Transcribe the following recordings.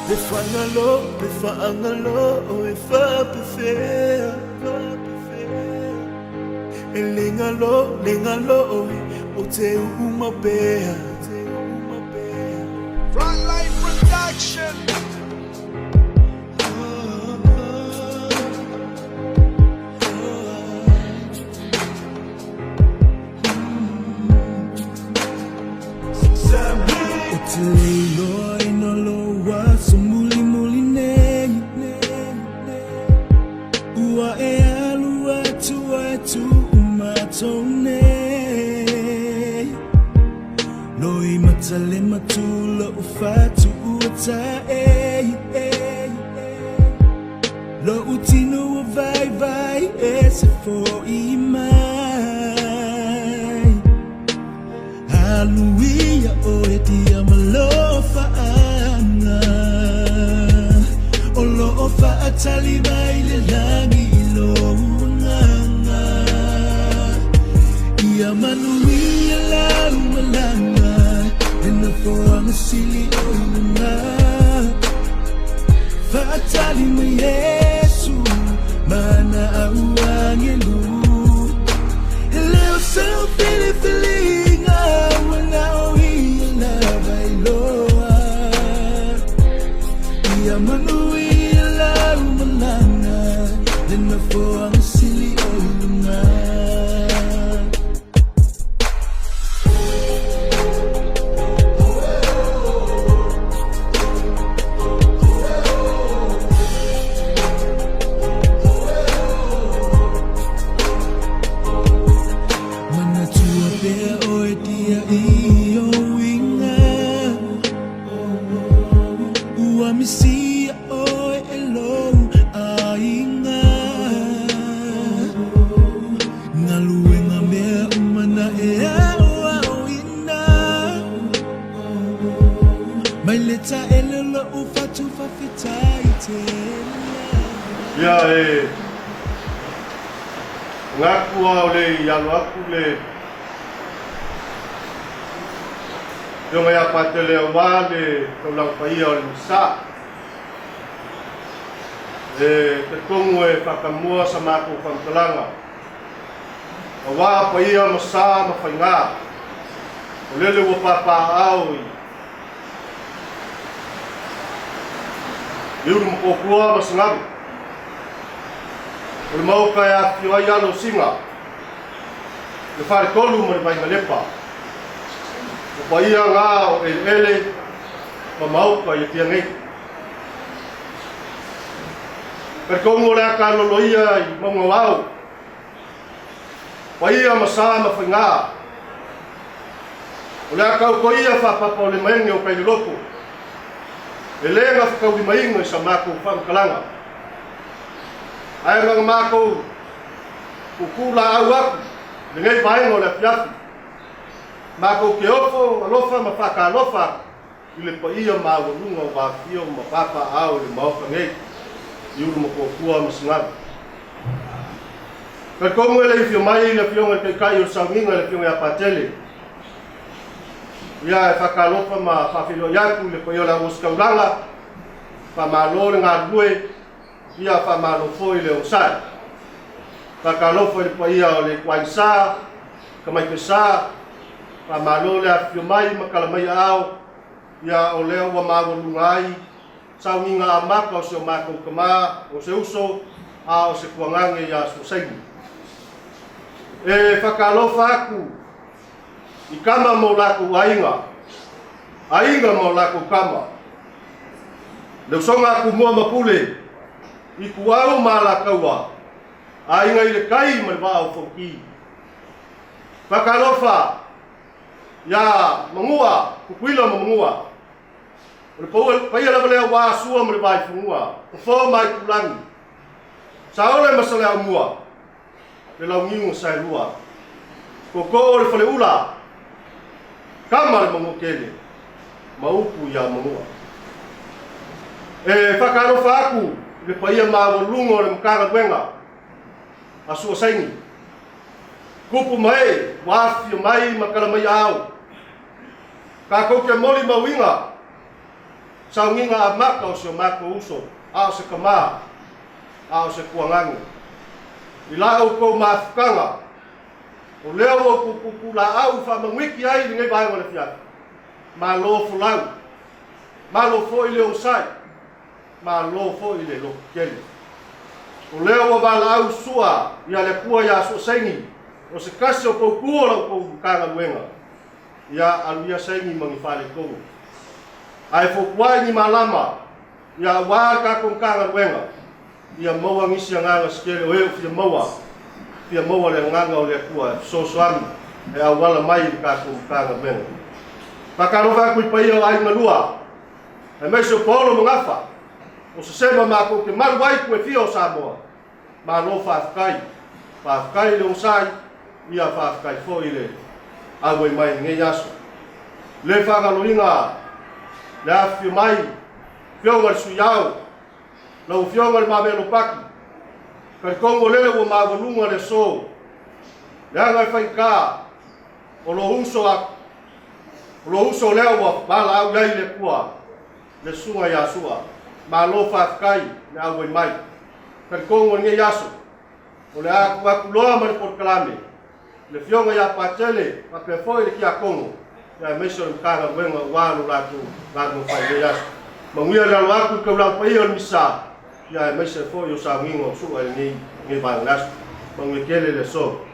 Le fagalo, le faagalo e faapefea. E le galo, le galo o te uma pea. Frontline Production. Ou te le iloa ina lou aso mulimuli nei. Ua e alu atu ae tuu matou nei. Loimata le matu lou fatu ua tae. Lou tino ua vaivai e se fo'i mai. Alu ia oe dia ma alofaaga. O loo faatali mai le lagi i lou agaga. Ia manuia lau malaga le nofoaga sili o i luga. Faatali mai Iesu ma ana au agelu. E le o sau filifiliga ua na o ia lava e iloa. Ia manuia lau malaga le nofoaga sili o i luga. Manatua pea oe dia i ou uiga. Ua misia oe e lou aiga. Galuega mea uma na e aoaoina. Mai le taele o lou fatu faafetai tele lava. Ia e manatu a o le i alo atu le Afioga ia Patele aua le taulaga paia o le Minisita. E talitonu e faatamua sa matou faamatalaga aua paia ma sa ma faiga o lele ua papaaao i Ulu ma Kōpua ma Sagalu. O le maoka e afifio ai alo o Siga, le Faletolu ma le Vaigalepa. O paia ngā o eleele ma maoka i Apia nei. Talitonu o le a kaloloia i mauga o ao, paia ma sa ma faigā. O le a tautoia faapapa o le maene o Kaileloko, e le gafataulimaina i sa matou faamatalaga. Ae na ona matou tuutuu laau atu i lenei vaega o le afiafi, matou te ofo alofa ma faatalofa atu i le paia maualuga o Vafio ma Papaao i le Maota nei, i Ulumotootua ma Sinago. Talitonu e le i afio mai le Afioga i le Taitai o le Sauniga le Afioga ia Patele. Ia e faatalofa ma faafeiloai atu i le paia o le auositaulaga, faamalo le galulue, ia faamalo foi le onosai. Faatalofa i le paia o le Ituaiga Sa, Tamaite Sa, faamalo le afifio mai ma tala mai aao, ia o lea ua maualuga ai sauniga amata o si o matou tama, o se uso, a o se tuagane ia Suasaini. E faatalofa atu i tama ma o latou aiga, aiga ma o latou tama, le usoga a Tumua ma Pule, Ituau ma Alataua, aiga i le tai ma le vaa o Fonoti. Faatalofa ia Manua, Tutuila ma Manua. O le paia lava lea ua Sua ma le Vaifanua, Fofo ma Aitulagi, Saole ma Saleaaumua, le Launiu na Saelua, Tootoo o le Faleula, Tama le Manuatele ma upu ia Manua. E faatalofa atu i le paia maualuga o le Matagaluega a Sua Saini, tupu ma ee ua afifio mai ma tala mai aao. Tatou te molimauina Sauniga amata o si o matou uso, a o se tama, a o se tuaganu. I la outou mafutaga, o lea ua ou pupupulaau faamanuiki ai i lenei vaega o le afiafi, malo folau, malo foi le onosai, malo foi le lototele. O lea ua valaau sua ia le Atua iā Sua Saini, o se tasi o poutu o la outou Matagaluega, ia alu ia saini ma ni faaletonu. Ae fotuai ni malama, ia aua le tatou Matagaluega, ia maua nisi agaga se tele o e o fia maua, fia maua le agaga o le Atua e fesoasoani e auala mai i le tatou Matagaluega. Faatalofa atu i paia o aiga lua, aemaise o Paolo ma Gafa, o sesema matou te malu ai i itu e fia o Samoa. Malo faafetai. Faafetai le onosai, ia faafetai foi le auai mai i lenei aso. Le faagaloina le afifio mai Afioga i le Sui Ao, lau Afioga i Le Mamea Ropati, talitonu o lele ua maualuga le aso, leaga e faigata o lou uso a o lou uso lea ua valaau i ai le Atua, le Susuga ia Sua. Malo faafetai le auai mai. Talitonu o lenei aso, o le a tuu atu loa ma le polokalame le Afioga ia Patele faapea foi le Tiakono, aemaise o le Matagaluega aua lo latou galuega fai i lenei aso. Manuia le alo atu i le taulaga paia o le Misa, aemaise foi o sauniga o Sua i lenei vaega o le aso. Manuia tele le aso.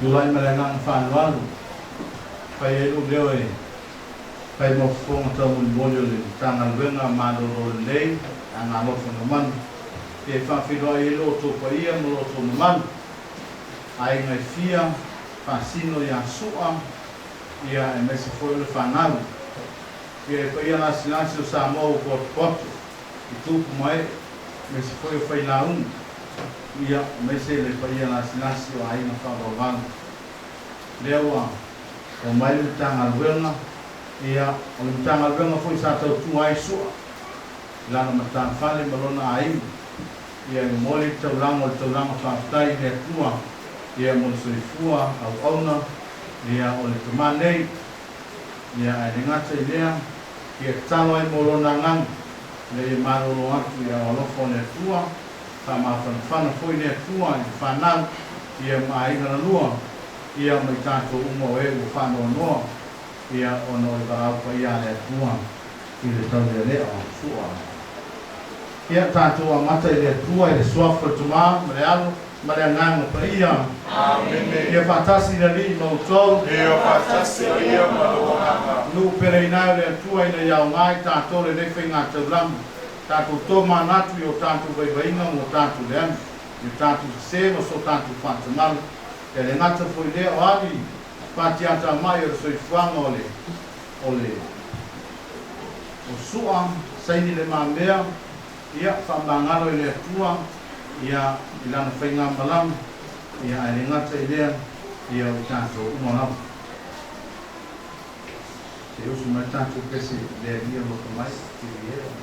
Tulai ma le agaga faaaloalo, fai ai lou leo e fai mo fofoga taumolimoli o le Matagaluega Malolo Lelei Agalofa Mamanu, e faafeiloai ai lo outou paia ma lo outou mamalu, aiga e fia, faasino ia Sua, ia aemaise foi o le fanau. Ia e paia lasilasi o Samoa ua potopoto i tupu ma ee, aemaise foi o failauga, ia aemaise le paia lasilasi o aiga faavauvau. Lea ua omai le Matagaluega, ia o le Matagaluega foi sa tautua ai Sua i lana matafale ma lona aiga, ia e momoli le taulaga o le taulaga faafetai i le Atua, ia mo le soifua auauna, ia o le tama nei, ia ae le gata i lea, ia tatalo ai mo lona agaga, ina ia malolo atu i ao alofa o le Atua, faamafanafana foi le Atua i le fanau. ia ma aiga na lua, ia ma i tatou uma o e ua faanoanoa, ia ona o le valaau paia a le Atua i le taulealea o Sua. Ia tatou amata i le Atua i le Suafa o le Tama ma le Alo ma le Agaga Paia. Amene. Ia faatasi le Alii ma outou. Ia faatasi ai ia ma lou agaga. Nuu peleina e o le Atua ina ia aoga i tatou lenei faigataulaga, tatou tomanatu i o tatou vaivaiga ma o tatou leaga, i o tatou sese ma so tatou faatamalu. E le gata foi i lea o a ni fatiatamai o le soifuaga o le o le o sua, saini le mamea, ia faamagalo i le Atua, ia i Lana faigamalaga, ia ae le gata i lea, ia o i tatou uma lava. Se i usu mai le tatou pese le Alii alofa mai, Kyrie eleison.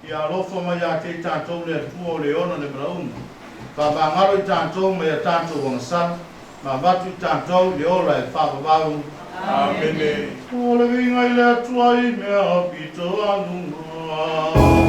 Ia alofa mai ia te i tatou le Atua o le ona le valaauga, faamagalo i tatou mai a tatou agasala, ma avatu i tatou i le ola e faavavau. Amene. O le viiga i le Atua i mea pito aluga.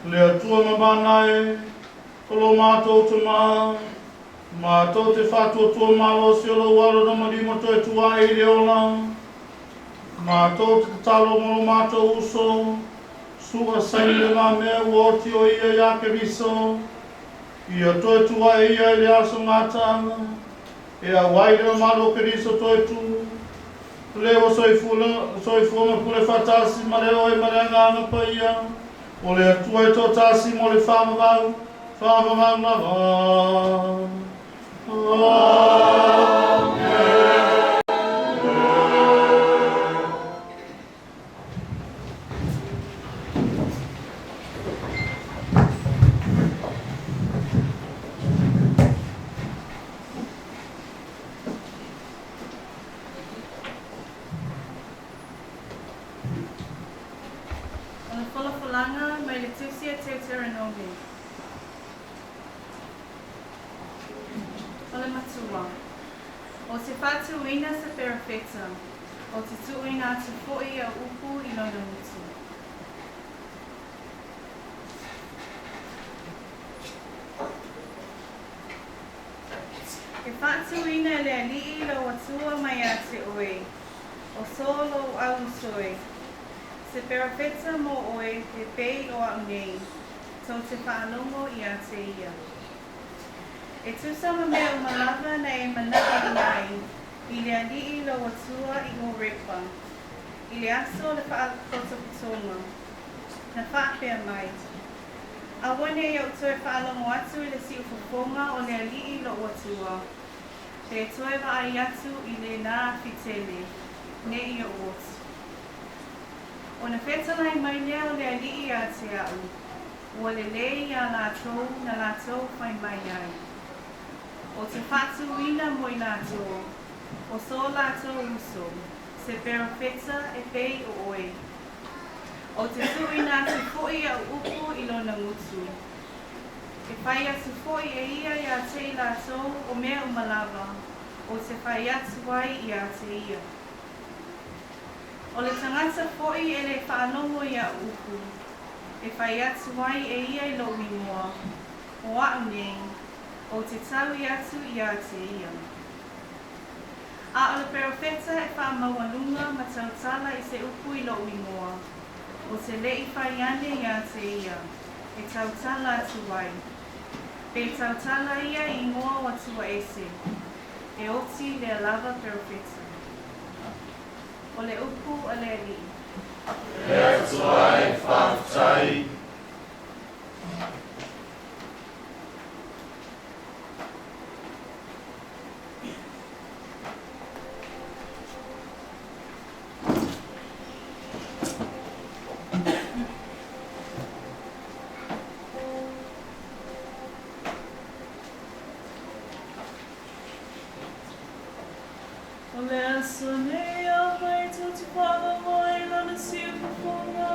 Le Atua mamana e, o lo matou Tama, matou te faatuatua malosi o lou Alo na malima toe tuaʻi i le ola. Matou te tatalo mo lo matou uso, Su'a Saini Le Mamea ua oti o ia iā Keriso, ia toe tuaʻi ia i le aso gataaga, e auai le mamalu o Keriso toe tu, le ua soifua ma pule faatasi ma le oe ma le Agaga Paia, o le Atua e toatasi mo le faavavau, faavavau lava. O le folafolaga mai le Tusi a Teuteronomi. O le Matua. O te faatuina se perofeta, o te tuuina atu foi au upu i lona gutu. E faatuina e le Alii lou Atua mai ia te oe, o so lou au uso e, se perofeta mo oe e pei o a'u nei, tou te faalogo ia te ia. E tusa ma mea uma lava na e manao i ai i le Alii lou Atua i Horepa, i le aso o le faapotopotoga, na faapea mai, Aua nei ou toe faalogo atu i le siufofoga o le Alii lou Atua, pe toe vaai atu i lena afi tele, nei ou oti. Ona fetalai mai lea o le Alii ia te a'u, Ua lelei iā latou na latou fai mai ai. O te faatuina mo i latou, o so latou uso, se perofeta e pei o oe. O te tuuina atu foi a'u upu i lona gutu. E fai atu foi e ia iā te i latou o mea uma lava, o te fai atu ai iā te ia. O le tagata foi e le faalogo i a'u upu, e fai atu ai e ia i lo'u igoa, o a'u nei, ou te taui atu iā te ia. A o le perofeta e faamaualuga ma tautala i se upu i lo'u igoa, o te le'i fai ane iā te ia, e tautala atu ai. Pe tautala ia i igoa o atua ese, e oti lea lava perofeta. O le upu a le Alii. Le Atua e faafetai. O le aso nei afai tou te faalogo i lana siufofoga.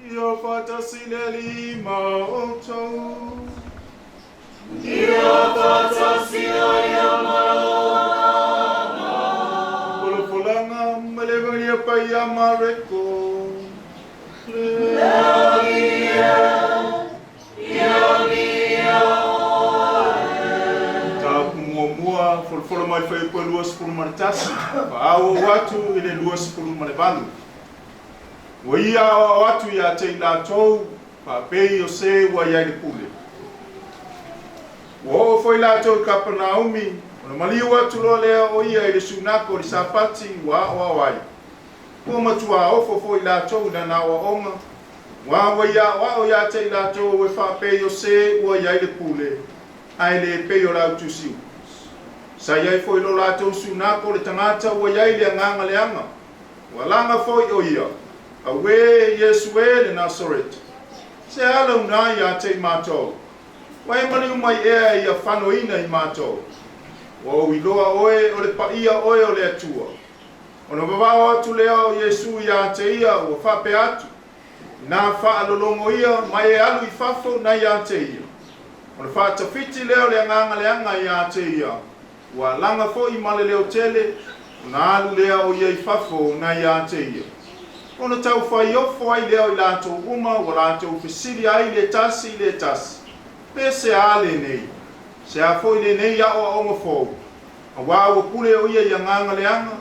Ia faatasi le Alii ma outou. Folafolaga ma le Evagelia Paia Mareko. Mataupu muamua, folafola mai le Fuaiupu 21, faaauau atu i le 28. Ua ia aoao atu ia te i latou, faapei o se ua i ai le pule. Ua oo foi latou i Kapernaumi, ona maliu atu loa lea o ia i le sunako o le Sapati ua aoao ai. Ua matuā ofo foi latou i lana aoaoga, aua ua ia aoao ia te i latou e faapei o se ua i ai le pule, ae le pei o le au tusi upu. Sa i ai foi i lo latou sunako le tagata ua i ai le agaga leaga, ua laga foi o ia, Auē, Iesu e le Nasoreti, se a lau na ia te i matou? Ua e maliu mai ea ia fanoina i matou? Ua ou iloa oe o le paia oe o le Atua. Ona vavao atu lea o Iesu ia te ia, ua faapea atu, Inā faalologo ia ma e alu i fafo na ia te ia. Ona faatafiti lea o le agaga leaga ia te ia, ua laga foi ma le leo tele, ona alu lea o ia i fafo na ia te ia. Ona taufaiofo ai lea o i latou uma ua latou fesili ai le tasi i le tasi, Pe se a lenei? Se a foi lenei aoaoga fou? Aua ua pule o ia i agaga leaga,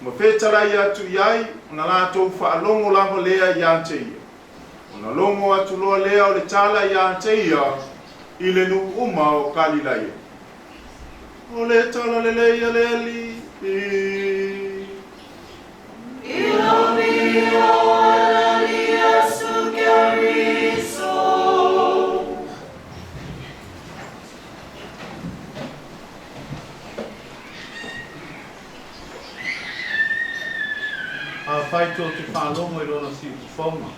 ma fetalai atu i ai, ona latou faalogo lava lea ia te ia. Ona logo atu loa lea o le tala ia te ia i le nuu uma o Kalilaia. O le tala lelei a le Alii. Afai tou te faalogo i lona siufofoga.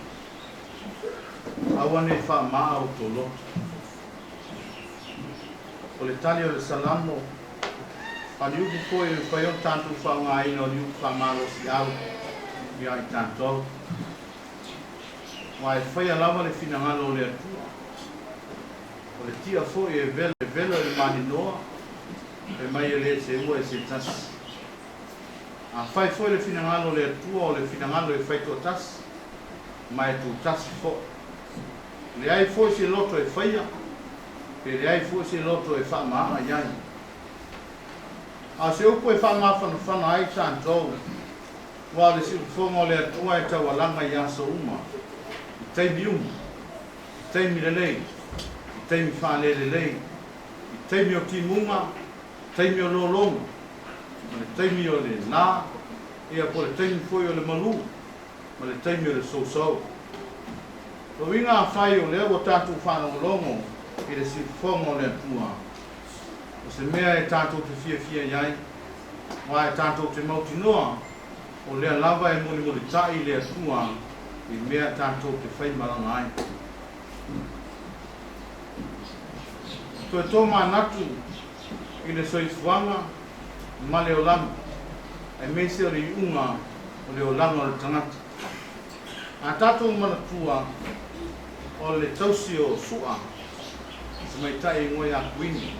Aua ne i faama'a outou loto. O le tali o le Salamo, a o ni upu foi e mafai ona tatou faaaogaina o ni upu faamalosi'au ia i tatou. Aua e faia lava le finagalo o le Atua. O le ti'a foi e velo e velo i le maninoa, fai mai e le seua e se tasi. A fai foi le finagalo o le Atua o le finagalo e faitoatasi, ma e tutasi foi. Leai foi se loto e faia, pe leai foi se loto e faama'a i ai. A o se upu e faamafanafana ai tatou, ua o le siufofoga o le Atua e taualaga i aso uma, i taimi uma, i taimi lelei, i taimi faalelelei, i taimi o timuga, taimi o lologa, ma le taimi o le la, ia po o le taimi foi o le malū, ma le taimi o le sousou. O uiga afai o lea ua tatou faalogologo i le siufofoga o le Atua, o se mea e tatou te fiafia i ai, aua e tatou te mautinoa o lea lava e mulimulita'i le Atua i mea tatou te faimalaga ai. Toe tomanatu i le soifuaga ma le olaga, aemaise o le iuga o le olaga o le tagata. A tatou manatua o le tausi o Su'a, tamaitai e igoa ia Kuini,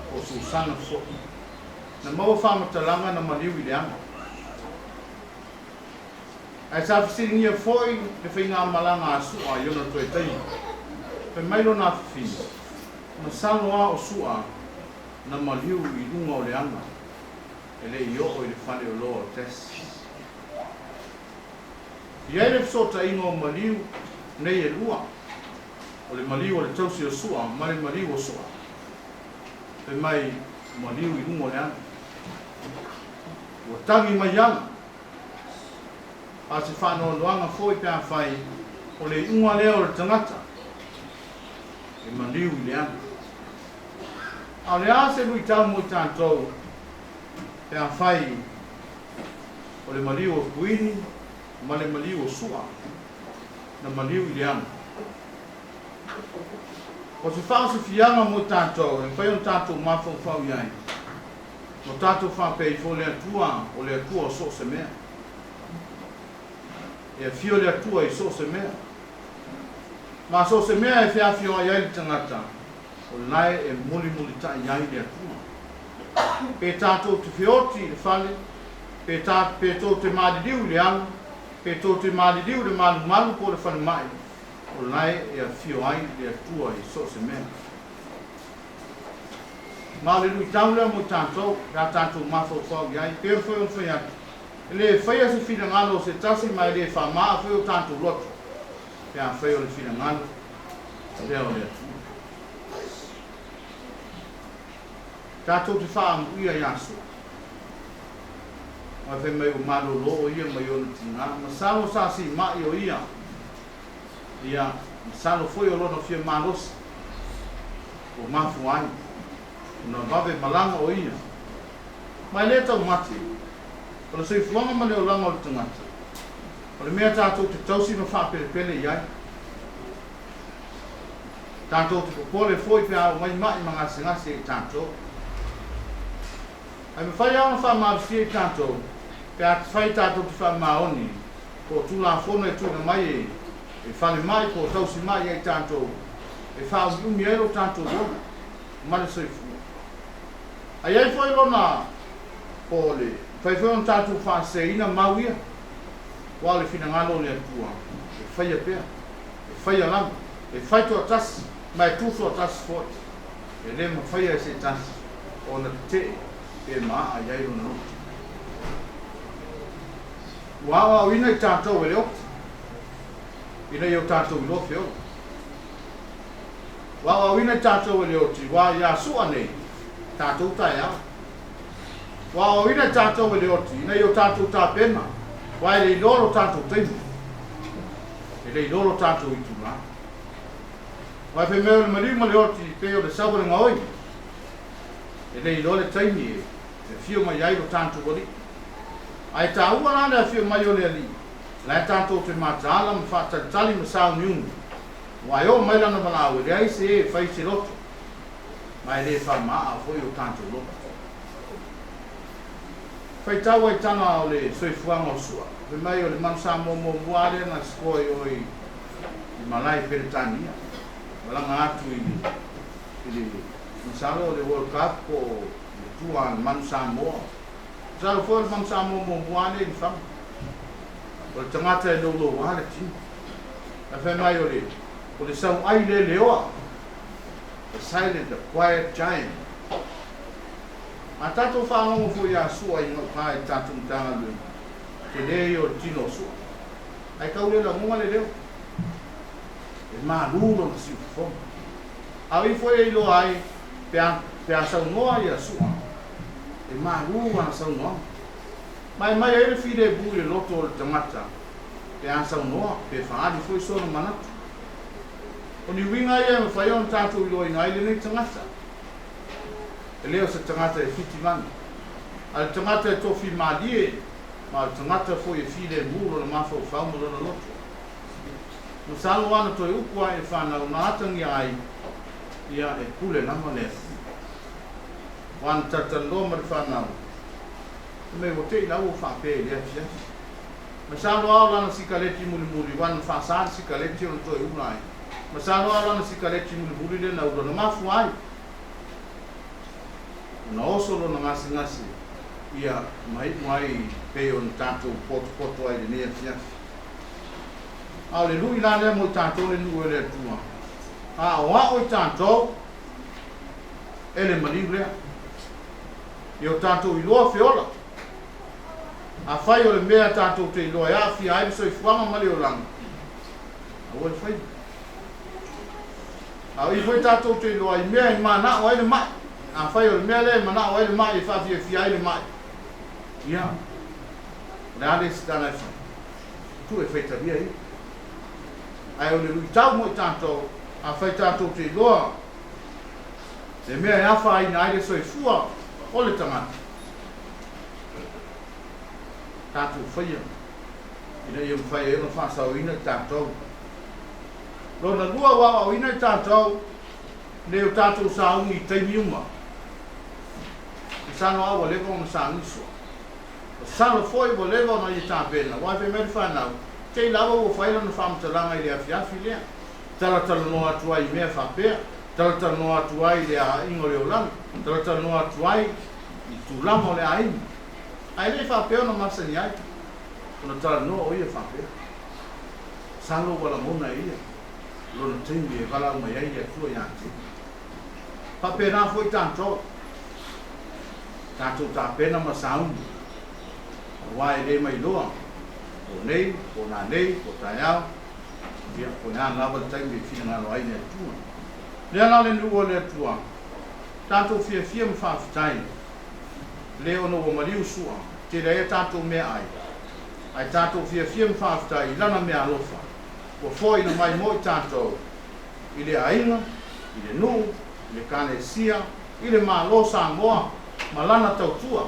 po o Susana foi, na maua faamatalaga na maliu i le aga. Ae sa fesiligia foi le faigamalaga a Su'a i ona toe taimi. Fai mai lona afafine, Masalo a o Su'a na maliu i luga o le aga e le i oo i le fale oloa o Tess. I ai le fesootaiga o maliu nei e lua, o le maliu o le tausi o Su'a ma le maliu o Su'a. Fai mai, maliu i luga o le aga. Ua tagi mai ala. A o se faanoanoaga foi pe afai o le iuga lea o le tagata e maliu i le aga. A o le a se luitau mo i tatou pe afai o le maliu o Kuini ma le maliu o Su'a na maliu i le aga? O se faaosofiaga mo i tatou e mafai ona tatou mafaufau i ai, Ua tatou faapea ifo le Atua o le Atua o so o se mea. E afio le Atua i so o se mea. Ma so o se mea e feafioai ai le tagata, o lae e mulimulitaʻi ai le Atua. Pe tatou te feoti i le fale, pe ta, pe tou te maliliu i le ala, pe tou te maliliu i le malumalu po o le falemai, o lae e afio ai le Atua i so o se mea. Ma o le luitau lea mo i tatou, pe a tatou mafaufau i ai, pei ona foi ona fai atu, e le faia se finagalo o se tasi ma e le faama'a foi o tatou loto, pe a fai o le finagalo lea o le Atua. Tatou te faaamuia ia Sua. Aua fai mai ua malolo o ia mai ona tigā, masalo sa sima'i o ia Ia, masalo foi o lona fia malosi ua mafua ai ona vave malaga o ia. Ma e le taumate, o le soifuaga ma le olaga o le tagata, o le mea tatou te tausi ma faapelepele i ai. Tatou te popole foi pe a oo mai ma'i ma gasegase i tatou. Ae mafai lava ona faamalosia i tatou pe a fai tatou te faamaoni po o Tulafono e tuuina mai e e falemai po o tausimai ia i tatou e faaumiumi ai lo tatou ola ma le soifua. A i ai foi lona po o le mafai foi ona tatou faaseseina mau ia, aua o le finagalo o le Atua e faia pea, e faia lava, e fai toatasi ma e tu toatasi foi, e le mafaia e se tasi ona tetee pe maaa i ai lona loto. Ua aoaoina i tatou e le oti, ina ia o tatou iloa feola. Ua aoaoina i tatou e le oti, ua iā sua nei, tatou taeao. Ua aoaoina i tatou e le oti, ina ia o tatou tapena, ua e le iloa lo tatou taimi, e le iloa lo tatou itulā. Ua e fai mai o le maliu ma le oti, pei o le sau o le gaoi, e le iloa le taimi e afio mai ai lo tatou Alii. Ae taua la le afio mai o le Alii, la e tatou te mataala ma faatalitali ma sauniuni. Aua e oo mai lana valaau e leai se ē e fai se loto, ma e le faamaaa foi o tatou loto. Faitau ai tala o le soifuaga o Sua, fai mai o le manu Samoa muamua lava lea na score i o i malae i Peretania, malaga atu i le i le masalo o le World Cup po o le tua a le manu Samoa. Masalo foi o le manu Samoa muamua lava lea i Lefaga. O le tagata e louloua le tino. Ae fai mai o le o le sauai le leoa, the silent, the quiet giant. A tatou faalogo foi ia Sua i gauta i le tatou Matagaluega, tele ia o le tino o Sua. Ae tau le lagoga le leo. E malu lona siufofoga. A o i foi e iloa ai pe a pe a saunoa ia Sua, e malu ana saunoaga. Ma e mai ai le filemu i le loto o le tagata pe a saunoa pe faaali foi sona manatu. O ni uiga ia e mafai ona tatou iloaina ai lenei tagata. E le o se tagata e fitimanu, a o le tagata e tofi malie ma o le tagata foi e filemu lona mafaufau ma lona loto. Masalo ana toe upu ae e fanau na atagia ai ia e pule lava le Atua. Ua ana talatalanoa ma le fanau, fai mai ua te i la ua faapea i lea afiafi. Masalo a o lana sikaleti mulimuli ua ana faasa le sikaleti ona toe ula ai. Masalo a o lana sikaleti mulimuli lea na ula na mafua ai ona oso lona gasegase ia ma iu ai pei ona tatou potopoto ai i lenei afiafi. A o le lui la lea mo i tatou le nuu e le Atua, a aoao i tatou e le maliu lea. Ia o tatou iloa feola. Afai o le mea tatou te iloa e aafia ai le soifuaga ma le olaga, aua le faia. A o i foi tatou te iloa i mea e manao ai le mai, afai o le mea lea e manao ai le mai e faafiafia ai le mai, ia, o le a le isi tala e fai? Tuu e faitalia ia. Ae o le luitau mo i tatou, afai tatou te iloa le mea e afaina ai le soifua o le tagata, tatou faia ina ia mafai ai ona faasaoina i tatou. Lona lua, ua aoaoina i tatou nei o tatou sauni i taimi uma. Masalo lava ua leva ona sauni sua. Masalo foi ua leva ona ia tapena, aua fai mai le fanau, te i lava ua fai lana faamatalaga i le afiafi lea. Talatalanoa atu ai i mea faapea, talatalanoa atu ai i le aiga o le olaga, talatalanoa atu ai i tulaga o le aiga. Ae le faapea ona masani ai ona talanoa o ia faapea. Masalo ua lagona e ia lona taimi e valaau mai ai le Atua ia te ia. Faapena foi tatou, tatou tapena ma sauni, aua e le mailoa po nei, po nanei, po taeao, ia, po le a lava le taimi e finagalo ai le Atua. Lea la le nuu o le Atua, tatou fiafia ma faafetai, le ona ua maliu sua, tele ai a tatou meaai, ae tatou fiafia ma faafetai i Lana meaalofa ua foaina mai mo i tatou, i le aiga, i le nuu, i le Ekalesia, i le Malo Samoa ma lana tautua.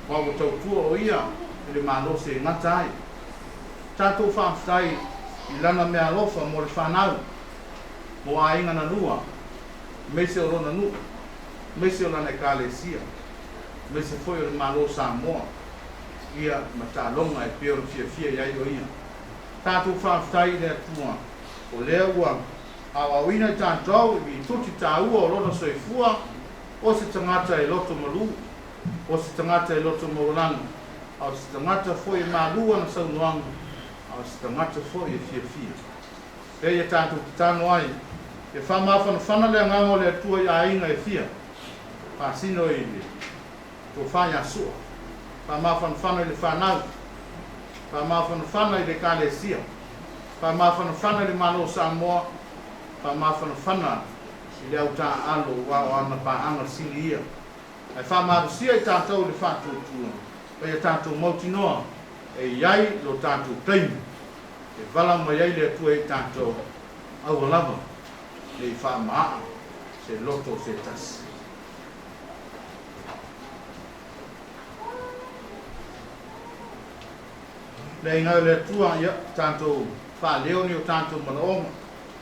Aua ua tautua o ia i le Malo se gata ai. Tatou faafetai i lana meaalofa mo le fanau, mo aiga na lua, aemaise o lona nuu, aemaise o lana Ekalesia, aemaise foi o le Malo Samoa, ia ma taaloga e pei ona fiafia i ai o ia. Tatou faafetai i le Atua o lea ua aoaoina i tatou i mituti taua o lona soifua, o se tagata e loto malu, o se tagata e loto maualalo, a o se tagata foi e malu ana saunoaga, a o se tagata foi e fiafia. Lea ia tatou tatalo ai, ia faamafanafana le agaga o le Atua i aiga e fia faasino i le tofa ia Sua, faamafanafana i le fanau, faamafanafana i le Ekalesia, faamafanafana i le Malo o Samoa, faamafanafana i le au taaalo aua o ana paaga sili ia. Ae faamalosia i tatou i le faatuatua, ma ia tatou mautinoa e i ai lo tatou taimi e vala mai ai le Atua ia i tatou, aua lava ne i faamaaa se loto o se tasi. Le aiga o le Atua, ia tatou. faaleo ni o tatou manaoga,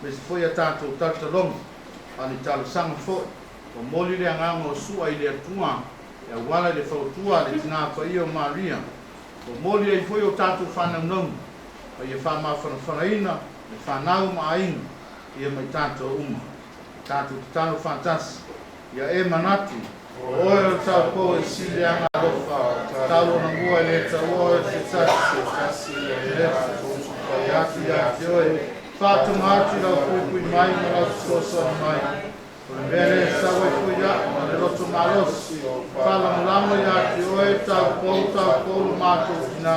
aemaise foi a tatou talotaloga, a o ni talosaga foi. Momoli le agaga o sua i le Atua e auala i le fautua a le Tinā Paia o Maria. Momoli ai foi o tatou faanaunauga ma ia faamafanafanaina le fanau ma aiga ia ma i tatou uma. Tatou tatalo faatasi, Ia e manatu, o oe o le taupou e sili aga alofa, tau lona mua e le taua oe se tasi, e le fai atu ia te oe, faatoga atu i lau puipui mai ma lau fesoasoani mai. O le mea lea e sau ai foi a'u ma le loto malosi, faalagolago ia te oe, taupou, taupou lo matou tinā.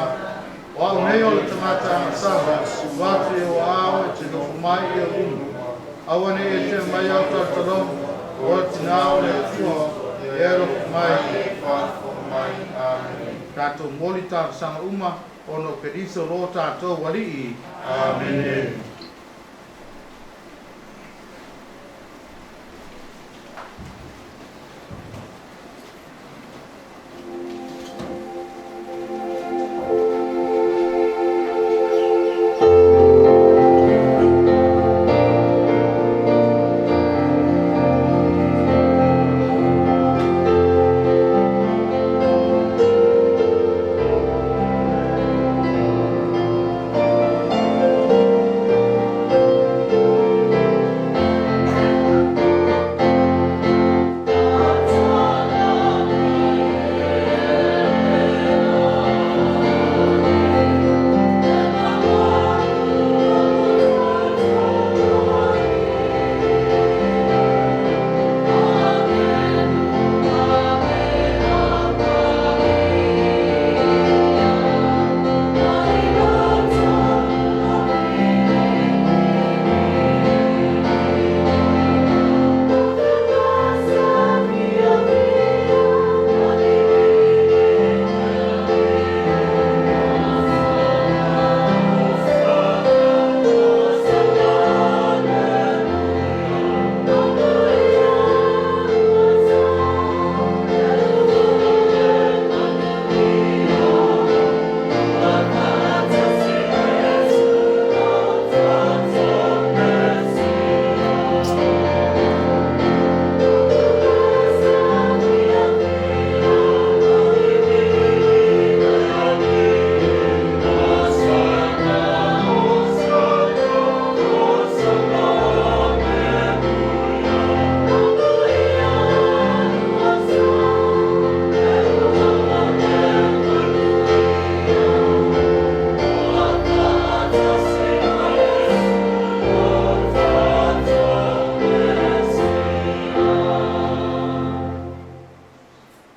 O a'u nei o le tagata agasala, ua atu i ou aao e te nofo mai i ou luma. Aua ne i e tea mai au talotaloga, o oe tinā o le Atua, e alofa mai, e faafofoga mai. Amene. Tatou moli talosaga uma ona o Keriso lo tatou Alii. Amene.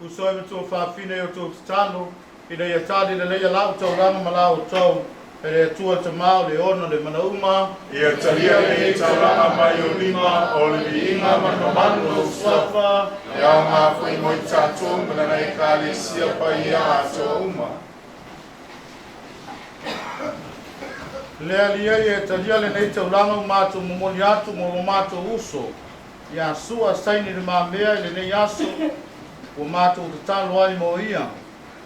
Uso e ma tuafafine i o outou tatalo, ina ia tali lelei lau taulaga ma la outou, e le Atua le Tama o le ona le mana uma. Ia talia lenei taulaga mai ou lima, o le viiga ma le mamalu o lou suafa. E aoga foi mo i tatou ma lana Ekalesia paia atoa uma. Le Alii e, ia talia lenei taulaga ua matou momoli atu mo lo matou uso ia Sua Saini Le Mamea i lenei aso ua matou tatalo ai mo ia.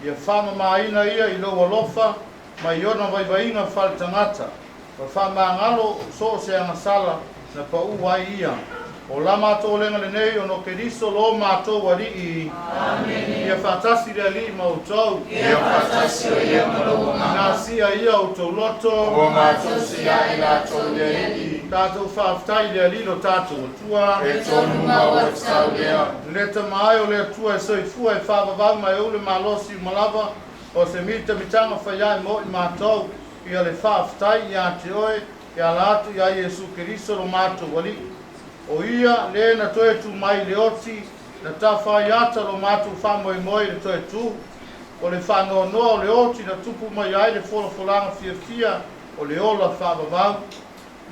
Ia faamamaina ia i lou alofa mai ona vaivaiga faaletagata, ma faamagalo so o se agasala na paū ai ia. O la matou olega lenei ona o Keriso lo matou Alii. Amene. Ia faatasi le Alii ma outou. Ia faatasi ai ia ma lou agaga. Ina sia ia outou loto. Ua matou sia'i latou i le Alii. Tatou faafetai i le Alii lo tatou Atua. E tonu ma ua tatau lea. Le Tama e o le Atua e soifua e faavavau ma e ou le malosi uma lava o se mitamitaga fai ae mo i matou, ia le faafetai ia te oe e ala atu iā Iesu Keriso lo matou Alii. O ia le na toe tu mai i le oti, na tafa ai ata lo matou faamoemoe i le toe tu. O le faanoanoa o le oti na tupu mai ai le folafolaga fiafia o le ola faavavau.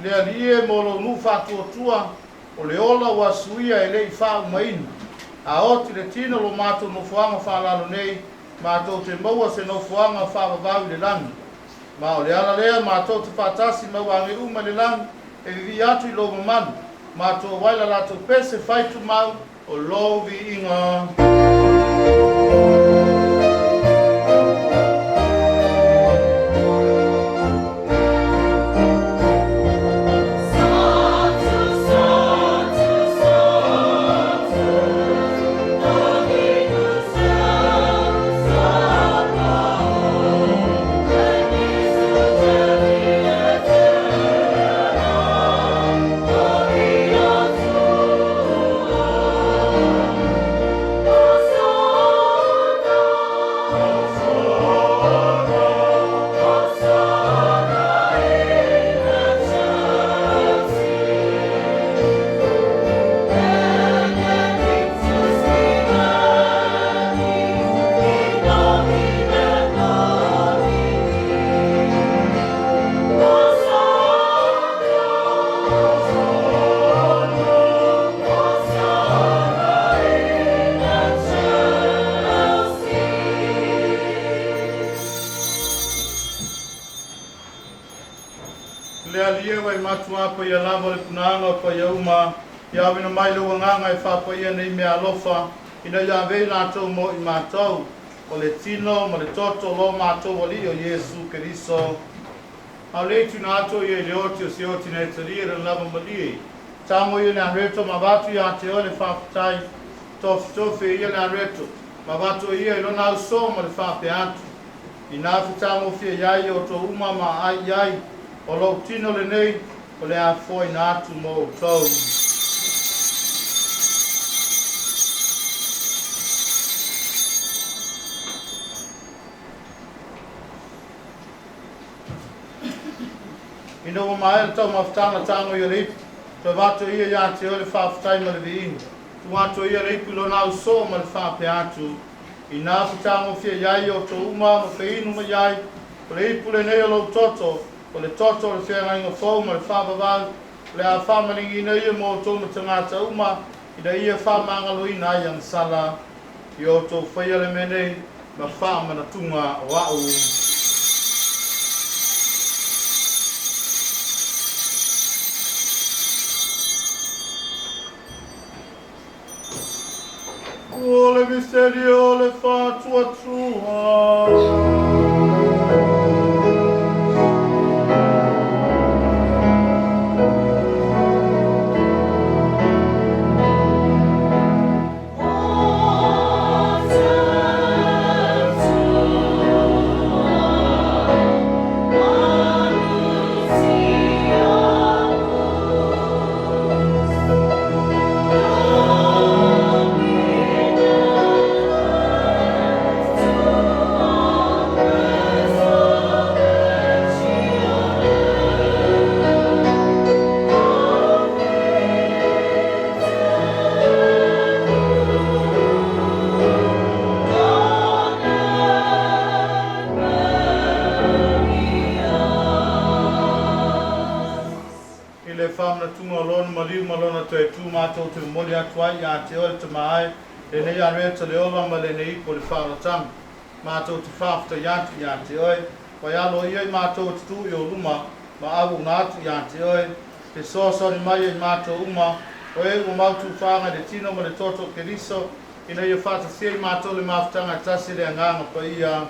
Le Alii e, mo lou nuu faatuatua, o le ola ua suia e le i faaumaina. A oti le tino lo matou nofoaga faalalo nei, matou te maua se nofoaga faavavau i le lagi. Ma o le ala lea matou te faatasi ma ua age uma i le lagi e vivii atu i lou mamalu, matou ai la latou pese fai tumau o lou viiga. Alii e ua e matuā paia lava o le punaaga o paia uma, ia auina mai lou Agaga e faapaia nei mea alofa, ina ia avea i latou mo i matou, o le tino ma le toto o lo matou Alii o Iesu Keriso. A o le i tuuina atu o ia i le oti o se oti na e talia i lona lava malie, tago ia i le areto ma avatu ia te oe le faafetai, tofitofi e ia le areto, ma avatu e ia i lona ausoo ma le faapea atu, Inā fetagofie ai outou uma ma aai i ai, o lou tino lenei o le a foaina atu mo outou. Ina ua maea le taumafataga tago ia le ipu, toe avatu e ia ia te oe le faafetai ma le viiga. Tuu atu e ia le ipu i lona ausoo ma le faapea atu, Inā fetagofie ai outou uma ma feinu mai ai, o le ipu lenei o lou toto, o le toto o le feagaiga fou ma le faavavau, o le a faamaligiina ia mo outou ma tagata uma, ina ia faamagaloina ai agasala. Ia outou faia le mea nei ma faamanatuga o a'u. O le misteri o le faatuatua. I le faamanatuga o Lona maliu ma Lona toe tu matou te momoli atu ai ia te Oe le Tama ae, lenei areta le ola ma lenei ipu o le faaolataga. Matou te faafetai atu ia te Oe, ua e aloaia i matou e tutū i Ou luma ma auauna atu ia te Oe, fesoasoani mai ai matou uma, o e ua mautufaaga i le tino ma le toto o Keriso, ina ia faatasia i matou le mafutaga e tasi e le Agaga Paia.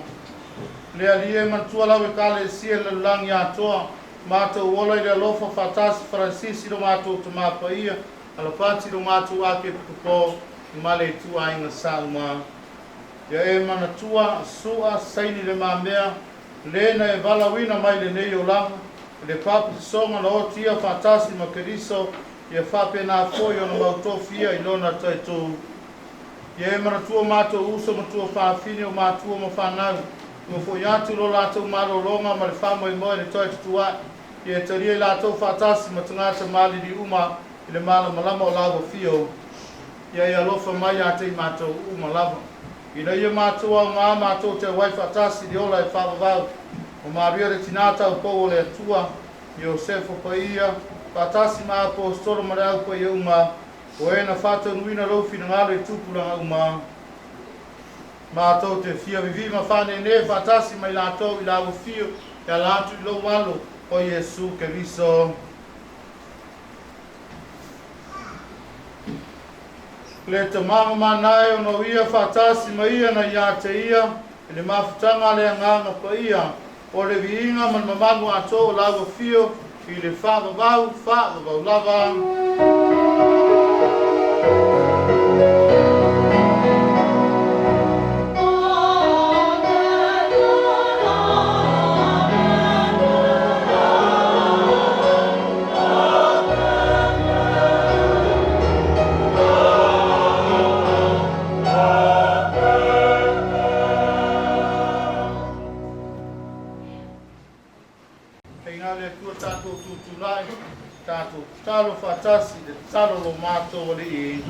Le Alii e, manatua lau Ekalesia i le lalolagi atoa, matou ola i le alofa faatasi Faransisi lo matou Tama Paia, Alapati lo matou Akeepikopo ma le ituaiga Sauma. Ia e manatua, sua, saini le mamea, le na e valaauina mai lenei olaga, i le papatisoga na oti ia faatasi ma Keriso, ia faapena foi ona mautofia i lona toe-tu. Ia e manatua matou uso ma tuafafine o matua ma fanau, ua foi atu lo latou malologa ma le faamoemoe i le toe tutua'i, ia e talia i latou faatasi ma tagata malili uma i le malamalama o lau afio. Ia e alofa mai ia te i matou uma lava, ina ia matou aoga matou te auai faatasi i le ola e faavavau o Maria le Tinā Taupou o le Atua, Iosefa Paia, faatasi ma Aposetolo ma le Au Paia uma, O e na faataunuuina lou finagalo i tupulaga uma, matou te fia vivii ma faaneenee faatasi ma i latou i lau afio e ala atu i lou Alo, o Iesu Keriso. Le Tama mamana e ona o ia faatasi ma ia na ia te ia i le mafutaga a le Agaga Paia, o le viiga ma le mamalu atoa o lau afio i le faavavau, faavavau lava. Hei ngā le Atua tātou tūtū lai, tātou tatalo faatasi i le tatalo lo matou Alii.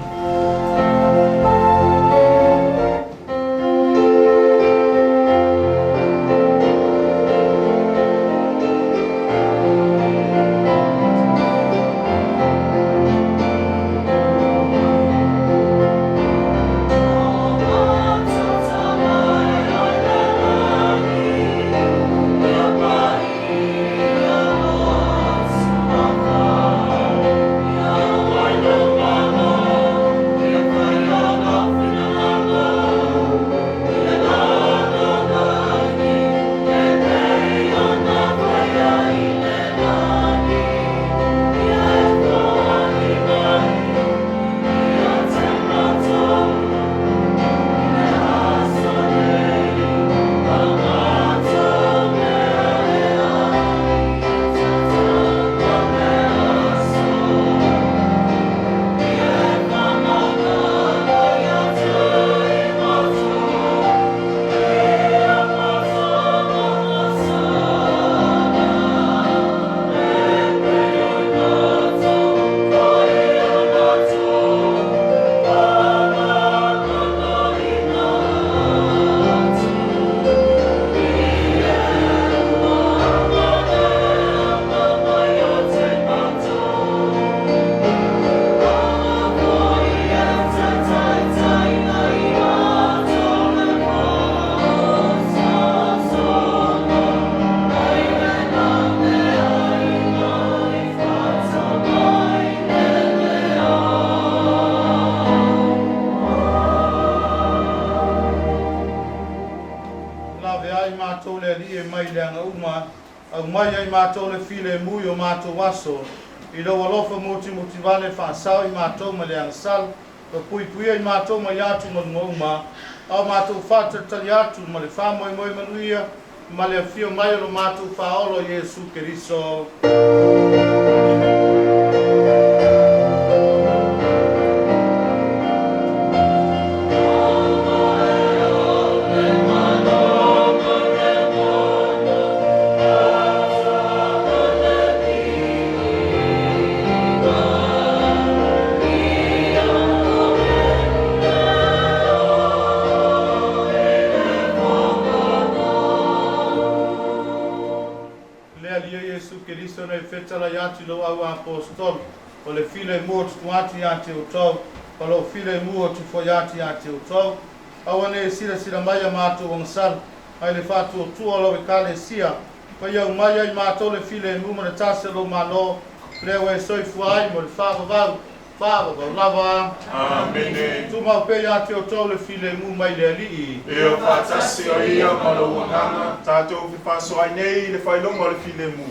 Aumai ia i matou le filemu i o matou aso, i lou alofa mutimutivale faasao i matou mai le agasala, ma puipuia i matou mai atugaluga uma, a o matou faatalitali atu ma le faamoemoe manuia ma le afio mai o lo matou Faaola o Iesu Keriso. Le Alii e Iesu Keriso na e fetalai atu i lou au aposetolo, O le filemu ou te tuu atu ia te outou, o lou filemu ou te foi atu ia te outou. Aua ne i silasila mai ia matou agasala, ae le faatuatua o lau Ekalesia, ma ia aumaia i matou le filemu ma le tasi o lou Malo, lea ua e soifua ai mo le faavavau, faavavau lava. Amene. Tumau pea ia te outou le filemu mai le Alii. Ia faatasi ai ia ma lou agaga, tatou fefaasoaai nei i le faailoga o le filemu.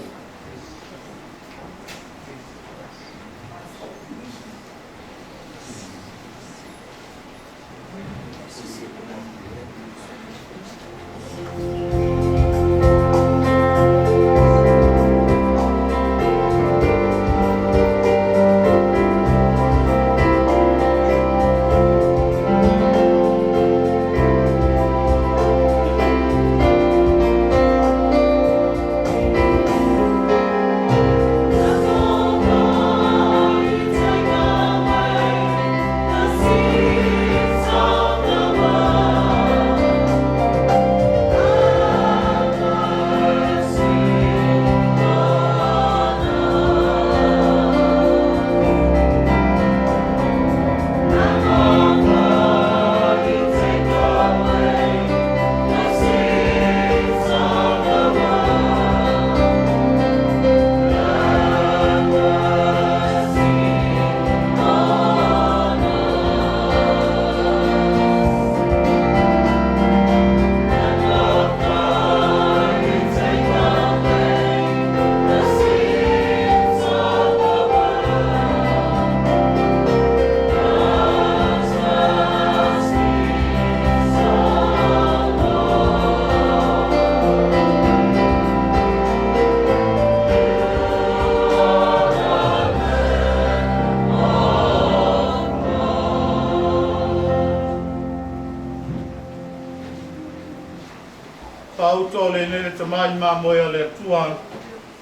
Faauto o lenei le Tama i mamoe a le Atua,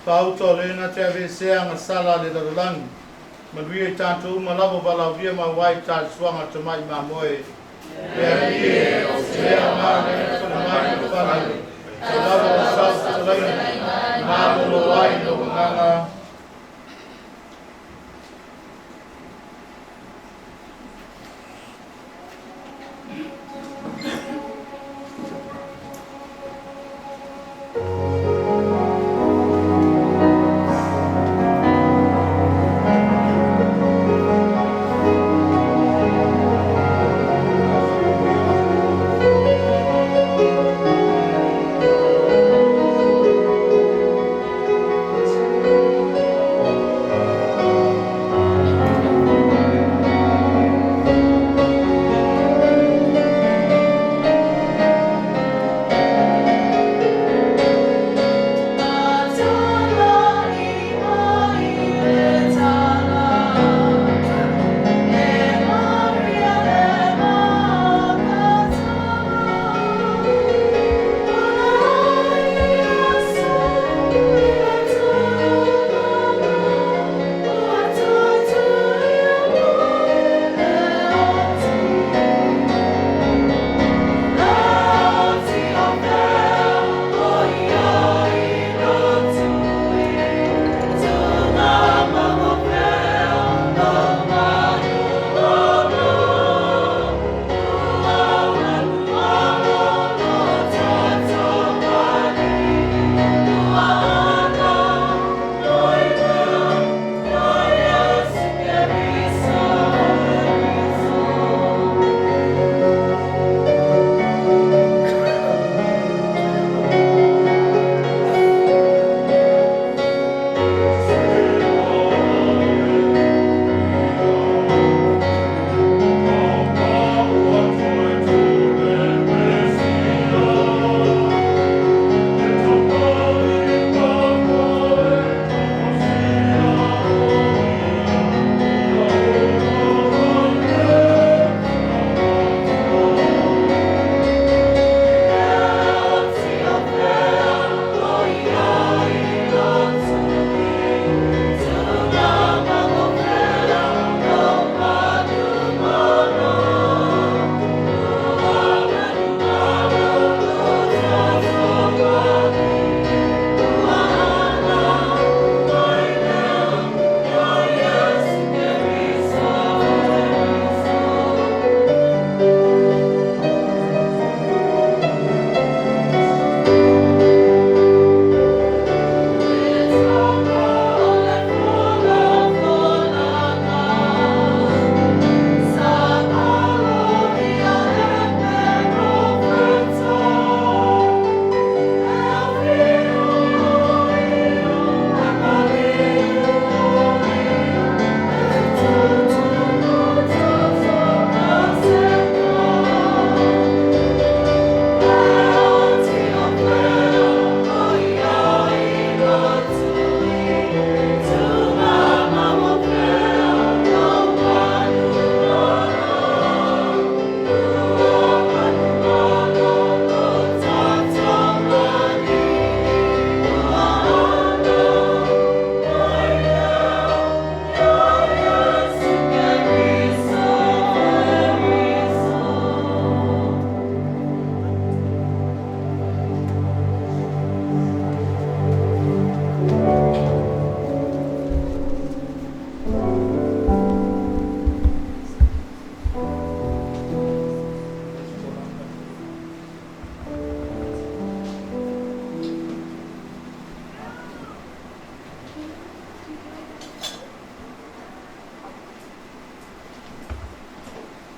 faauto o le na te aveesea agasala a le lalolagi. Manuia i tatou uma lava o valaaulia maua ai i talesuaga a Tama i mamoe. Le Alii e, o te le aoga lenei fale mai le fale, te lava o sau fetalaiga, malolo ai lou agaga.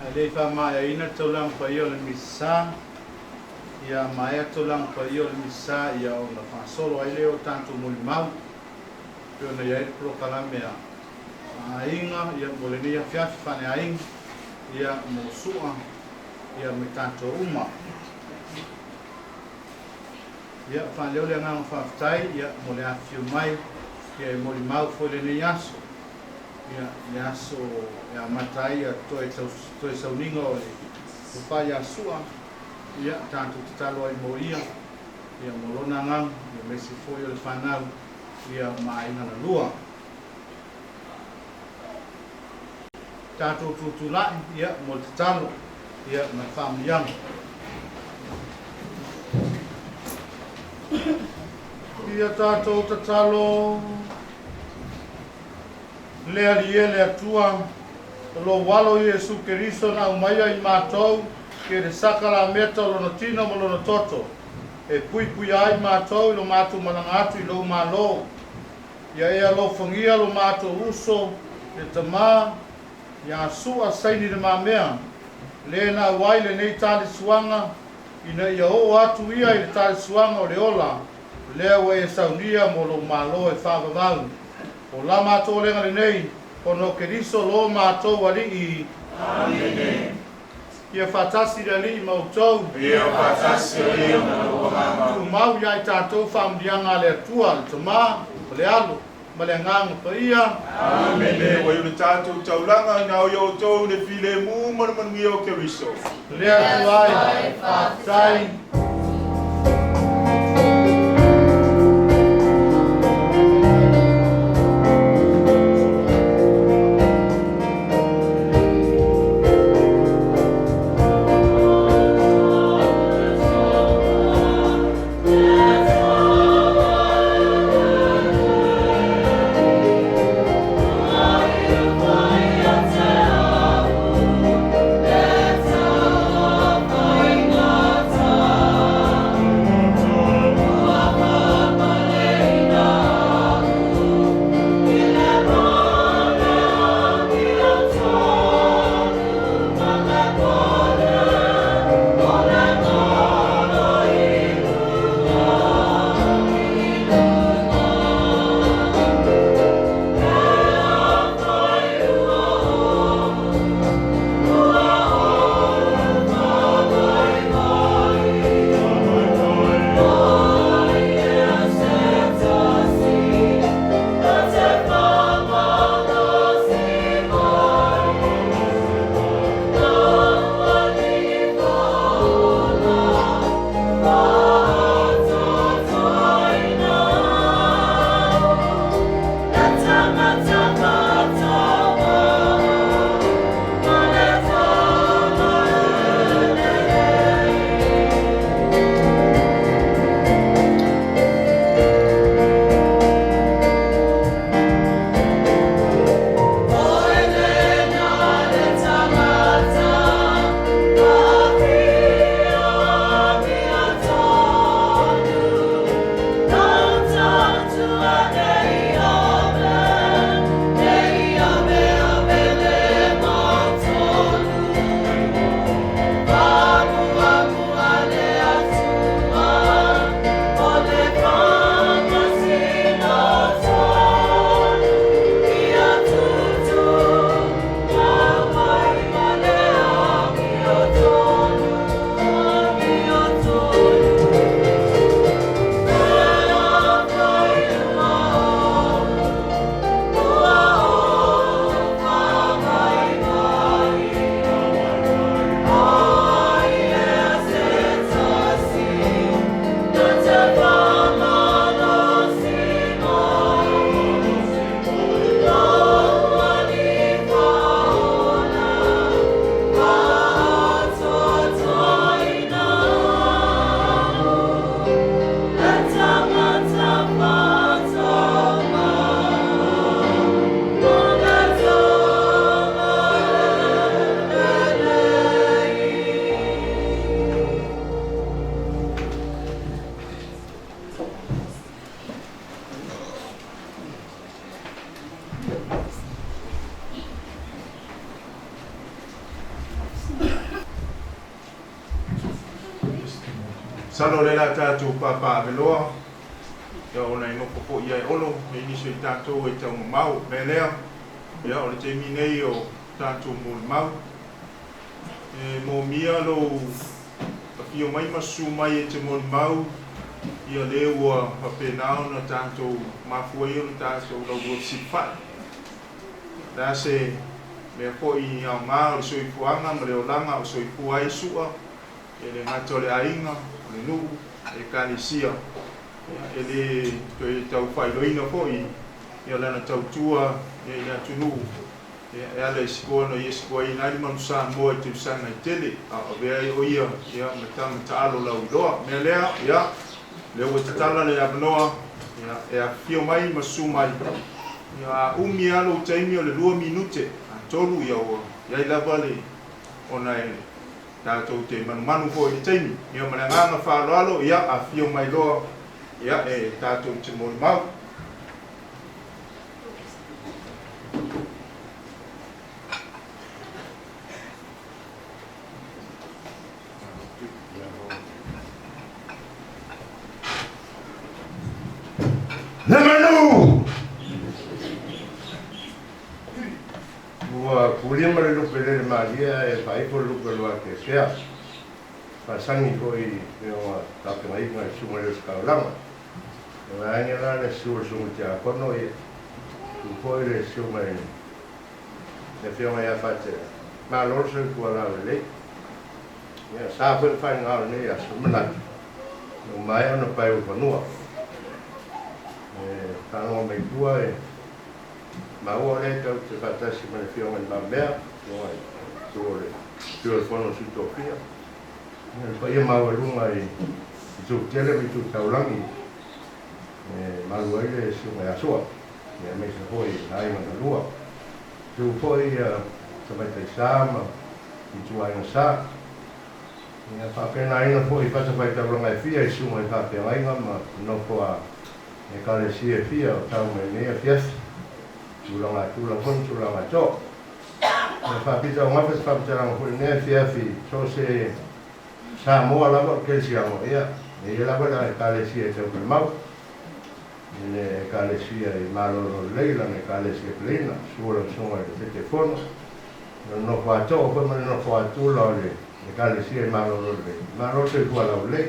Ae le i faamaeaina le taulaga paia o le Misa, ia maea le taulaga paia o le Misa ia ona faasolo ai lea o tatou molimau e pei ona i ai le polokalame a aiga ia mo lenei afiafi faaleaiga ia mo Su'a ia ma i tatou uma. Ia faaleo le agaga faafetai ia mo le afifio mai ia e molimau foi lenei aso. Ia le aso e amata ai ia toe toe sauniga o le tofa ia Su'a, ia tatou tatalo ai mo ia, ia mo lona agaga, ia aemaise foi o le fanau, ia ma aiga na lua. Tatou tutulai, ia, mo le tatalo, ia, ma le faamanuiaga. Ia tatou tatalo. Le Alii e le Atua, o lou Alo Iesu Keriso na aumaia i matou ke le sakalameta o lona tino ma lona toto, e puipuia ai matou i lo matou malaga atu i lou Malo. Ia e alofagia lo matou uso, le tama, ia Su'a saini le mamea, le na auai lenei talisuaga, ina ia oo atu ia i le talisuaga o le ola, lea ua e saunia mo lou Malo e faavavau. O la matou olega lenei, ona o Keriso lo matou Alii. Amene. Ia faatasi le Alii ma outou. Ia faatasi ai ma lou agaga. Tumau ia i tatou faamanuiaga a le Atua, le Tama, o le Alo, ma le Agaga Paia. Amene. Ua i le tatou taulaga ina o i outou le filemu ma le manuia o Keriso. Le Atua e, faafetai. Masalo o lea o le a tatou papaaveloa, ia ona e nofo foi ia e Olo me nisi o i tatou e taumamao. O le mea lea, ia o le taimi nei o tatou molimau. E moomia lou afio mai ma susu mai e te molimau, ia le ua faapena ona tatou mafua ai ona tatou laulua fesilafai. O le a se mea foi aoga o le soifuaga ma le olaga o soifua ai Su'a, e le gata o le aiga, o le nuu, le Ekalesia, e le toe tau faailoaina foi lana tautua i le atunuu e ala i sikoa na ia sikoaina ai le Manu Samoa i tausaga e tele, a o avea ai o ia ma tama taalo lauiloa. O le mea lea, ia, lea ua tatala le avanoa e afifio mai ma susu mai, ia, a umi lava lou taimi o le 2 minute, a 3 ia ua i ai lava le ona e tatou te manumanu foi i le taimi. Ia ma le agaga faaaloalo, ia, afifio mai loa, ia, e tatou te molimau. Le manu! Ua kulia ma le lupe lele malie ae faaifo le lupe luakeakea. Faasagi foi i ona tapenaiga i susuga i le ositaulaga. E vaeane la le susu o le susuga i le Tiakono, ia, susu foi le susuga i le Afioga ia Faatele. Malo le soifua laulelei. Ia, sa foi le faaiga o lenei aso, manatu, ua maea ona pae ulufanua. E faalogo mai tua e maua o lea tatou te faatasi ma le Afioga i Le Mamea, Afioga i le Sui o le Fono a Sui Tofia, ia le paia maualuga i itu tele ma itu taulagi e malu ai le Susuga ia Sua, ia aemaise foi i aiga na lua. Susu foi ia Tamaitai Sa ma ituaiga sa. Ia faapenaina foi i fatafaitaulaga e fia i susuga i faafeagaiga ma nofo a Ekalesia e fia o tau mai nei afiafi, tulaga tula foi ma tulaga to. Ia faapita o gafa se faamatalaga foi lenei afiafi, so o se Samoa lava o le kerisiano, ia, e i ai lava le Ekalesia e taufalemau, i le Ekalesia i malolo lelei lana Ekalesia peleina, susu lau susuga i le Taitaifono, le nofo a too foi ma le nofo a tula o le Ekalesia i malolo lelei, malo le soifua laulelei.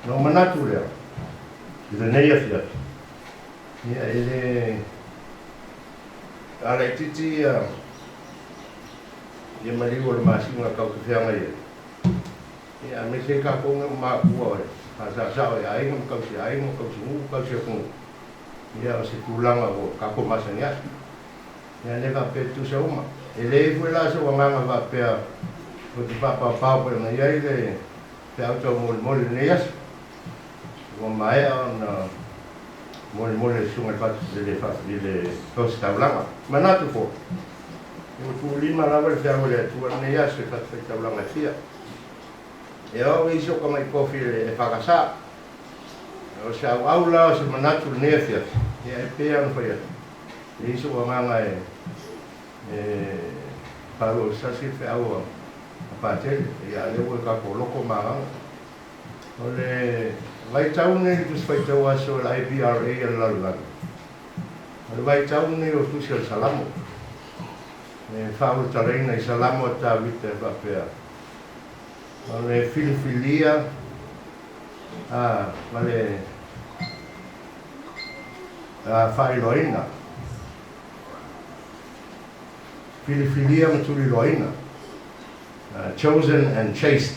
Ona ou manatu lea i lenei afiafi, ia e le alaitiiti ia ia maliu o le masina tatou te feagai ai, ia aemaise ai tatou nei o matua e faasaosao i aiga ma tausi aiga ma tausi nuu ma tausi atunuu, ia o se tulaga ua tatou masani ai. Ia le faapea e tutusa uma. E leai foi la sou agaga faapea ou te faapaopao pei ona i ai le feau taumolimoli i lenei aso. Ua maea ona molimoli e le Susuga i le i le Ositaulaga. Manatu foi, ua tuulima lava le feau a le Atua i lenei aso i fatafaitaulaga e fia. E oo i isi o tamai kofi e fakasa. O se auau la o se manatu i lenei afiafi, ia e pei lava ona fai atu, e leai sou agaga e faaluafesasi le feau a Patele, ia a lea ua i tatou loto ma agaga. O le vaitau lenei i le Tusi Faitau Aso a le IBRA a le lalolagi, o le vaitau lenei o Tusi o le Salamo, e faaulutalaina i Salamo a Tavita e faapea, O le filifilia a ma le faailoaina, filifilia ma tuliloaina, chosen and chaste.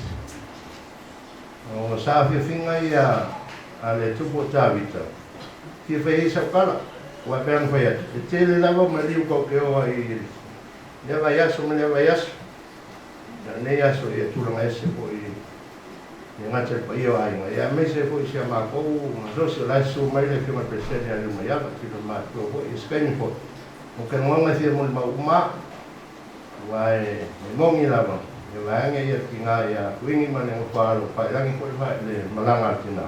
O saafiafiga ia a le Tupu o Tavita, fia fai ai sau tala, aua e pei ona fai atu, e tele lava maliu tou te o ai i lea vaiaso ma lea vaiaso, a o lenei aso ia tulaga ese foi e gata i le paia o aiga, ia aemaise ai foi si a matou gasosi, o la e susu mai le Afioga i le Peresene ia Liumaiava, tino matutua foi, ia se taimi foi, ou te lagona e fia molimau uma au. Aua e moni lava, e vaeane ia tina ia Kuini ma le nofo alo pailagi foi le malaga a le tina.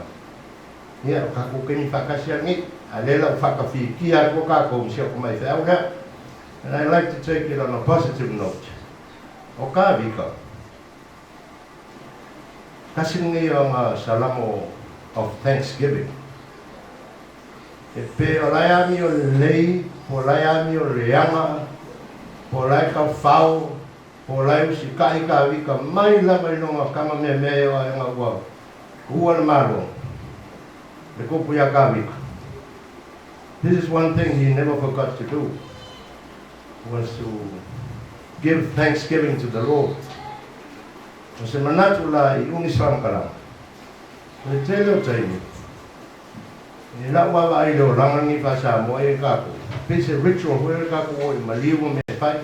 Ia, o tatou taimi faatasi lava lenei, a o lea la ua faatafitia atu tatou i si au tamai feau lea. And I like to take it on a positive note. O Tavita. Tasi lenei o aga Salamo of Thanksgiving. E pe o la e amio lelei, po o la e amio leaga, po o la e taufao, po o la e usitaʻi Kāvika mai lava i lona tama meamea e o aʻe ua kuua le Malo, le kupu iā Kāvika. This is one thing he never forgot to do, was to give thanksgiving to the Lord. O se manatu la i umi se faamatalaga, o le tele o taimi, i la'u vaavaai i le olaga lenei faa-Samoa ia i tatou, pei se ritual foi lea tatou o i maliu ma mea e fai,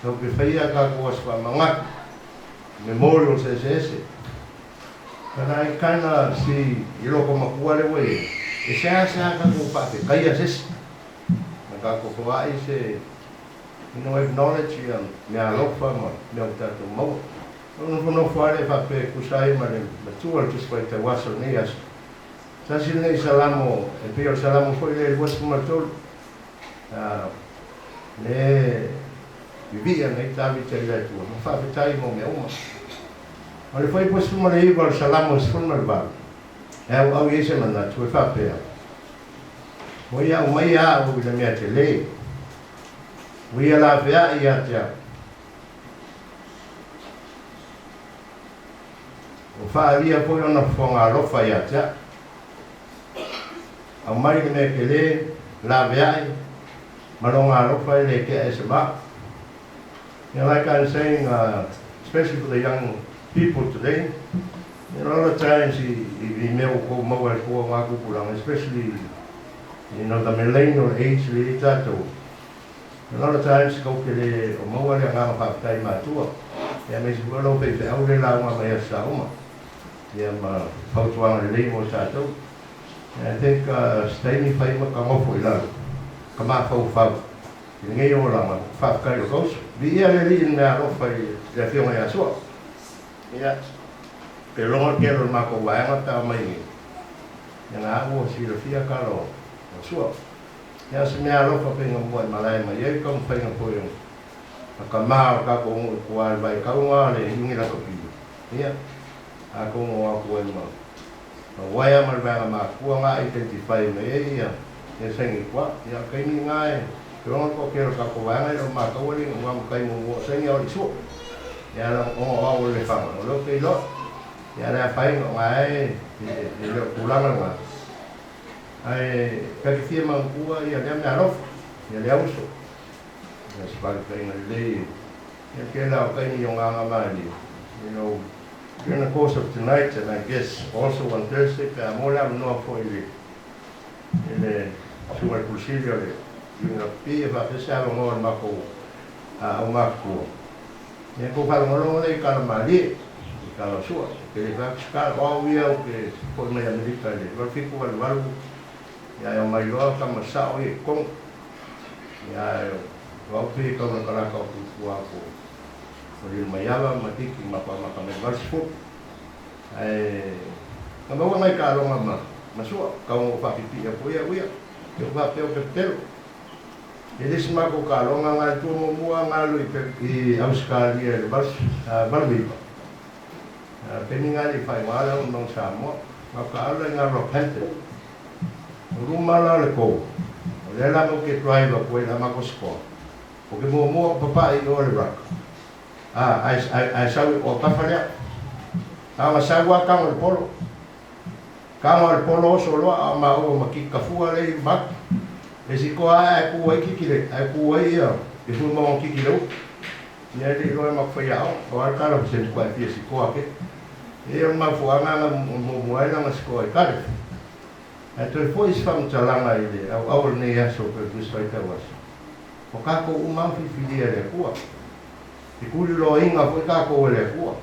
tatou te faia a tatou aso faamanatu, memorials eseese. But I kinda see i loko matua lea ua i ai, e seasea tatou faafetaia se isi, na tatou foai se acknowledge ia meaalofa ma mea ua tatou maua. Ou nofonofo lava lea faapea e tusa ai ma le matua o le Tusi Faitau Aso i lenei aso. Tasi lenei Salamo, e pei o le Salamo foi lea e 23, le vivii ana ai Tavita i le Atua, ma faafetai mo mea uma. O le fuaiupu 19 o le Salamo 18, e auau i ai se manatu e faapea, Ua ia aumaia au i le mea tele, ua ia laveai ia te au. Ua faaalia foi ona fofoga alofa ia te au. Aumai le mea tele, laveai, ma lona alofa e le tea e se maa. You know, like I'm saying, especially for the young people today, a lot of times i mea ua tou maua e fua o ngā tupulaga, especially, the millennial age le i tātou, a lot of times kou te le o maua le agaga faafetai matua, ia aemaise foi o lau faifeau le lauga mai aso sa uma, ia ma fautuaga lelei mo tātou. And I think se taimi fai ma ka nofo i lalo, ka mafaufau i lenei olaga, faafetai i lou uso. Viia le Alii i le mea alofa i le Afioga ia Sua. Ia, pe logo le tele o le matou vaega pe a omai nei, ia na au ua silafia tala o Sua. Ia o se mea alofa pei na mua'i malae mai ai le taumafaiga foi o na tama o le tatou nuu i tua i le vaitauga o le iugi lakapi. Ia, atonu o atu ai ma ma uaea ma le vaega makua na identify mai ai ia ia saini tua. Ia o le taimi lena e logo le toatele o le tatou vaega e le o matau alii ua matai muamua o saini a o le sua. Ia ona o au o le lefaga o lea ou te iloa. Ia le afaina o na e e le o tulaga lena. Ae ta te fia manatua ia lea mea alofa, ia lea uso. Ia se faafetaiga lelei ia tele o taimi o ngā malie. During the course of tonight, and I guess also on Thursday, pe a mo le avanoa foi i le i le susuga i le Pule Sili o le UNFP e faapea se avanoa o le matou aumatutua. Ia tou faalogologo lea i tala malie, i tala o sua. E le fai atu se tala, o au ia ou te foi mai Amerika i le 8788, ia ae omai loa tama sao ia i totonu. Ia ae o au pei e tau latalata o tutua atu o Lilomaiava ma Tiki ma Paamata mai 80. Ae na maua nai taaloga ma ma sua, tau na ou faapipii atu ai au ia, te ou faapea ou te petelo. E le isi matou taaloga na le tua muamua na alu i i Ausetalia i le 89. Taimi na le i faaigoa le auaunaga Samoa, na o taaalo la i ina Rockhampton. O luma la o le kou, o lea la matou te drive atu ai i la matou score. O ke muamua o papaʻi i o le ruck, a, ae, ae, ae sau i o tafa lea. A ona sau a tago i le polo. Tago a le polo oso loa a o maua ma kiki kafua lea i luma atu. Le isi toa ae ae tu ai kiki le, ae tu ai ia le fulu maua kiki le upu. Ia e le i loa e matou faiaoga, o a le tala o se matua e fia sikoa ke. E o le mafuaaga na muamua ai lana sikoa i Cardiff. Ae toe foi se faamatalaga i le auau o lenei aso pei o le Tusi Faitau Aso. O tatou uma lava filifilia e le Atua. E tuliloaina foi tatou e le Atua.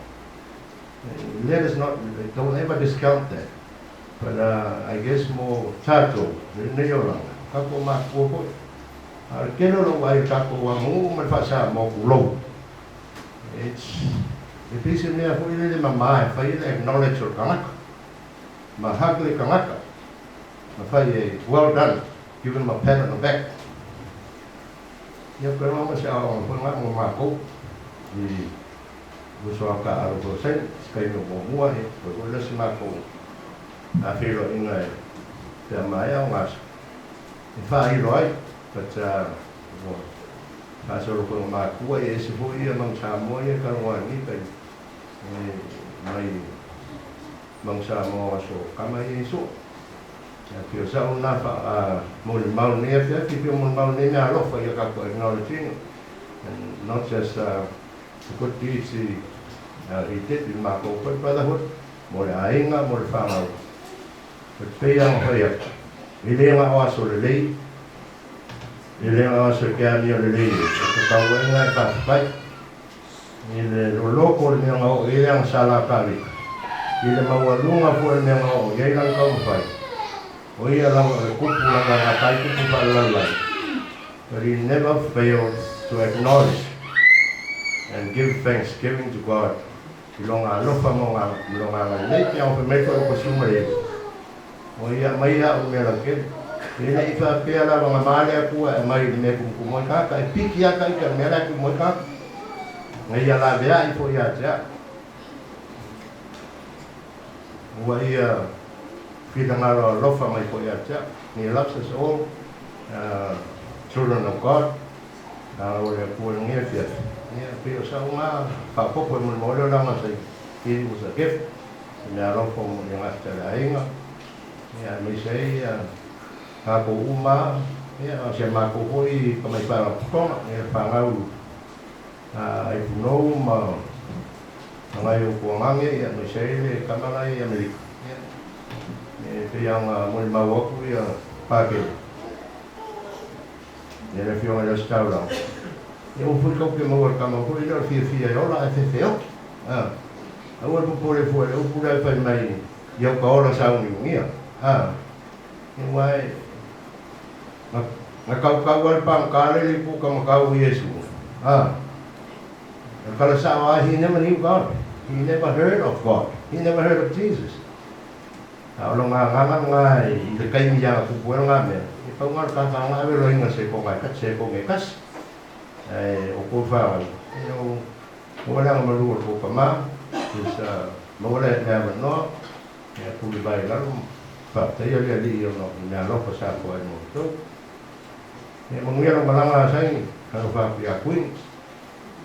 Let us not, don't ever discount that. But I guess mo tatou, lenei olaga, tatou matua foi. A o le tele o lou vaai i le tatou aganuu ma le faa-Samoa tulou, it's, e pei se mea foi lele mama e fai ai le acknowledge o le tagata. Ma hug le tagata. Ma fai e well done, give him a pat on the back. Ia koe ma se aoaoga foi nga mo matou i Uso a ka alo ko saini, se kaimi o muamua, ia, toe foi lea o se matou feiloaiga e pe a maea o aso e faailo ai. But ua faasolo foi ma matua, ia e ese foi ia Manu Samoa ia e talanoa ai nei taimi mai Manu Samoa o aso kama ia i Su'a. Ia pei o sa'u lena faamolimau i lenei afiafi, pei o molimau lenei mea alofa ia tatou acknowledge ina and not just the good deeds he did i le matou foi brotherhood mo le aiga mo le fanau but pei lava ona fai atu e le na o aso lelei e le na o aso e te amio lelei ai o te tauaiga e faafetai i le loloto o le mea na oo i ai ana sala Kavika, i le maualuga foi o le mea na oo i ai lana taumafai, o ia lava o le tupu lana gata ai tupu faalelalolagi, but he never failed to acknowledge and give thanksgiving to God i lona alofa ma lona agalelei. Pe a fai mai foi o Kosiumalele, o ia aumai au i mea lautele. E le i faapea lava na ma le Atua e aumai i le mea e tumutumu ai tagata, e piki lava ta ita i le mea la e tumu ai tagata, na ia laveai foi ia te au. Ua ia finagalo alofa mai foi ia te au. He loves us all, children of God. A o le Atua i lenei afiafi, ia, pei o sa'u na faaopoopo e molimau ai le olaga sa i, it was a gift, se mea alofa mo le gata i le aiga, ia, aemaise ai ia tatou uma, ia, o si a matou foi tamai faalapotopotoga, ia, fanau a Ipunou ma nai ou tuagage, ia, aemaise ai le tama la e i Amerika, ia, e pei lava ona molimau atu ia Pakele, ia le Afioga i le Ositaulaga, ia ua foi tatou te maua i le tama foi lea o le fiafia e ola ae fefeoki. A, aua le popole fua i le upu lea e fai mai ia uta ola sauniunia. A, ia aua e, na, na tautau lava le pagota lea i le ipu taumatau o Iesu. A, o le tala sao lava, he never knew God. He never heard of God. He never heard of Jesus. A o lona agaga lena i le taimi i ana tupu ai lena mea, e pau lena o le tata ona ave loa ina se kona e tasi, se kona e tasi. Ae o kou whanau, you know, maua le agamalu o le kou tama, is maua le avanoa, ia pule vai i lalo, faafetaia le Alii ona o le mea alofa sa toa ai mo outou. Ia manuia lau malaga a Saini, talofa atu ia Queen.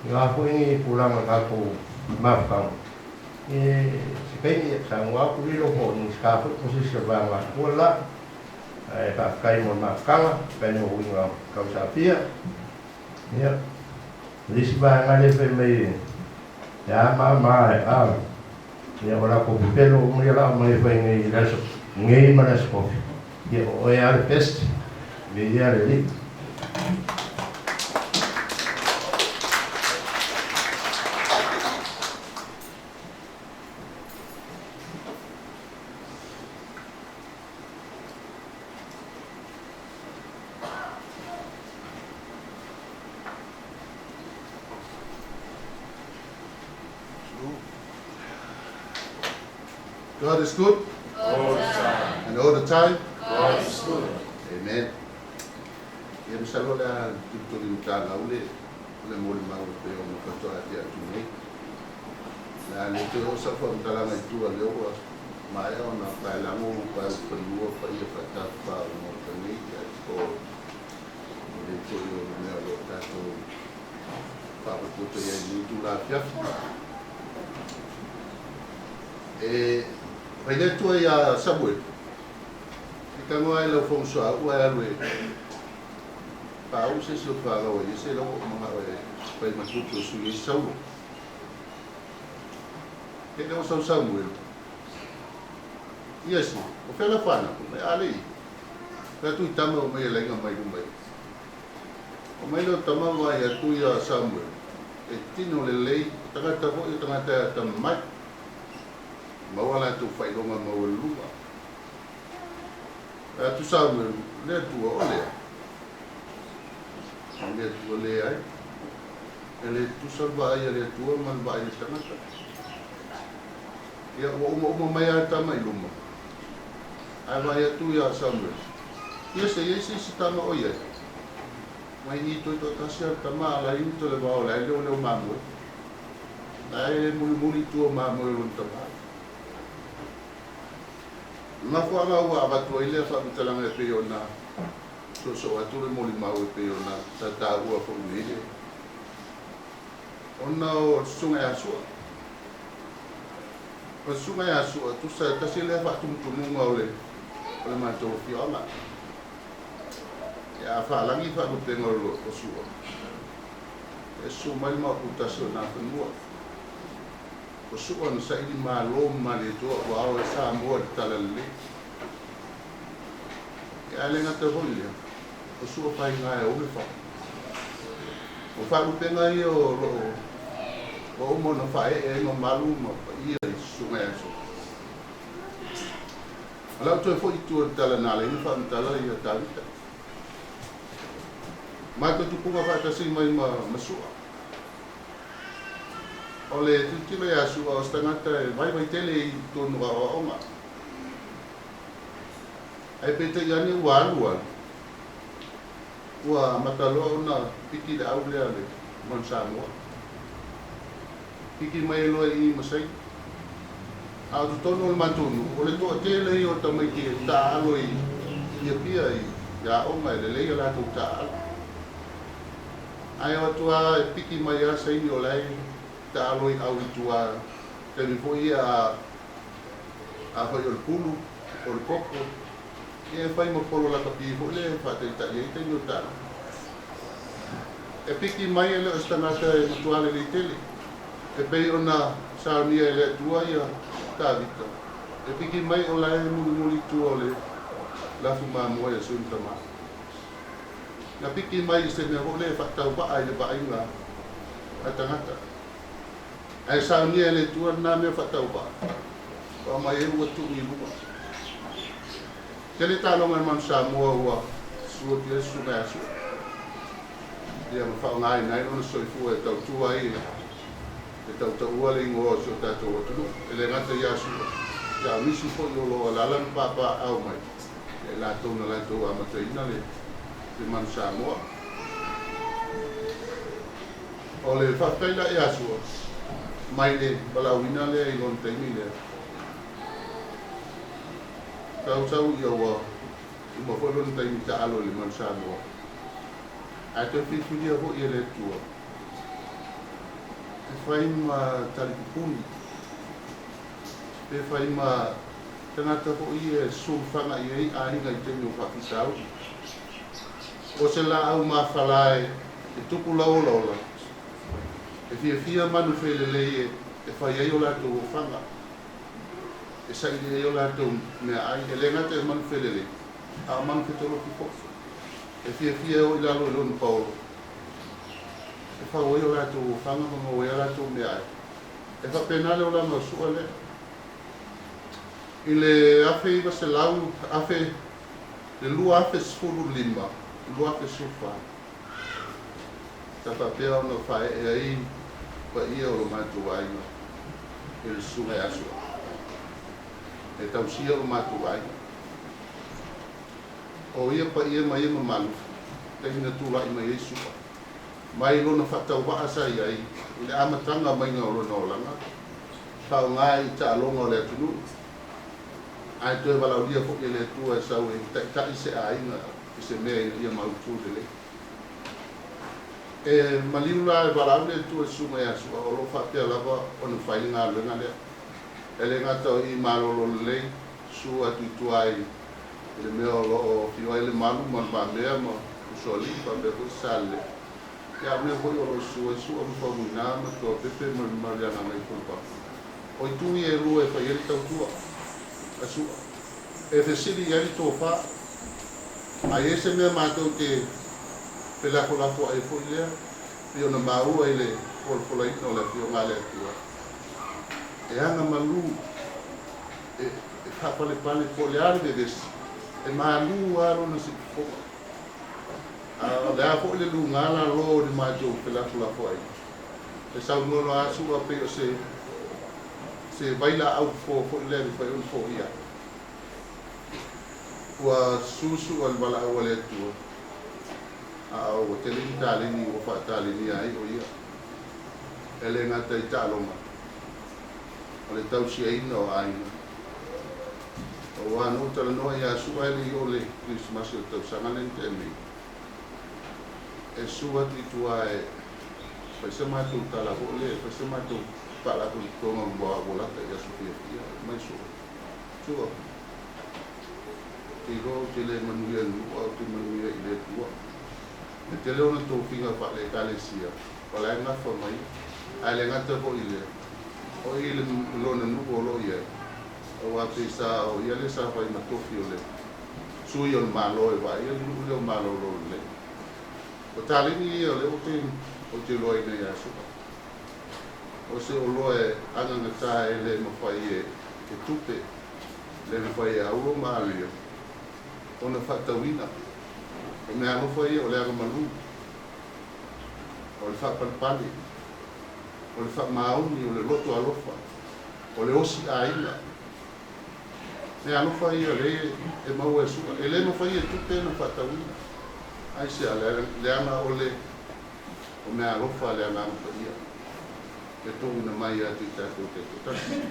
I a foi ni tulaga o tatou mafutaga, e se taimi e saunoa atu lilo po o Minisita foi po o se isi o le vaega atoa le la. Ae faafetai mo le mafutaga, faafetai mo uiga tausaafia. Ia, o le isi vaega lea fai mai e a ma ma e a, ia o latou pepelo uma ia la aumai e fai nei i le aso nei ma le aso kofi. Ia o oe lava le best, viia le Alii. God is good. All the time. And all the time. God is good. Amen. Ia masalo o le a tulituli matala le le molimau e pei ona faatoa ati atu nei. O le a le toe oo sau faamatalaga i tua lea ua maea ona paelago ma paeupalua paia faatafafa o le Maota nei, ia o le foi o le mea o lo o tatou faapotopoto i ai i lenei itula afiafi. E fai le Atua iā Samuele, E tago ae lau fogosoauu ae alu e paau se isi o fanau a Iese la ua ou manao e fai ma tupu e sui ai Saulo. E le o sau Samuele. Iese, o fea lau fanau? Mai a le i. Fai atu i tama o mai e laiga mai luma i. O mai leo tama vaai atu ia Samuele, e tino lelei, o tagata foi o tagata e atamamai. Maua latou faailoga maualuluga. Fai atu Samuele, Le Atua, o lea? O le Atua leai. E le tutusa le vaai a le Atua ma le vaai a le tagata. Ia, ua umauma mai lava le tama i luma, ae vaai atu ia Samuele, Ia se i ai se isi tama o i ai? Mai i toetoatasi lava le tama a la i uta le vao o le ai lea o leo mamoe. La e mulimuli i tua o mamoe o lona tamā. O le mafuaaga ua avatu ai lea faamatalaga e pei ona soosoo atu le molimau e pei ona sa taua foi nei le ona o le susuga ia Sua. O le susuga ia Sua, tusa e tasi lea faatumutumuga o le o le matou afioaga. Ia a faalagi faalupega o Sua, e susu mai le maopu tasi o Nafanua. O Sua na saili malo ma Malietoa ua ao ai Samoa i le talalelei. Ia ae le gata foi i lea, o Sua faiga e ou le fao. O faalupega ia o lo o ua uma ona faaee ai mamalu ma paia i susuga ia Sua. O lau toe foi i tua i le tala na ala ai ona faamatala ia Tavita. Matou tupuga faatasi mai ma ma Sua. O le tilotilo ia Sua o se tagata e vaivai tele i totonu o aoaoga. Ae peitai ane ua alu alu, ua amata loa ona piki le au lea a le Manu Samoa. Piki mai ai loa i i ma Saina. A o totonu o le matou nuu, o le toatele ia o tamaiti e taaalo i Apia i aoga e lelei a latou taaalo. Ae o atu lava e piki mai lava saini o la e taalo i au i tua taimi foi ia a afai o le pulu, o le koko, ia e fai ma polo lakapi foi lea e faataitai ai taimi o taalo. E piki mai e le o se tagata e matua lelei tele. E pei ona saunia e le Atua ia Tavita, e piki mai o la e mulimuli i tua o le lafu mamoe a Suni Tama. Na piki mai i se mea foi lea e faatauvaa i le vaaiga a tagata. Ae saunia e le Atua lena mea faatauvaa, ua aumai ai ua tuu i luga. Tele taaloga a le Manu Samoa ua susu atu i ai le susuga ia Sua. Ia ma faaaogaina ai lona soifua e tautua ai e tautaua le igoa o si o tatou atunuu. E le gata ia Sua, ia a o nisi foi o lo o alaala ma papaaao mai, ia i latou na latou amataina le le Manu Samoa. O le faafetai la ia Sua mai le valaauina lea i lona taimi lea. Sausau ia ua uma foi lona taimi taalo i le Manu Samoa. Ae toe filifilia foi e le Atua e fai ma talipupuni, pe fai ma tagata foi ia e sulufaga i ai aiga i taimi o faafitauli. O se laau mafala e tupu lauolaola, e fiafia manu felelei e fai ai o latou ofaga, e saili ai o latou meaai. E le gata i manu felelei, a o manu fetolofi foi. E fiafia e o i lalo i lona paolo, e fau ai o latou ofaga ma maua ai a latou meaai. E faapena le olaga o Sua lea. I le 1900, afe, le 2015, 2014, sa faapea ona faaee ai paia o lo matou aiga i le susuga ia Sua, e tausia lo matou aiga. O ia paia ma ia mamalu, taimi na tulai mai ai Sua, mai lona faatauvaa sa i ai i le amataga maiga o lona olaga, faaaoga i taaloga o le atunuu, ae toe valaaulia foi e le Atua e sau e taitai se aiga i se mea ina ia mautu lelei. E maliu la e valaau le Atua i le susuga ia Sua, o lo o faapea lava ona fai le galuega lea. E le gata o i malolo lelei, susu atu i tua i le mea o lo o afio ai Lemalu ma Le Mamea ma Usoalii faapea foi Salelea. Ia a o mea foi o lo o susu ai Sua ma Faumuina ma Tuapepe ma le Maliagagaifolopapa. O itu ia e lua e fai ai le tautua a Sua. E fesili i ai le tofa, a i ai se mea matou te felafolafoai ai foi lea, pei ona maua i le folafolaina o le Afioga a le Atua, e aga malu, e faapalepale po o le a le vevesi, e malu lava lona siufofoga. A o le a foi le luga lalo o le matou felafolafoaiga, e saunoa loa lava Sua pei o se se vailaau fofo foi lea e mafai ona foia ai. Ua susu a le valaau a le Atua, a ua tele ni taleni ua faatalenia ai o ia. E le gata i taaloga, o le tausiaina o aiga. Aua na ou talanoa ia Sua e le i oo le Kerisimasi o le tausaga lea na tea nei, e sua atu i tua e fai se matou tala foi lea, e fai se matou faalapotopotoga ua lata i aso fiafia. Mai Sua, Sua, ou te iloa ou te le manuia i le nuu ae ou te manuia i le Atua. E tele ona tofiga faale-Ekalesia o la e gafa mai, ae le gata foi i lea, o i le lona nuu o lo o i ai, aua pei sa o ia lea sa fai ma tofi o le sui o le Malo e vaaia le nuu lea o malolo lelei. O taleni ia o lea ou te iloaina ia Su'a. O se oloa e agagata e le mafai e tupe, le mafai e auro ma alia ona faatauina. O meaalofa ia o le agamalu, o le faapalepale, o le faamaoni, o le loto alofa, o le osi aiga. Meaalofa ia lea e maua e Su'a. E le mafai e tupe ona faatauina. Aisea? Leaga o le o meaalofa a le Agaga Paia e tuuina mai ia te i tatou taitoatasi.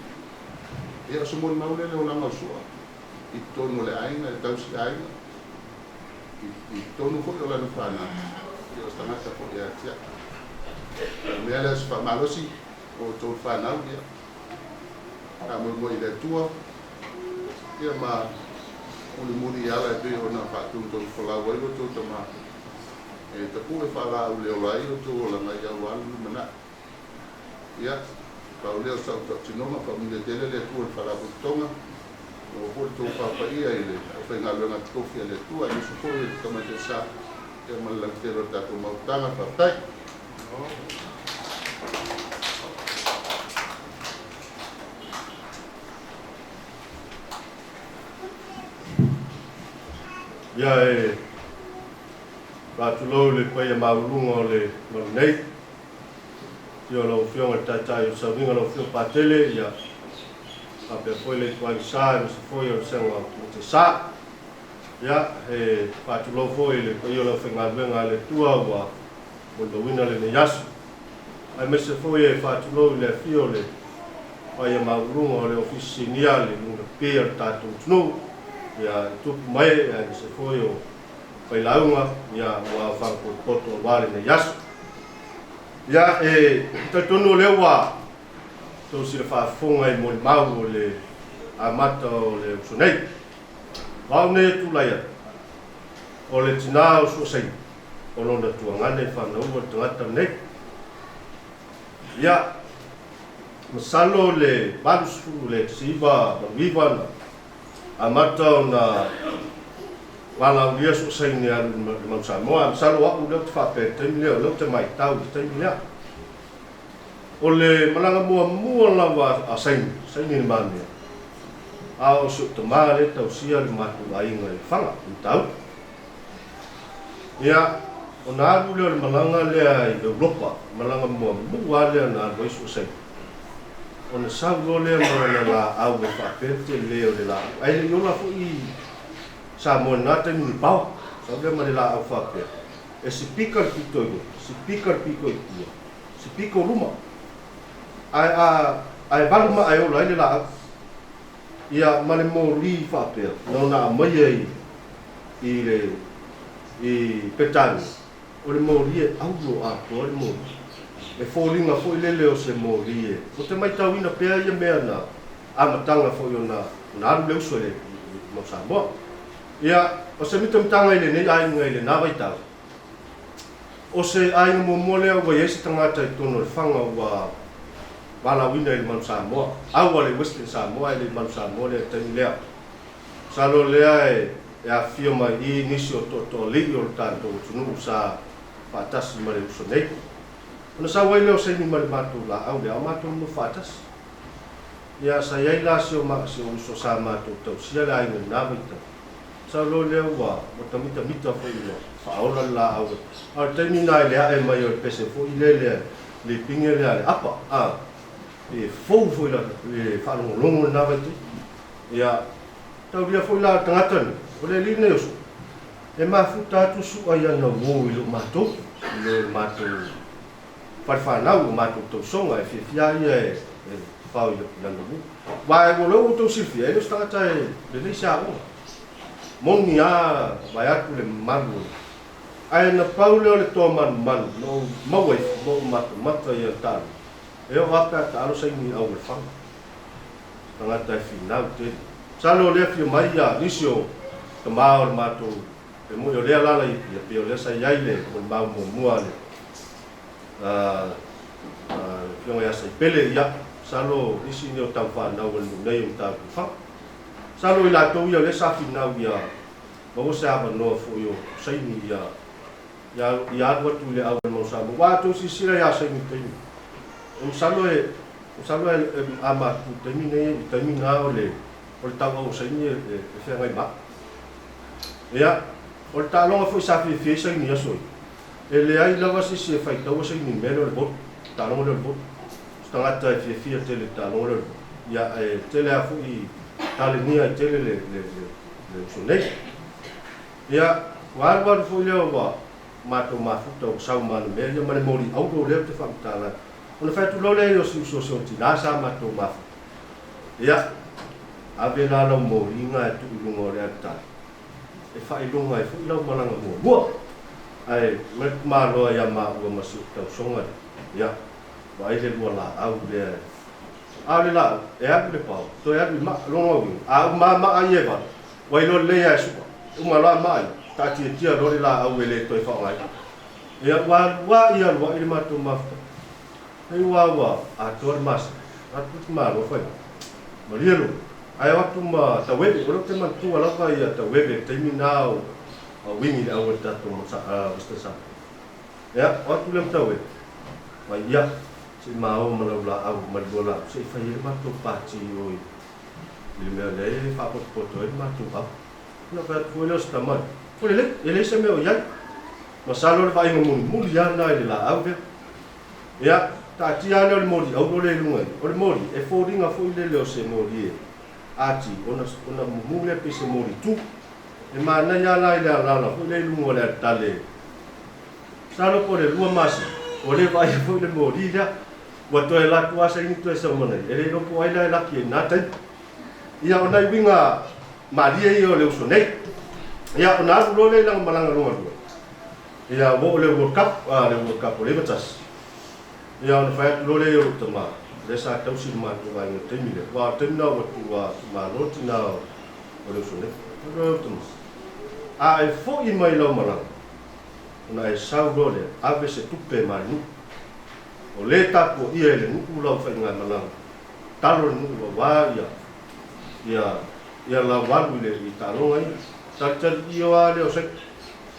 Ia, o se molimau lea i le olaga o Su'a i totonu o le aiga, e tausi aiga. I totonu foi o lana fanau, ia o se tagata foi e atiae. O le mea lea o se faamalosi o outou fanau, ia faamoemoe i le Atua, ia ma mulimuli i ala e pei ona faatonutonufolau ai lo outou tama, e tapue faalaau le ola ai outou olaga ia aua le lumanai. Ia, pau lea o sau tautinoga, faamanuia tele le Atua i le Faalapotopotoga, maua foi le tofa paia i le aufaigaluega totofi a le Atua, aemaise foi o le Tamaitai Sa, ia ma le lautele o le tatou mautaga. Faafetai. Ia e faatulou i le paia maualuga o le malu nei. Afio lau Afioga i le Taitai o le Sauniga lau Afioga Patele, ia faapea foi le Ituaiga Sa aemaise foi o le Sega o Timote Sa. Ia, e faatulou foi i le paia o le aufaigaluega a le Atua ua molimauina lenei aso. Aemaise foi e faatulou i le afio o le paia maualuga o le Ofisa Sinia le Luna Pipii a le tatou atunuu, ia i tupu ma ee aemaise foi o failauga, ia ua aofaga potopoto aua lenei aso. Ia, e talitonu o lea ua tou sila faafofoga i molimau o le amata o le uso nei. O au nei e tulai atu, o le tinā o Suasaini, o lona tuagana e fanaua le tagata lenei. Ia, masalo le 80 le 1989 na amata ona valaaulia Suasaini e alu i le Manu Samoa. Ae masalo o au lea ou te faapea i le taimi lea, o lea ou te matau i le taimi lea. O le malaga muamua lava a Saini, Saini Le Mamea, a o si ou tama lea e tausia le matou aiga i Lefaga, i Matautu. Ia, ona alu lea o le malaga lea i Europa, malaga muamua lava lea na alu ai Suasaini. Ona sau loa lea ma lana laau e faapea le tele o le laau. Ae le i ola foi i Samoa i lena taimi ni paoa. Sau lea ma le laau faapea, e sipika le pito i luma, sipika le pito i tua, sipika o luma. Ae a, ae valu maa e ola ai le laau. Ia, ma le moli faapea, na ona aumaia i, i le, i Petania, o le moli e aulo atoa le moli. E foliga foi lele o se moli e, ou te maitauina pea ia mea na amataga foi ona, ona alu le uso i le, i mau Samoa. Ia, o se mitamitaga i lenei aiga i lena vaitau, O se aiga muamua lea ua i ai se tagata i totonu o Lefaga ua valaauina i le Manu Samoa. Au a le Western Samoa ae le i Manu Samoa lea i le taimi lea. Masalo lea e afifio mai i i nisi o toatoalii o le tatou atunuu sa faatasi ma le uso nei. Ona sau ai lea o Saini ma le matou laau lea, a o matou nofo faatasi. Ia, sa i ai la si o uso sa matou tausia le aiga i lena vaitau. Sau loa lea ua ua mitamita foi ua faaola le laau e. A o le taimi lena i le ae mai o le pese foi lea le le pine lea a le apa a, e fou foi la le faalogologo lena vaitaimi. Ia, taulia foi la le tagata lenei, o le alii lenei o Su'a, e mafuta atu Su'a i ana uo i lo matou, i lo matou. falefanau o matou tausoga e fiafia a ia e fao i lana nuu. Aua o lea ua outou silafia, e le o se tagata e lelei se aoga. Moni a vaeatu le mamalu o le. Ae na pau lea o le toa manumanu na ou maua ifo ma ou matamata i ana taaloga, e oo lava pe a taalo saini au o le faga. Se tagata e finau tele. Masalo o lea fia mai ia nisi o tama o le matou e moi o lea alaala i Apia, pei o lea sa i ai le molimau muamua a le Afioga ia Saipele, ia, masalo nisi nei o taufanau a le nuu nei o Matautu Faga. Masalo i latou ia o lea sa finau ia maua se avanoa foi o saini ia ia alu atu i le au mau Samoa. Aua a outou silasila ia saini i le taimi, e masalo e masalo e a matutu i le taimi nei, i le taimi na o le o le tauau o saini e feagai ma au. Ia, o le taaloga foi sa fiafia ai saini i aso ia, E leai lava se isi e faitaua saini i le mea lea o le voli, le taaloga lea o le voli. O se tagata e fiafia tele i le taaloga lea o le voli. Ia, e tele lava foi talenia ai tele le, le, le, le uso nei. Ia, ua alualu foi lea ua matou mafuta ua sau ma ana mea ia ma le moli auro lea ou te faamatala atu. Ona fai atu loa lea i o si uso o si ona tina sa matou mafuta. Ia, ave la lau moliga e tuu i luga o le alitari. E faailoga ai foi lau malaga muamua. Ae mai le tamaloa ia maua ma si ou tausoga lea, ia, vaai le lua laau lea e. A o le laau, e alu i le pao, toe alu i maa, lona uiga, a uma lava maa ia e valu, ua iloa lelei lava e sua, e uma loa maa ia, taatiatia loa le laau e le toe faaaogaina. Ia, ua alu lava ia alu ai le matou mafuta. Hei ua ua atoa le masina, atu le tamaloa fai mai, Malie lou, ae o atu ma Taueve, o lea ou te manatua lava ia Taueve i le taimi na o wingi le au a le tatou Western Samoa. Ia, o atu lea ma Taueve, mai ia, se i ma o ma lau laau ma le lua laau, se i fai ai le matou pati i o i le mea lea e faapotopoto ai le matou au. Ia fai atu foi lea o se tama, o lelei, e leai se mea o i ai. Masalo le vaaiga mulimuli lava lena i le laau lea. Ia, taatia lea o le moli auro lea i luga i, o le moli, e foliga foi lele o se moli e ati, ona, ona mumu lea pei se moli tu. E manaia lava la i le alaala foi lea i luga o le alitale, masalo po o le lua masina, ua le vaaia foi le moli lea. Ua toe alu atu lava saini toe sau ma nai, e le iloa po o ai la e laki ai i lena taimi. Ia, o nai uiga malie ia o le uso nei. Ia, ona alu loa lea i lana malaga lona lua. Ia ua oo le World Cup, a le World Cup o le 91. Ia ona fai atu loa lea i lou tama, lea sa tausi le matou aiga i le taimi lea, aua o le taimi lena ua ua tuumalo le tina o le uso nei. Fai atu loa lou tama, a e foi mai lau malaga, ona e sau loa lea, ave se tupe ma le nuu. O le tapuaia e le nuu lau faigamalaga, talo le nuu aua ia ia ia lau alu i le i taaloga ia. Talitali io lava lea o Saito.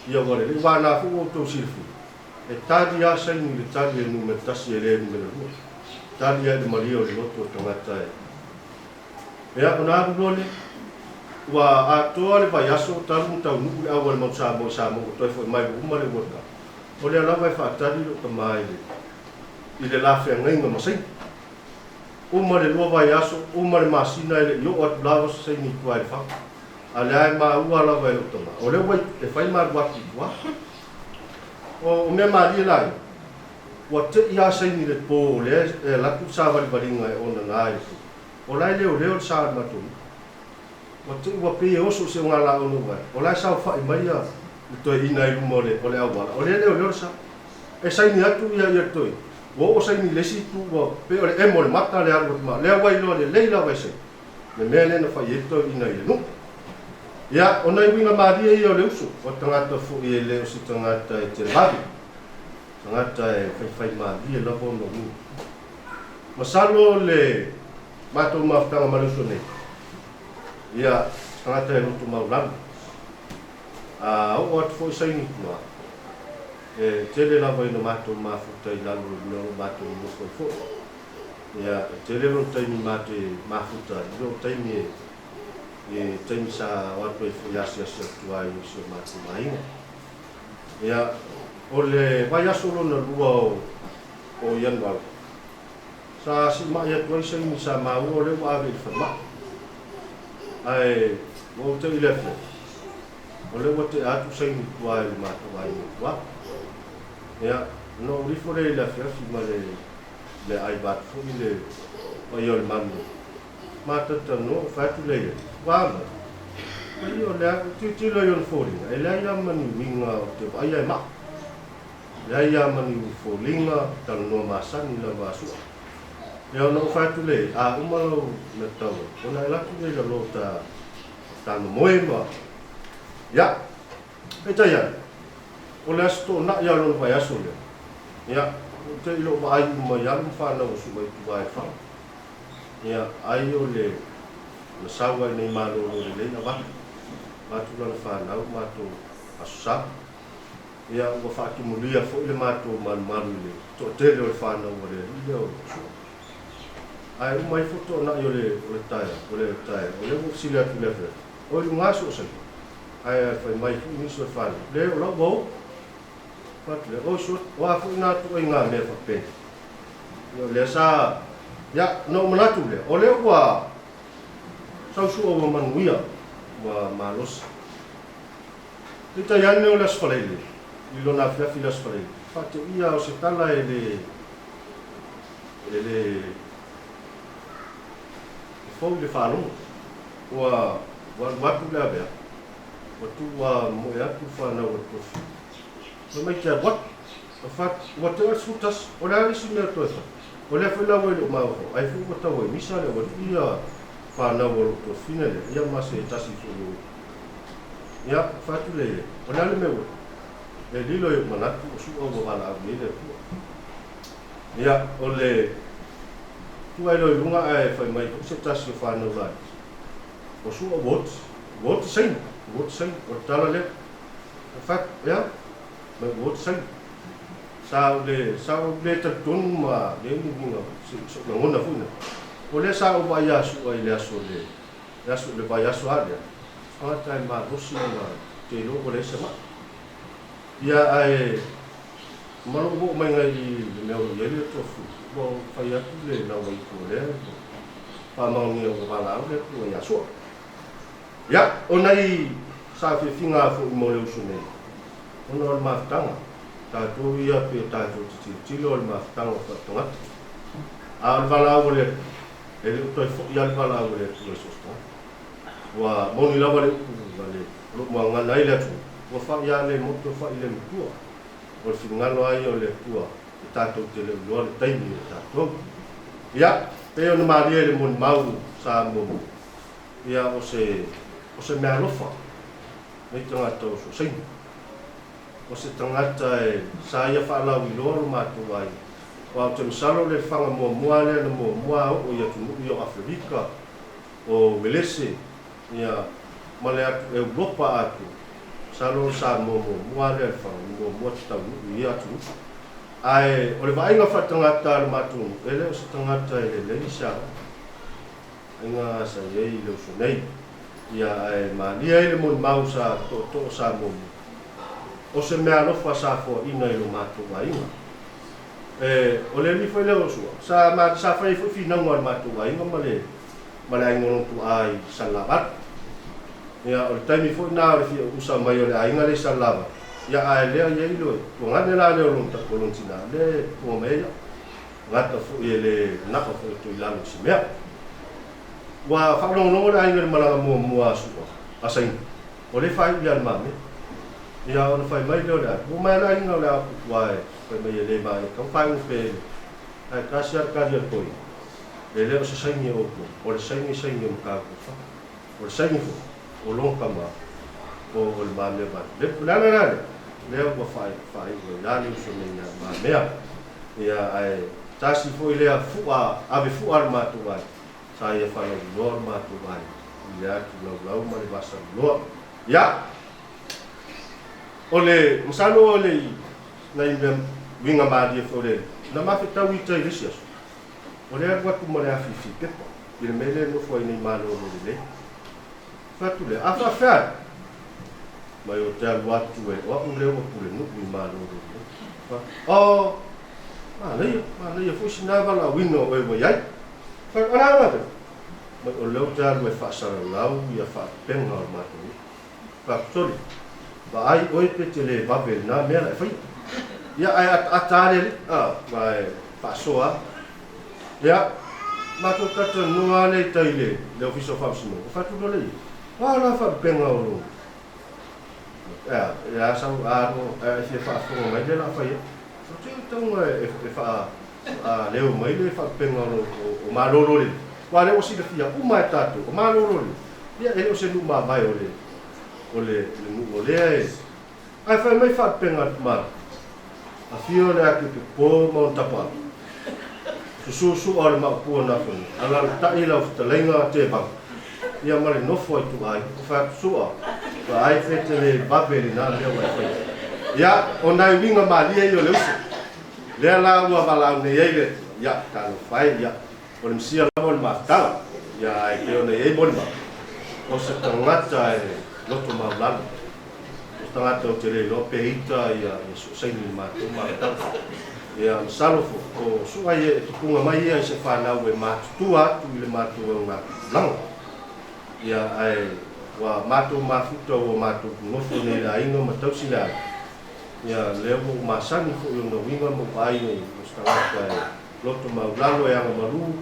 Ia ua lelei aua na foi ua outou silafia, e tali lava saini i le tali e numera tasi e le numera lua. Tali lava i le malie o le loto o le tagata e. Ea, ona alu loa lea. Ua atoa le vaiaso talu ona taunuu le au a le Mount Samoa i Samoa ua toe foi mai ua uma le World Cup. O lea lava e faatali lou tama i le i le la feagaiga ma saini. Uma le lua vaiaso, uma le masina e le i oo atu lava se saini i tua i le fale. A lea e maua lava e lou tama, o lea ua e fai ma alu atu i tua. O mea malie la ia, ua te i a saini le po o lea e alu atu le savalivaliga e ona na i le po. O la e leoleo le sa o le matou nuu. Ua te i ua pei e oso i se ogalaau na ua o la e saofai mai ia le toeaina i luma o le o le auala, o lea e leoleo le sa. E saini atu ia ia le toeaina, ua oo saini i le isi itu ua pei o le emo o le mata le alu atu ma lea ua iloa lelei lava e saini. Le mea lea na fai ai le toeaina i le nuu. Ia, o nai uiga malie ia o le uso, o tagata foi e le o se tagata e televave, tagata e faifai malie lava ona uiga. Masalo le matou mafutaga ma le uso nei, ia, se tagata e loto maulalo. A oo atu foi saini i tua, e tele lava ina matou mafuta i lalo i le mea o lo o matou nonofo ai foi. Ia, e tele lona taimi ma te mafuta ai, i lou taimi e, i taimi sa o atu ai foi asiasi atu ai i si o matou aiga. Ia, o le vaiaso lona lua o, o Ianuari, sa siimai atu ai saini sa maua o lea ua ave i le falemai. Ae ua ou te i le afiafi, o lea ua tea atu saini i tua i le matou aiga i tua. Ia, Ona ou lifo lea i le afiafi ma le meaai vaeatu foi le paia o le malu. Ma talatalanoa, ou fai atu lea i ai, Ua a mai? Ai o le a, ou tilotilo i ona foliga, e leai lava ma ni uiga ou te vaaia e maa. Leai lava ma ni foliga talanoa masani lava a Su'a. Ia ona ou fai atu lea i ai, A uma lau mea tau ai, ona e alu atu lea i lalo ta, ta momoe ma. Ia, peitai ane, o le Aso Toonai lava o lona vaiaso lea, ia, ou te i lou vaai uma i alo ma fanau a Su'a i tua e fala. Ia, ai o le na sau ai nei malolo lelei avatu, avatu lana fanau matou Aso Sa. Ia, ua faatumulia foi le matou malumalu i le toatele o le fanau a le alii lea o Sua. Ae uma ifo toonai o le, o le taeao, o le taeao, o lea ua fesili atu i le afiafi, Oi luga aso o Saina? Ae fai mai foi nisi o le fanau, Le, o lau ua oo. Fai atu lea, Oi sua, o a foi na ituaiga mea faapena? Ia, o lea sa, ia, ona ou manatu lea, o lea ua sau sua ua manuia, ua malosi. Peitai ane o le Aso Faraile, i lona afiafi i le Aso Faraile, faateia o se tala e le, e le, e fou i le faalogo. Ua, ua alu atu le avea, ua tuu a moe atu le fanau a le tofi. Fai mai te alu atu, ua fai atu, ua tea le 11, o le a le isi mea toe fai? O lea foi la ua e le o mafaufau, ai foi ua tau ai misa le aualii ia fanau a lou tofina lea, ia ma se tasi foi o Ia, fai atu lea i ai, o le a le mea ua E lilo i ou manatu, o su'a ua valaau i ai le Atua. Ia, o le tuu ai loa i luga ae fai mai foi se tasi o fanau laiti, o su'a ua oti, ua oti saina, ua oti saina, o le tala lea. Fai atu, ia, mai ua oti saina. Sa ou le, sa ou le talitonu ma leai ni uiga, se, so'u lagona foi na. O lea sa ou vaai ia su'a i le aso le, le aso, le vaiaso lava lea, tagata e malosi ma te iloa ua leai se ma'i. Ia ae ma lou oo maiga i le mea o lo o i ai le tofu, ua ou fai atu le lauaitu o lea ua faamaonia ua valaau le Atua ia Sua. Ia, o nai saafiafiga foi mo le uso nei, ona o le mafutaga, tatou ia pe tatou te tilotilo o le mafutaga o faatagata. A o le valaau a le Atua, e le o toe foi lava le valaau a le Atua i so o se tagata. Ua moni lava le upu a le o lo o muagana ai le atunuu, ua fai lava le moto fai le matua. O le finagalo lava ia o le Atua e tatou te le o iloa le taimi o tatou. Ia, pei ona malie le molimau sa muamua, ia o se, o se meaalofa nei tagata o Sosaina. O se tagata e sa ia faalauiloa lo matou aiga, aua ou te masalo o le faga muamua lea na muamua oo i atunuu ia o Aferika, o Uelese, ia, ma le atu Europa atoa, masalo o Samoa muamua lea i le faga muamua te taunuu i ia atunuu. Ae o le vaaiga faatagata a le matou nuu, e le o se tagata e lelei se aoga. Aiga sa i ai i le uso nei. Ia, ae malie ai le molimau sa tootoo sa muamua. O se meaalofa sa foaina i lo matou aiga. E, o le alii foi lea o Sua, sa, ma, sa fai ai foi finauga a le matou aiga ma le, ma le aiga o lona tuaa i Salelavalu. Ia, o le taimi foi lena o le fia usa mai o le aiga lea i Salelavalu, ia ae lea i ai le tuagane la lea o lona, o lona tina, lea e tuga mai ai au. Gata foi e le manao foi e toe i lalo i se mea. Ua faalogologo le aiga i le malaga muamua a Sua, a Saina. O lea e faaiu ia le mamea. Ia ona fai mai lea o le aiga, ua mai a le aiga o le a putua e fai mai e le maea tau faaiu pe le. Ae tasi a le tali a le toeaina, e le o se saini a outou, o le saini saini o Matautu fa. O le saini foi, o lona tama, o o le mamea vale. Le, o le ala la lea, lea ua faaiu faaiu ai la le uso nei ia le mamea. Ia ae tasi foi lea fu'a, ave fu'a le matou aiga. Sa ia faalauiloa lo matou aiga i le atu laulau ma le vasaluloa. Ia! O le, masalo o le nai mea uiga malie foi o le na mafetau i tai i le isi aso, o le alu atu ma le afifi pepa i le mea lea e nofo ai nei malolo lelei. Fai atu lea, a faafefea ai? Mai ou te alu atu e, o au lea ua pulenuu i malolo lelei. Fai atu, oh, manaia, manaia foi sina valaauina o oe ua i ai. Fai, o le a lava? Mai o lea ou te alu e faasalalau ia faapena o le matou nuu. Fai atu, sole, vaai oe pe te le vave i lena mea la e faia. Ia, ae ataata lava le alii, a, ma e faasoa lava. Ia, matou talatalanoa lava lea i tai i le, le Ofisa o Faamasinoga, fai atu loa lea i ai, O a la faalupega o lou, e a, e a sau, a, a e fia faafofoga mai lea o le a fai atu. Ou te tauga e, e faa, leo mai le faalupega o lou, o, o malolo lelei, aua o lea ua silafia uma e tatou, o malolo lelei, ia, e le o se nuu mavae o le, o le, le nuu o lea e, Ae fai mai faalupega a le tamaloa, Afio le ake popo ma ona tapaau, Susu su'a o le maupua na fanua, Alalatai lau fetalaiga Tevaga, ia ma le nofo a ituai, O fai atu su'a, vaai pe te le vave lena mea ua e faia. Ia, o nai uiga malie ia o le uso, lea la ua valaau nei ai le Atua, ia, talofa e, ia, o le Mesia lava o le mafutaga, ia, ae pei ona i ai molimau, o se tagata e loto maulalo. O se tagata ou te le iloa pe ita ia soosaini i le matou mafutaga. Ia, masalo fo, o Su'a ia e tupuga mai ia i se fanau e matutua atu i le matou augatupulaga. Ia, ae ua matou mafuta ua matou nofo nei i le aiga ma tausi le aiga. Ia, lea ua ou masani foi ona uiga ma ou vaai nei o se tagata e loto maulalo e agamalu,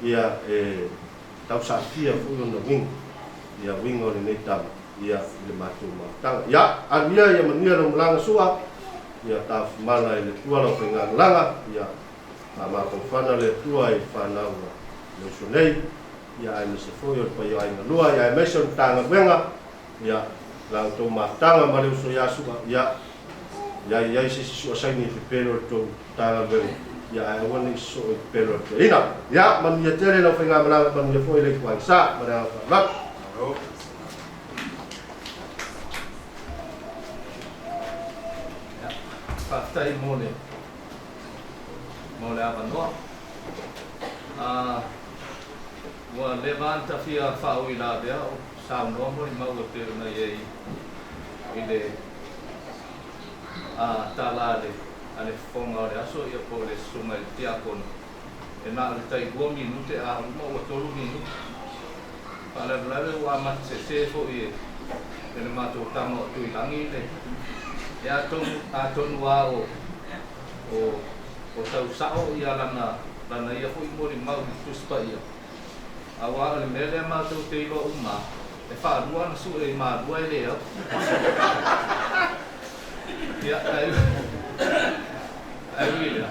ia, e tausaafia foi ona uiga, ia uiga o lenei tama, ia, i le matou mafutaga. Ia, alu ia, ia manuia lau malaga sua, ia taofimala i le Atua lau faigagalaga, ia, faamafaufana le Atua i fanau a le uso nei, ia, aemaise foi o le paia o aiga lua, ia, aemaise o le Matagaluega, ia, la outou mafutaga ma le uso ia Sua, ia, ia i ai se isi sua saini e pepelo i le tou Matagaluega, ia, ae aua ne i sosoo i pepelo a le toeaina. Ia, manuia tele lau faigamalaga, manuia foi le ituaiga sa. Ma le agaga faaaloalo. Ia, faafetai mo le mo le avanoa. Ah, ua leva lava ona ta fia faauilavea o saunoa molimau e pei ona i ai i le tala a le a le fofoga o le aso ia po o le susuga i le tiakono e na o le tai lua minute a uma ua tolu minute. Faalavelave ua amata sese foi e le matou tama o Tuilagi le e atonu atonu lava o o o tau sao ia lana lana ia foi molimau i le Tusi Paia aua o le mea lea matou te iloa uma e faalua ona sue i Malua e le au. Ia ae ae ui i lea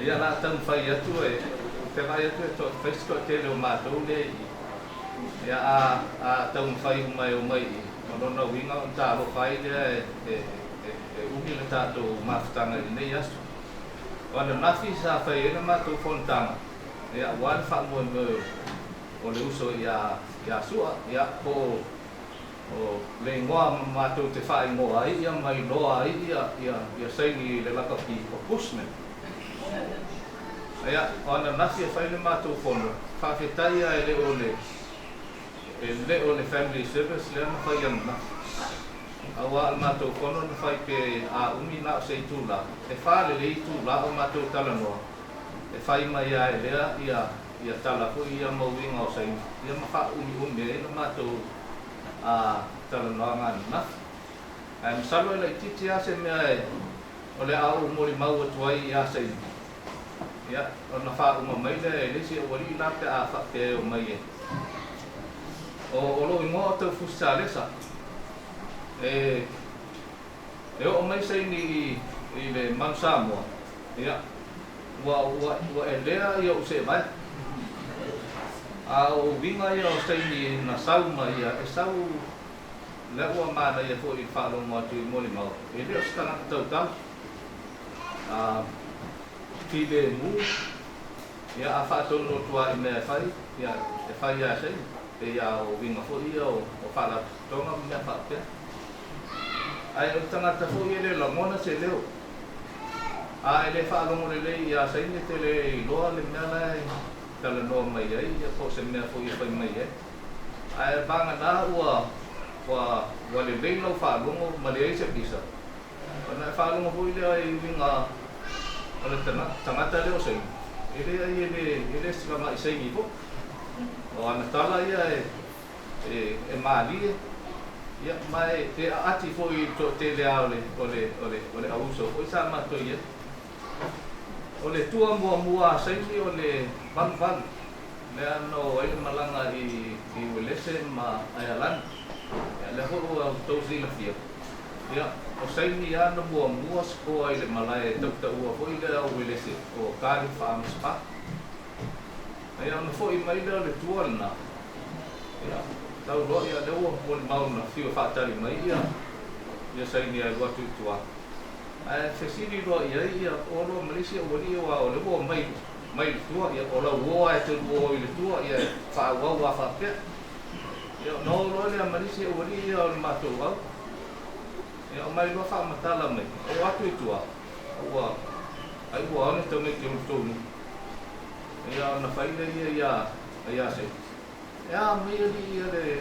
ia o le a taumafai atu e ou te vaai atu e fai si toatele o matou lea i i ia a a taumafai uma e omai i i o lona uiga ona talofa ai lea e e e umi le tatou mafutaga i lenei aso. O ananafi sa fai ai le matou fonotaga ia aua le faamoemoe o le uso ia ia Sua ia po o o le igoa matou te faaigoa ai ia ma iloa ai ia ia ia saini i le lakapi o Bushman. Ia, o ananafi e fai le matou fono, faafetai a e le o le e le o le family service lea na fai ananafi. Aua o le matou fono na fai pe a umi na o se itula, e fa lelei itula o matou talanoa, e fai mai a e lea ia ia tala foi ia ma uiga o saini, ia ma faaumiumi ai le matou talanoaga ananafi. Ae masalo e laitiiti lava se mea e o le a ou molimau atu ai ia Saini, ia, ona faauma mai lea e le isi aualii la pe a faapea e omai e. O, o lou igoa o Taufusi Salesa. E, e oo mai Saini i, i le Manu Samoa, ia, Ua, ua, ua elea ia ou seevae. A o uiga ia o saini na sau ma ia, e sau, lea ua manaia foi i le faalogo atu i molimau, e le o se tagata tautala. A filemu, ia a faatonu atu lava i mea e fai, ia e fai lava e saini. Pei lava o uiga foi ia o, o faalapotopotoga ma mea faapea. Ae o le tagata foi e le lagona se leo. A e le faalogo lelei iā Saini e te le iloa le mea la e talanoa mai ai ia po o se mea foi e fai mai ai. Ae vagana ua ua ua lelei lau faalogo ma leai se pisa, ona e faalogo foi lea i uiga o le tagata lea o Saini, e leai e le e le silamai Saini foi. O ana tala ia e e malie. Ia, ma e aati foi i le toatele lava o le, o le, o le, o le au uso foi sa matou i ai. O le tua muamua a Saini o le 88, lea na oo ai le malaga i, i Uelese ma Aialani. Ia, lea foi ua outou silafia, ia, o Saini lava na muamua sikoa i le malae e tautaua foi lea o Uelese o Cardiff Arms Park. Ia, ona foi mai lea o le tua lena, Ia, tau loa, ia, lea ua molimau na fiu e faatali mai ia, ia saini e alu atu i tua. Ae fesili loa i ai ia Olo ma le isi aualii aua o lea ua omai mai le tua, ia, o lau uo lava e te lua o i le tua, ia, e faaauau lava faapea. Ia, ona o loa lea ma le isi aualii ia o le matou au. Ia, omai loa faamatala mai, oo atu i tua, ua, ai ua one tamaiti o le tou nuu. Ia, ona fai lea ia ia, ia se. E a mai alii ia le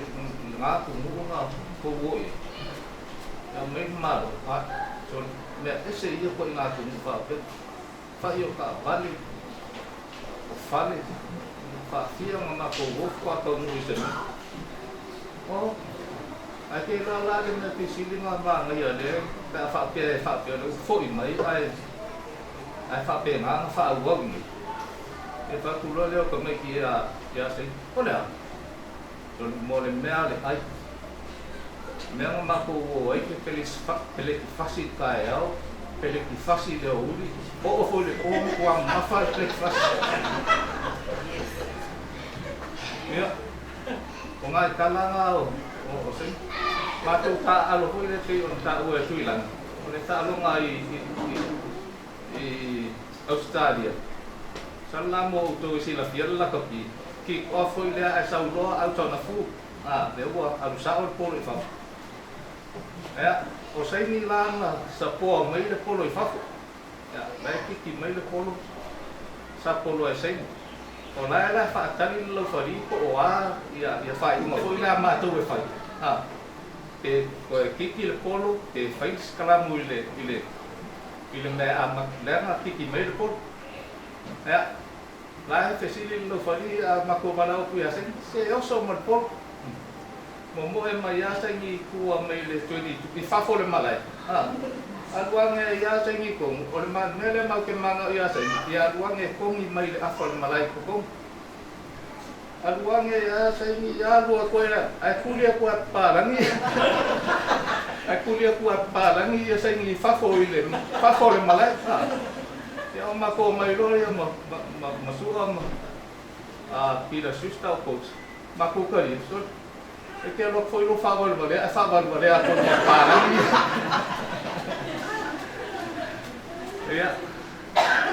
ga atunuu na tou o i ai? E a mai le Malo, a sole, mea ese ia koe ga atunuu faapea. Fai o taavale, o fale, faafia ma matou o faatoa taunuu i se mea. Oh, ae te la la le mea pisili na manaia lea pe a faapea e faapea o lea ua foi mai ae ae faapena na faaauau i nei. E fai atu loa lea o tamaiti ia ia Saini, O le a? Mo le mea le ai. Mea na matou o ai ke pelekifasi i le taeao, pelekifasi i le aoauli, oo foi i le po matua mamafa le pelekifasi. Ia, o nai tala na o, o, o Saini. Matou taaalo foi lea pei ona taua e Tuilagi, o le taaloga i, i, i, i Ausetalia. Masalo la mo outou e silafia le lakapi, kick off foi lea ae sau loa out on a fu, a, lea ua alu sao le polo i fafo. Ea, o Saini la na sapoa mai le polo i fafo. Ea, la e kiki mai le polo, sa polo ai Saini. O la e la e faatali le laufali po o a ia, ia faaiuga foi lea a matou e fai, a, pe toe kiki le polo, pe fai le sikalamu i le, i le, i le mea e amata, lea na kiki mai le polo. Ea, la e fesili le laufali a matou valaau atu ia Saini, se oso ma le polo. Momoe mai lava Saini i tua mai le 22, i fafo o le malae. A, alu ane ai lava Saini i totonu, o le mea lea matou te manao ia Saini, ia alu ane e togi mai le afa o le malae i totonu. Alu ane a Saini, ia alu atu ai ae tuli atu lava e papalagi ae tuli atu lava e papalagi ia Saini i fafo i le fafo o le malae. Ia o matou omai loa ia ma ma ma Su'a ma a Peter Schuster o coach, matou talia, sole, e te alu atu foi lou faavalevalea ae faavalevalea atu ma papalagi ia. Ia,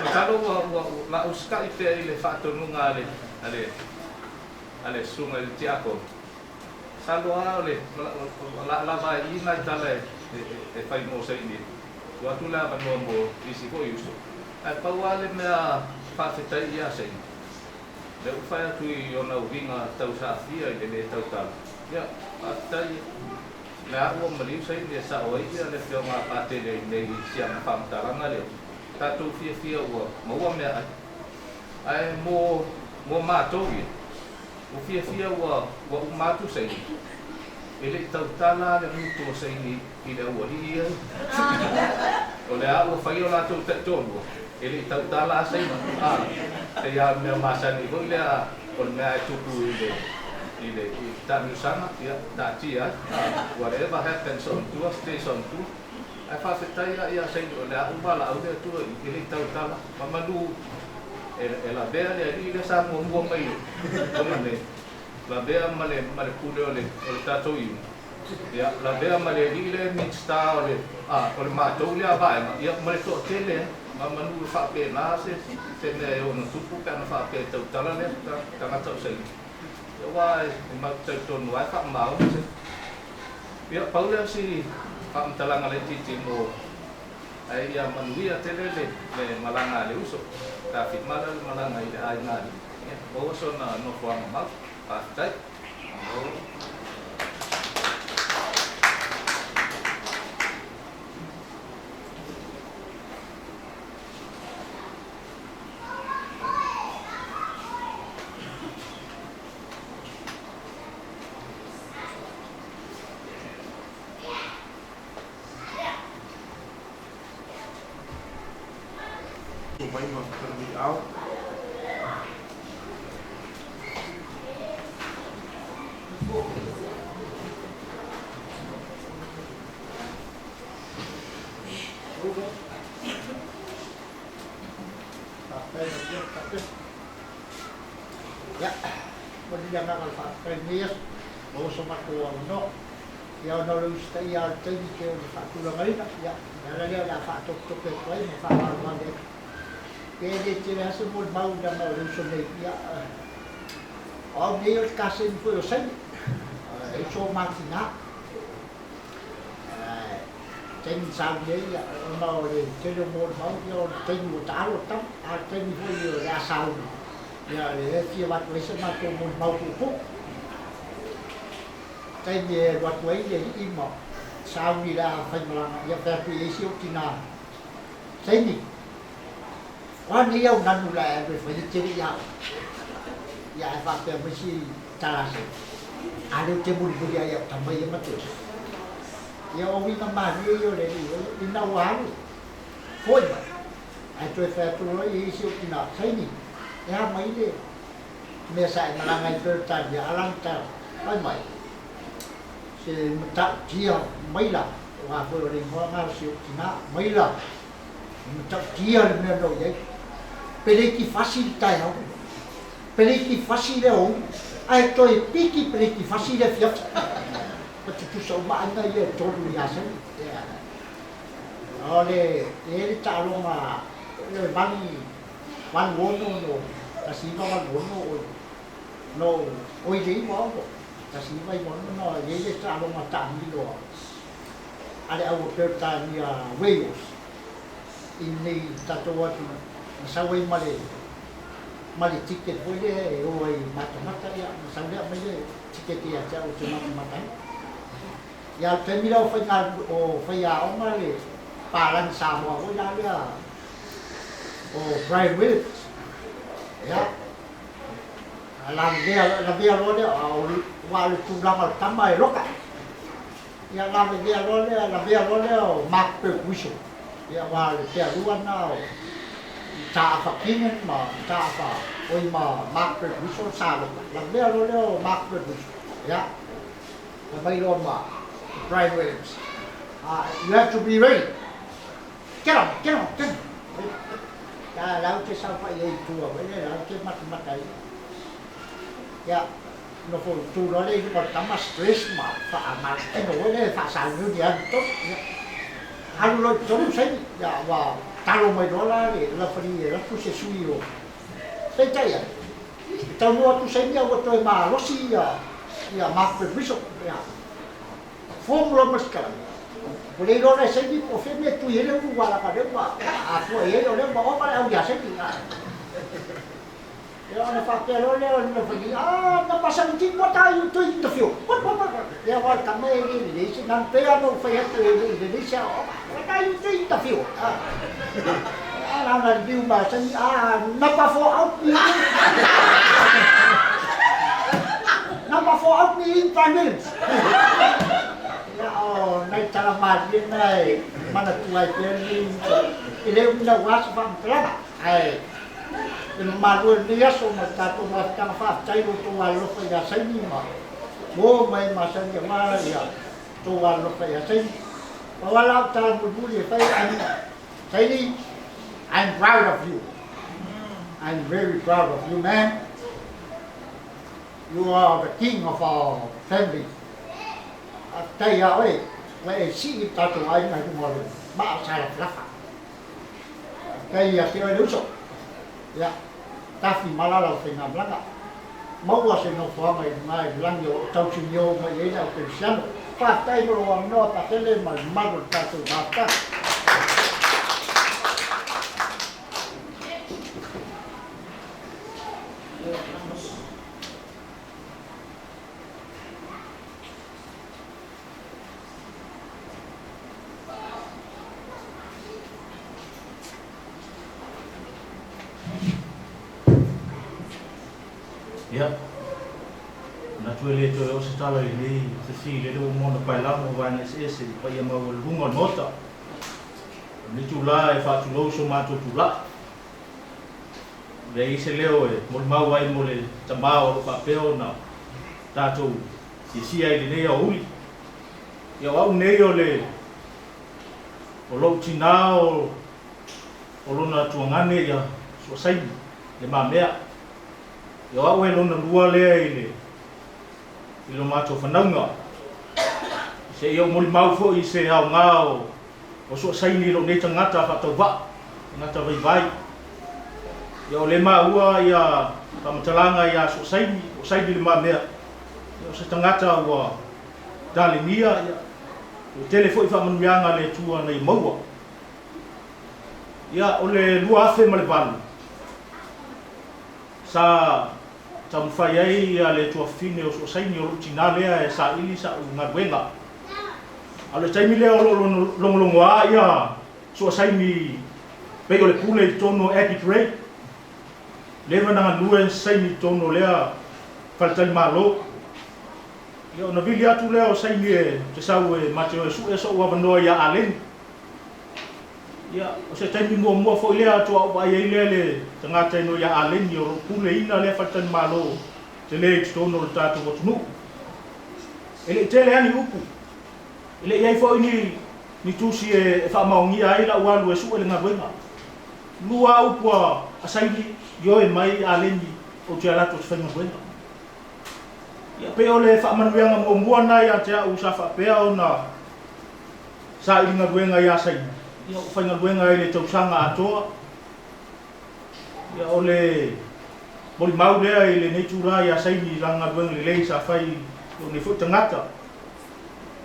masalo ua ua la usita'i pea i le faatonuga a le a le a le susuga i le tiakono. Masalo lava o le o le a lava ai i i nai tala e e fai mo Saini e tuu atu le avanoa mo isi foi uso. Ae pau lava le mea faafetai ia Saini, lea ua fai atu i ona uiga tausaafia i le lē tautala. Ia, faafetai le a ua maliu Saini e sao ai ia le afioga a Patele i nei i siana faamatalaga lea. Tatou fiafia ua maua meaai. Ae mo mo matou ia, ua fiafia ua ua uma atu Saini, e le i tautala le gutu o Saini i le aualii ia. O le a ua fai o latou taitoalua, e le i tautala a Saini. A, pei lava o le mea masani foi lea o le mea e tupu i le i le i le taamilosaga, ia, taatia ai. A, whatever happens on tour stays on tour. Ae faafetai la ia Saini o le a uma laau le Atua i e le i tautala ma manu e lavea le alii lea sa muamua mai ona nei lavea ma le ma le pule o le o le tatou iuga ia lavea ma le alii lea Minista o le a o le matou lea vaega ia ma le toatele ma manu e faapena se se mea e ono tupu pe ana faapea e tautala lea tagata o Saini ia aua e matou talitonu lava e faamamaoni se Ia, pau lea o si faamatalaga laitiiti mo ae ia manuia tele le le malaga a le uso. Tafimala le malaga i le aiga alii. Ia, maua sona nofoaga mau. Faafetai. Malo. Mai ma Talamiao. Ia, momoli le agaga o le faafetai i lenei aso, maua so matou avanoa. Ia ona o le usitaia o le taimi pei ona faatulagaina, ia, o le ala lea o le a faatopetope atu ai ma faavavevave atu. Ia e le tele lava se molimau leaga o le uso nei, ia, o au nei o le kaseni foi o Saini, e uso o ma tina. Taimi sa alu i ai, ia, ona o le tele o molimau, ia o le taimi ua taalo le tama, a o le taimi foi o le a sauni, ia, o lea e fia avatu ai se matou molimau puupuu. Taimi e alu atu ai le alii ma sauni i le a faimalaga, ia fai atu i ai si ou tina, Saini, o a nei au nanu la e alu e fai e te le i aoga? Ia ae faapea mai si tala a Saini, A lea ou te mulimuli ai au tama ia ma toe. Ia o uiga malie ia o le alii oe, ina ua alu, foi mai, ae toe fai atu loa i ai si ou tina, Saini, e a mai le mea sa e malaga ai Peretania a lagitala fai mai se matautia maila aua foi o le igoa na o si ou tina maila e matautia le mea na o i ai peleiki fasi le taeao peleiki fasi le aoauli ae toe piki peleiki fasi le afiafi ma tutusa uma aiga ia e tolu ia Saini o le e i ai le taaloga le vali 86 no 1986 oi no oi le iwa ono 1996 na i ai le taaloga taamilo a le au o Peretania Wales i nei tatou atu na sau ai ma le ma le ticket foi lea e o ai matamata ia na sau lea aumai le ticket ia te au ou te matamata ai. Ia o le taimi lea o faiga o faiaoga le palagi Samoa foi la lea o Brian Williams. Ia, lavevea, lavea loa lea, aua o le tulaga o le tama e loka. Ia, lavevea loa lea, lavea loa lea o Mark Birtwistle. Ia, aua o le pealua lena o Taafa Keenan ma Taafa, oi ma Mark Birtwistle sa loka. Lavea loa lea o Mark Birtwistle. Ia, fai mai loa ma Brian Williams, You have to be ready. Get on, get on, get on. Ia, lau te saofai ai i tua foi lea, lau te matamata ai. Ia, nofo tu loa lea i luga o le tama, stress ma faamalataina foi lea, faasauniuni alu i totonu. Ia, alu loa i totonu saini, ia, ua talo mai loa la le lafali e alu atu se sui o Peitai ane, e taunuu atu saini a ua toe malosi ia, ia Mark Birdwhistle. Ia, Form loa ma le sikalame. Ua le iloa na e saini po o fea mea e tui ai le ulu ua laka lea ua afua i ai o lea ua ova le au ia saini. Ia ona faapea loa lea o le fai, ah, number 17, what are you doing in the field? What, what, what? Ia wa le tama e le lelei se nanu pei lava ona ou fai atu e le i lelei se aoaoga. What are you doing in the field? Ah, na ona liu ma saini, ah, number 4 out me. Number 4 out me in 5 minutes. Ia, o nai tala malie na e manatua ai pea lenei uso. E le umi naua se faamatalaga, ae e mamalu ai lenei aso ma le tatou mafutaga faafetai lo outou alolofa ia Saini ma uo mai ma Saini aua ia outou alolofa ia Saini. Pau lava la au tala mulimuli e fai, I'm, Saini, I'm proud of you. I'm very proud of you, man. You are the king of our family. Faafetai ia oe, ua e sii le tatou aiga i luga o le maa o Salafalafa. Faafetai ia te oe le uso. Ia, tafi malala o faigamalaga. Maua se nofoaga i luga i le lagi o lo o tausinio uma i ai le au kerisiano. Faafetai mo lou avanoa Patele ma le mamalu o le tatou mafutaga. Ia, manatu e le toe oo se tala i lenei fesili lele ua uma ona paelago o vaega eseese i paia maualuluga o le Maota. O lenei itula e faatulou so matou tulai. Leai se leo e molimau ai mo le tamā o lo o faapea ona tatou siasia i lenei aoauli. Ia o au nei o le o lou tinā o o lona tuagane ia Suasaini Le Mamea. Ia o au e lona lua lea i le i lo matou fanauga. Seia ou molimau foi i se aoga o o Suasaini i lou nei tagata faatauvaa, tagata vaivai. Ia o lea maua ia faamatalaga ia Suasaini, o Saini Le Mamea, ia o se tagata ua talenia, ia ua tele foi faamanuiaga a le Atua na ia maua. Ia o le 2008, sa taumafai ai ia le tuafafine o Suasaini o lou tinā lea e saili sa'u galuega. A o le taimi lea o lo o logologoa ia Suasaini pei o le pule i totonu o Abbey Parade. Leva na galue Saini i totonu o lea faletalimalo. Ia ona vili atu lea o Saini e te sau e ma te o e su'e so'u avanoa ia Aleni. Ia, o se taimi muamua foi lea toa ou vaai ai lea i le tagata ino ia Aleni o lo o puleina lea faletalimalo tele i totonu o le tatou atunuu. E le i tele lava ni upu, e le i i ai foi ni, ni tusi e, e faamaonia ai lau alu e sue le galuega. Lua lava upu a, a Saini, ioe mai Aleni ou te alu atu ou te faigaluega. Ia, pei o le faamanuiaga muamua lena ia te au sa faapea ona saili galuega ia Saini, ia ua faigaluega ai i le tausaga atoa. Ia o le molimau lea i lenei itula ia Saini i lana galuega lelei sa fai i lou nei foi tagata.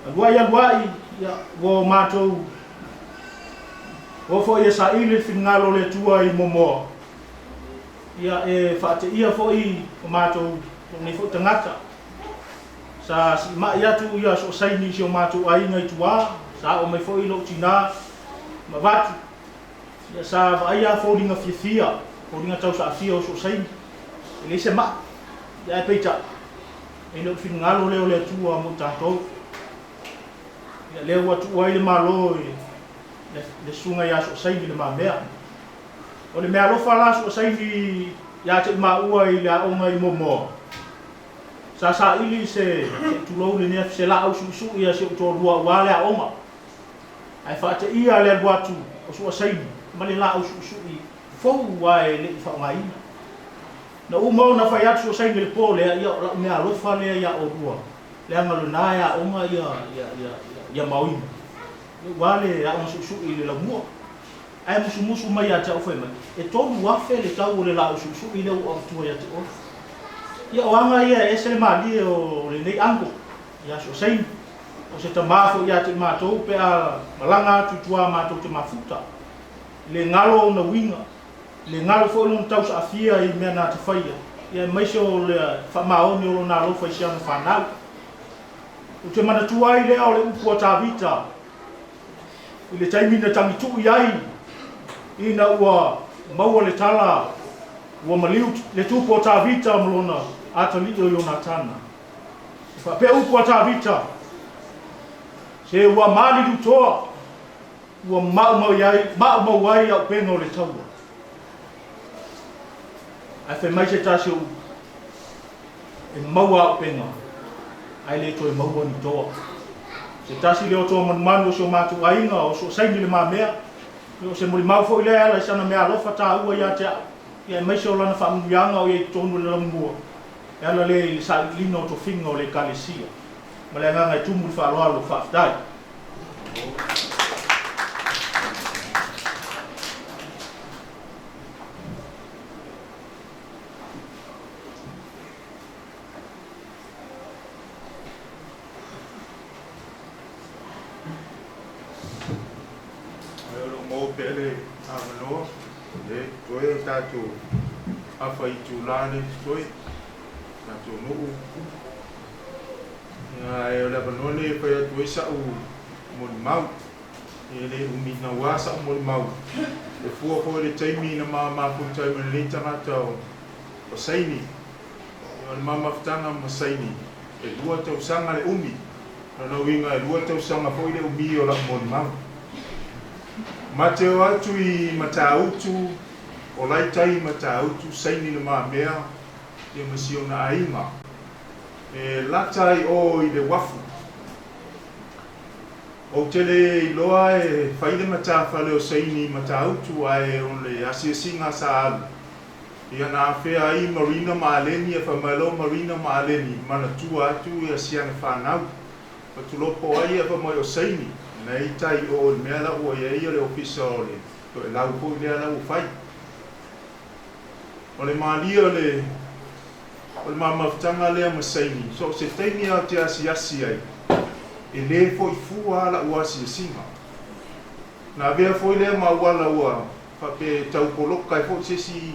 Aluai aluai, ia ua o matou o foi e saili le finagalo o le Atua i Momoa, ia e faateia foi o matou lou nei foi tagata. Sa siimai atu ia Soosaini i si o matou aiga i tua, sa oo mai foi lou tinā ma avatu. Ia sa vaaia foliga fiafia, foliga tausaafia o Soosaini, e leai se maa. Ia ae peitai, e le o le finagalo lea o le Atua mo i tatou. Ia lea ua tuu ai le Malo i le susuga ia Soosaini Le Mamea. O le meaalofa la Soosaini ia te i maua i le aoga i Moamoa, Sa saili se, se i tulou lenei afi, se laau suisui a si ou toalua aua le aoga. Ae faateia le alu atu o Suasaini ma le laau suisui fou a e le i faaaogaina. Na uma ona fai atu Suasaini i le po lea, ia o lau meaalofa lea ia oulua, leaga o lena e aoga ia, ia, ia, ia maoina. Ia ua le aoga suisui i le laumua. Ae musumusu mai ia te au fai mai, E 3000 le tau o le laau suisui lea ua avatua ia te oe. Ia o aga ia e ese le malie o lenei uncle ia Suasaini. O se tama foi ia te i matou pe a malaga atu i tua matou te mafuta. E le galo ona uiga, e le galo foi lona tausaafia i mea na te faia, ia aemaise o le faamaoni o lona alofa i si ana fanau. Ou te manatua ai lea o le upu a Tavita I le taimi na tagituʻi ai ina ua maua le tala ua maliu le tupu o Tavita ma lona atalii o Ionatana. E faapea upu a Tavita, Se ua maliliu toa, ua maumau ai auupega o le taua. Ae fai mai se tasi o upu, E maua auupega, ae le toe maua ni toa. Se tasi lea o toa manumanu o si o matou aiga, o Soosaini Le Mamea, ia o se molimau foi lea e ala i sana meaalofa taua ia te au, ia aemaise o lana faamanuiaga o i ai i totonu o le lamumua, e ala lea i le sailiiliga o tofiga o le Ekalesia. Ma le agaga e tumu i le faaaloalo, faafetai. Ae o lo o maua pea le avanoa e totoe o tatou afa itula lea e totoe, tatou nuu. Ae o le avanoa lenei e fai atu ai sa'u molimau. E le umi naua sa'u molimau. E fua foi i le taimi na ma mafuta ai ma lenei tagata o Saini. O le ma mafutaga ma Saini, e 2 tausaga le umi. O lona uiga e 2 tausaga foi le umi o la'u molimau. Ma te o atu i Matautu O la e tai i Matautu, Saini Le Mamea, ia ma si ona aiga. E lata ai o i le uafu. Ou te le iloa e fai le matafale o Saini i Matautu ae o le asiasiga sa alu ia na afea ai Marina ma Aleni e fai mai loa Marina ma Aleni manatua atu ia si ana fanau. Fatulopo ai ia fai mai o Saini na i tai o i le mea la ua i ai o le ofisa o le Toelau foi lea la ua fai. O le malie o le o le mamafutaga lea ma Saini, so o se taimi lava ou te asiasi ai, e lē foi fua a la'u asiasiga. Na avea foi lea ma auala ua faapea e tau poloka ai foi se isi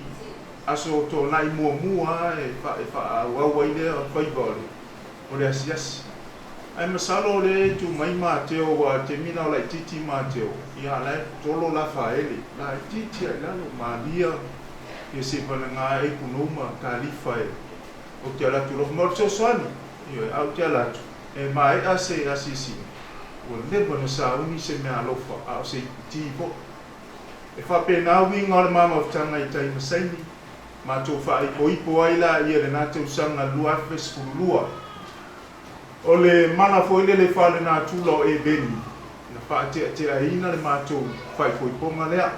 aso tona'i muamua e fa e fa'aauau ai lea faiva o le o le asiasi. Ae masalo o lea e tu mai Mateo aua o le taimi la o laitiiti Mateo, ia la e tolo la faaele, laitiiti a i lalo, malia ia se valaga ai punou ma kalifa e ou te alu atu loa. Ma o le fesoasoani, ioe, a ou te alu atu, e maea se asiasiga, ua leva ona sauni se meaalofa, a o se iputi foi. E faapena uiga o le ma mafutaga i tai ma saini, matou faaipoipo ai laia i lena tausaga 2012. O le mala foi lele faalenatura o Eveni na faateateaina le matou faaipoipoga lea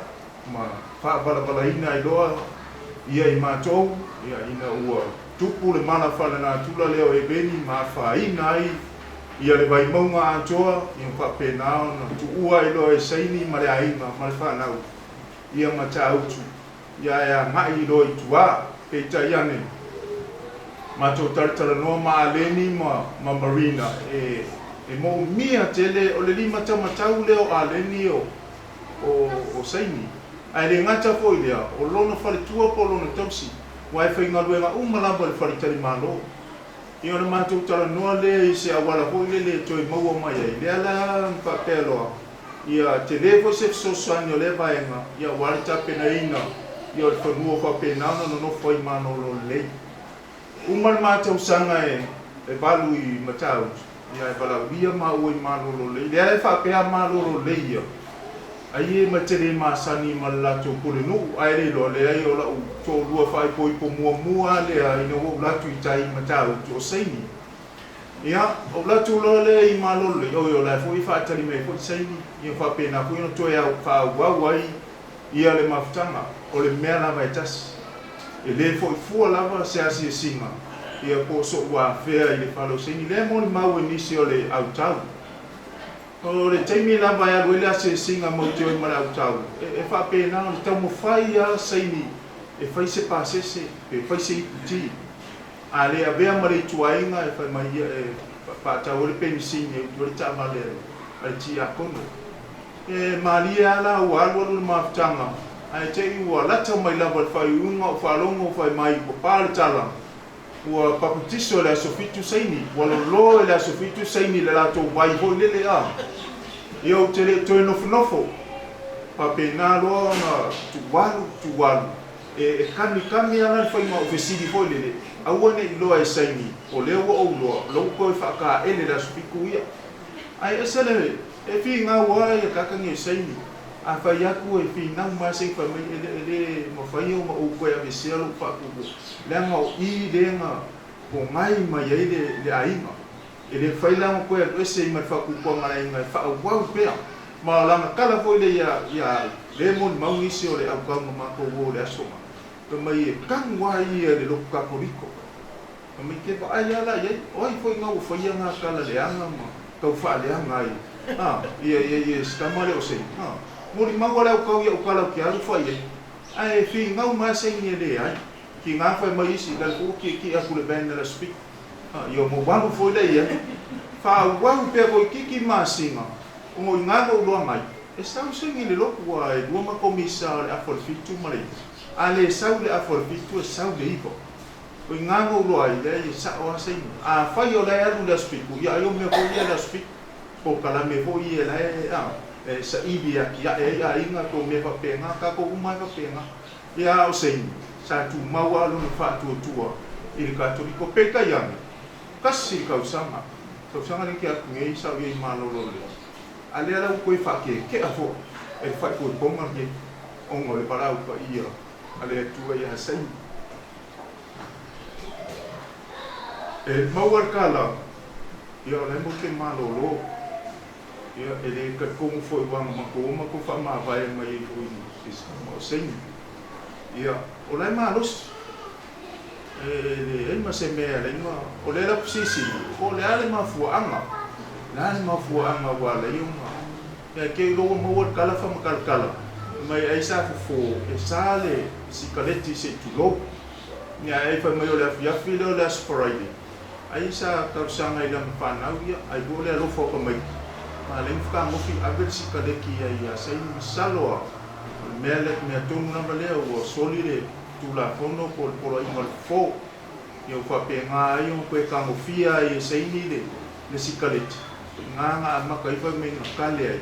ma faavalavalaina ai loa ia i matou, ia, ina ua tupu le mala faalenatura lea o Eveni ma afaina ai ia le Vaimauga atoa, ia ma faapena ona tuua ai loa e Saini ma le aiga ma le fanau ia Matautu ia e agai loa i tua. Peitai ane, matou talatalanoa ma Aleni ma ma Marina e e moomia tele o le limataumatau lea o Aleni o o o Saini. Ae le gata foi i lea, o lona faletua po o lona tausi, aua e faigaluega uma lava i le faletalimalo. Ia ona matou talanoa lea i se auala foi lele e toe maua mai ai, lea la na faapea loa, ia tele foi se fesoasoani o lea vaega, ia aua le tapenaina ia o le fanua faapena ona nonofo ai malolo lelei. Uma le ma tausaga e 8 i Matautu, ia ae valaaulia maua i malolo lelei. Lea e faapea malolo lelei ia, ai e ma te le masani ma le latou pulenuu, ae le iloa, leai o la'u toalua faaipoipo muamua lea ina ua ou latu i tai i Matautu o Saini. Ia, ou latu loa lea i malolo lelei, oi o la e foi e faatali mai foi Saini, ia faapena foi ona toe faaauau ai ia le mafutaga, o le mea lava e tasi. E le foi fua lava se asiasiga, ia po o so'u afea i le fale o Saini. Lea e molimau e nisi o le autau. O le taimi lava e alu ai le asiasiga matou te o ai ma le autau, e faapena ona taumafai lava Saini e fai se pasese pe fai se iputi. A le avea ma le ituaiga e fai mai ia e faatau ai le penisini e utu ai le taavale a le tiakono. E malie lava la ua alualu le mafutaga, ae te i ua lata mai lava i le faaiuiuga o faalogo fai mai ua pa le tala, Ua papatiso i le aso 7 saini, ua lolo i le aso 7 saini i le latou vai foi lele a. Ia ou te le toe nofonofo. Faapena loa ona tuualu, tuualu. E, e kamikami ana le faiga o fesili foi lele, aua ne i loa e saini, o lea ua ou loa, o la ua toe faakaele le aso 7 ia. Ae ese le, e finau lava ia kakagi o saini. A fai atu e finau mai se i fai mai e le, e le mafai ona ou toe aveesea lou faapuupuu, leaga o i lea na pogai mai ai le, le aiga. E le mafai la ona toe alu ese ai ma le faapuupuaga a le aiga e faaauau pea. Ma o lana tala foi lea ia, ia au, lea e molimau nisi o le autau na matou o i le aso na, fai mai e tanu lava ia i le lotu Katoliko. Fai mai ke vaai lava la i ai, o ai foi na ua faia na tala leaga ma tau faaleaga ai, a, ia, ia, ia, si tama lea o Seini, a, molimau lava le autau iaʻu tala ou te alu fai ai, ae finau mai lava Seini e leai. Kina fai mai isi, la le foi ua kiekie atu le van le speak, a, ia ma ua alu foi lea i ai. Faaauau pea toeitiiti masina, ona o i ina na ou iloa mai, e sau Seini i le lotu, aua e lua matou misa o le afa o le 7 ma le 9. A le sau i le afa o le 7, e sau i le 9. O i ina na ou loa ai, leai e sa'o lava Saini. Afai o la e alu i le aso 7, ia ai o mea foi ia i le aso 7, polokalame foi ia la e, a, e saili e atia'e ai aiga tou mea faapena, tatou uma lava e faapena. Ia a o Saini, sa tumau lava lona faatuatua i le Katoliko. Peitai ane, tasi le tausaga, tausaga lea ke atu nei sa ou i ai i malolo lea, a lea la ua toe faakeke'a foi e le faaipoipoga lenei ona o le valaau paia. a le Atua ia saini. E maua le kala, ia o la e matou te malolo. Ia e le talitonu foi ua na matou o matou faamavae mai ai foi i se ma o saini. Ia o la e malosi. E leai ma se mea e ala ai ona, o lea la ou fesilisili, po o le a le mafuaaga, le a le mafuaaga ua ala ai ona, ia te i ua maua le tala faamatalatala mai ai sa fofo e sa le sikaleti se i tulou. Ia ae fai mai o le afiafi lea o le Aso Faraile, ai sa talosaga i lana fanau, ia ai foi o le alofa o tamaiti, ma ala ai ona fetagofi ave le sikaleti ai ia Saini. Masalo lava o le mea lea, mea tonu lava lea ua soli le Tulafono po o le Poloaiga o le Fofo, ia ua faapena ai ona toe tagofia ai e saini le le sikaleti, o i ina na amata ai fai mai na kale ai,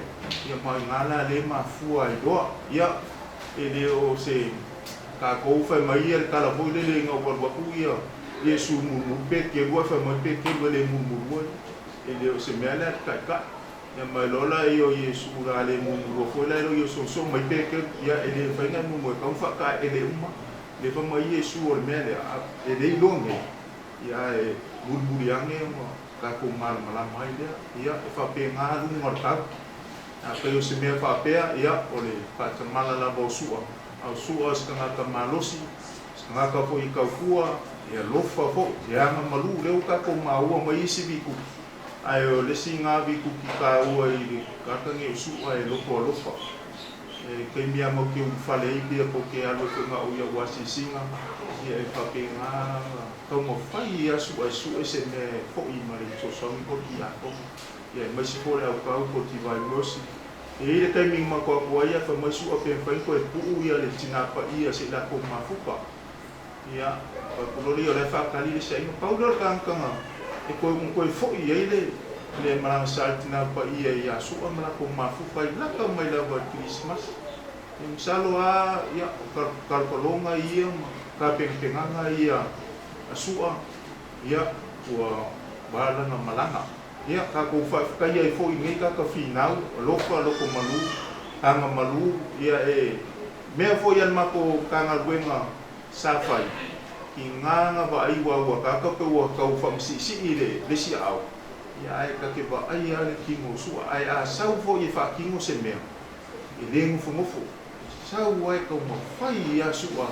ia ma o i ina la lea e mafua ai loa. Ia, e le o se tatou fai mai ia le tala foi lele ina ua alu atu ia Iesu mulimuli pe kelu ae fai mai pe kelu e le mulimulua ia. E le o se mea lea a le taitai. Ia mai loa la ia o Iesu o le a le muamulua foi la e le o Iesu mai pe kelu ia e le mafai ona e muamua e tatau ona faataele uma le fai mai Iesu o le mea lea a e le iloa nei ia ae mulimuli ane ona tatou malamalama ai lea ia e faapena luga o le tau afai o se mea faapea ia o le faatamala lava o Su'a a o Su'a o se tagata malosi se tagata foi e tautua e alofa foi e aga malu lea ua tatou maua mai isi vikuki Ae o le isi na vikuki taua i le tagata nei o Su'a e loto alofa. E taimi a mau te ulufale ai pea ko te alu ai foi na o ia ua asiasiga, ia e faapena ona taumafai ia Su'a e su'e se mea e fo'i ma le fesoasoani po o le tiakono. Ia aemaise foi o le aukau po o le Divine Mercy. E i ai le taimi na matou atu ai ae fai mai Su'a pe mafai ona toe pu'u ia le Tina Paia se i latou mafuta. Ia, puloli o la e faatali le siaina. Pau lea o le tagataga e toe ona toe foi i ai le le malaga sa le tina paia ia Su'a ma latou mafuta i lata mai lava i le Kerisimasi. Ia masalo lava ia o talotaloga ia ma tapenapenaga ia a Su'a, ia ua vala lana malaga. Ia tatou faafetaia ai foi i nei tagata finau, alofa, lotomalu, agamalu, ia e mea foi a le matou Matagaluega sa fai, i nga na vaai ua ua tagata pe ua tau faamasiisii le le isi aao, ia ae ta te vaai a le tino o Su'a, ae a sau foi e faatino se mea, e le nofonofo, sau ae taumafai ia Su'a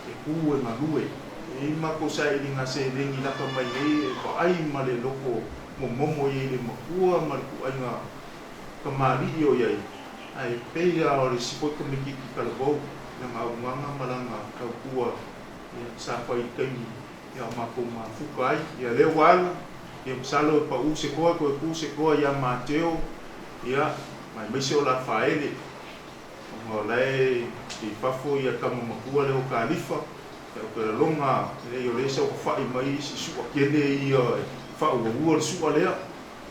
e ku e galue. E i matou sailiga seleni lata mai nei e vaai ma le loko momomo i ai le makua ma le kuaiga kamali'i o i ai, ae pei a o le isi foi tamaitiiti talavou lana aumaga ma lana tautua ia sa fai i le taimi ia o matou mafuta ai. Ia lea ua alu, ia masalo e pau se toa toe tu se toa ia Mateo ia ma aemaise o Lafaele ona o la e i fafo ia tama matua lea o Kalifa ia ou te lalona leai o lea sa fafa'i mai isi su'a tele ia e faauaua le su'a lea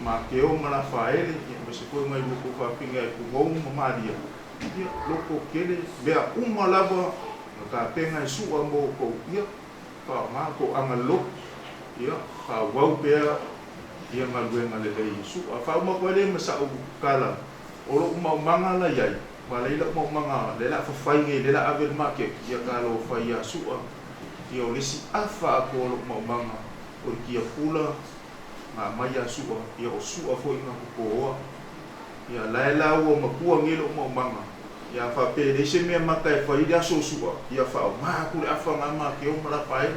Mateo ma Lafaele ia aemaise foi o nai lua tuafafine a Epugou ma Maria ia loto tele mea uma lava na tapena e su'a mo outou ia faaaoga toaga lotu ia faaauau pea ia galuega lelei e su'a. Faauma atu ai lea ma sa'u tala o lo'u maumaga la iai ma lea la'u maumaga lea la fafai nei lea la ave i le maketi ia talofa ia su'a ia o le isi afa atoa o lo'u maumaga o le tiapula na aumai ia su'a ia o su'a foi na totoa ia lae la ua matua nei lo'u maumaga ia faapea e leai se mea mata e fai le aso o su'a ia faaoga atu le afa na Mateo ma Lafaele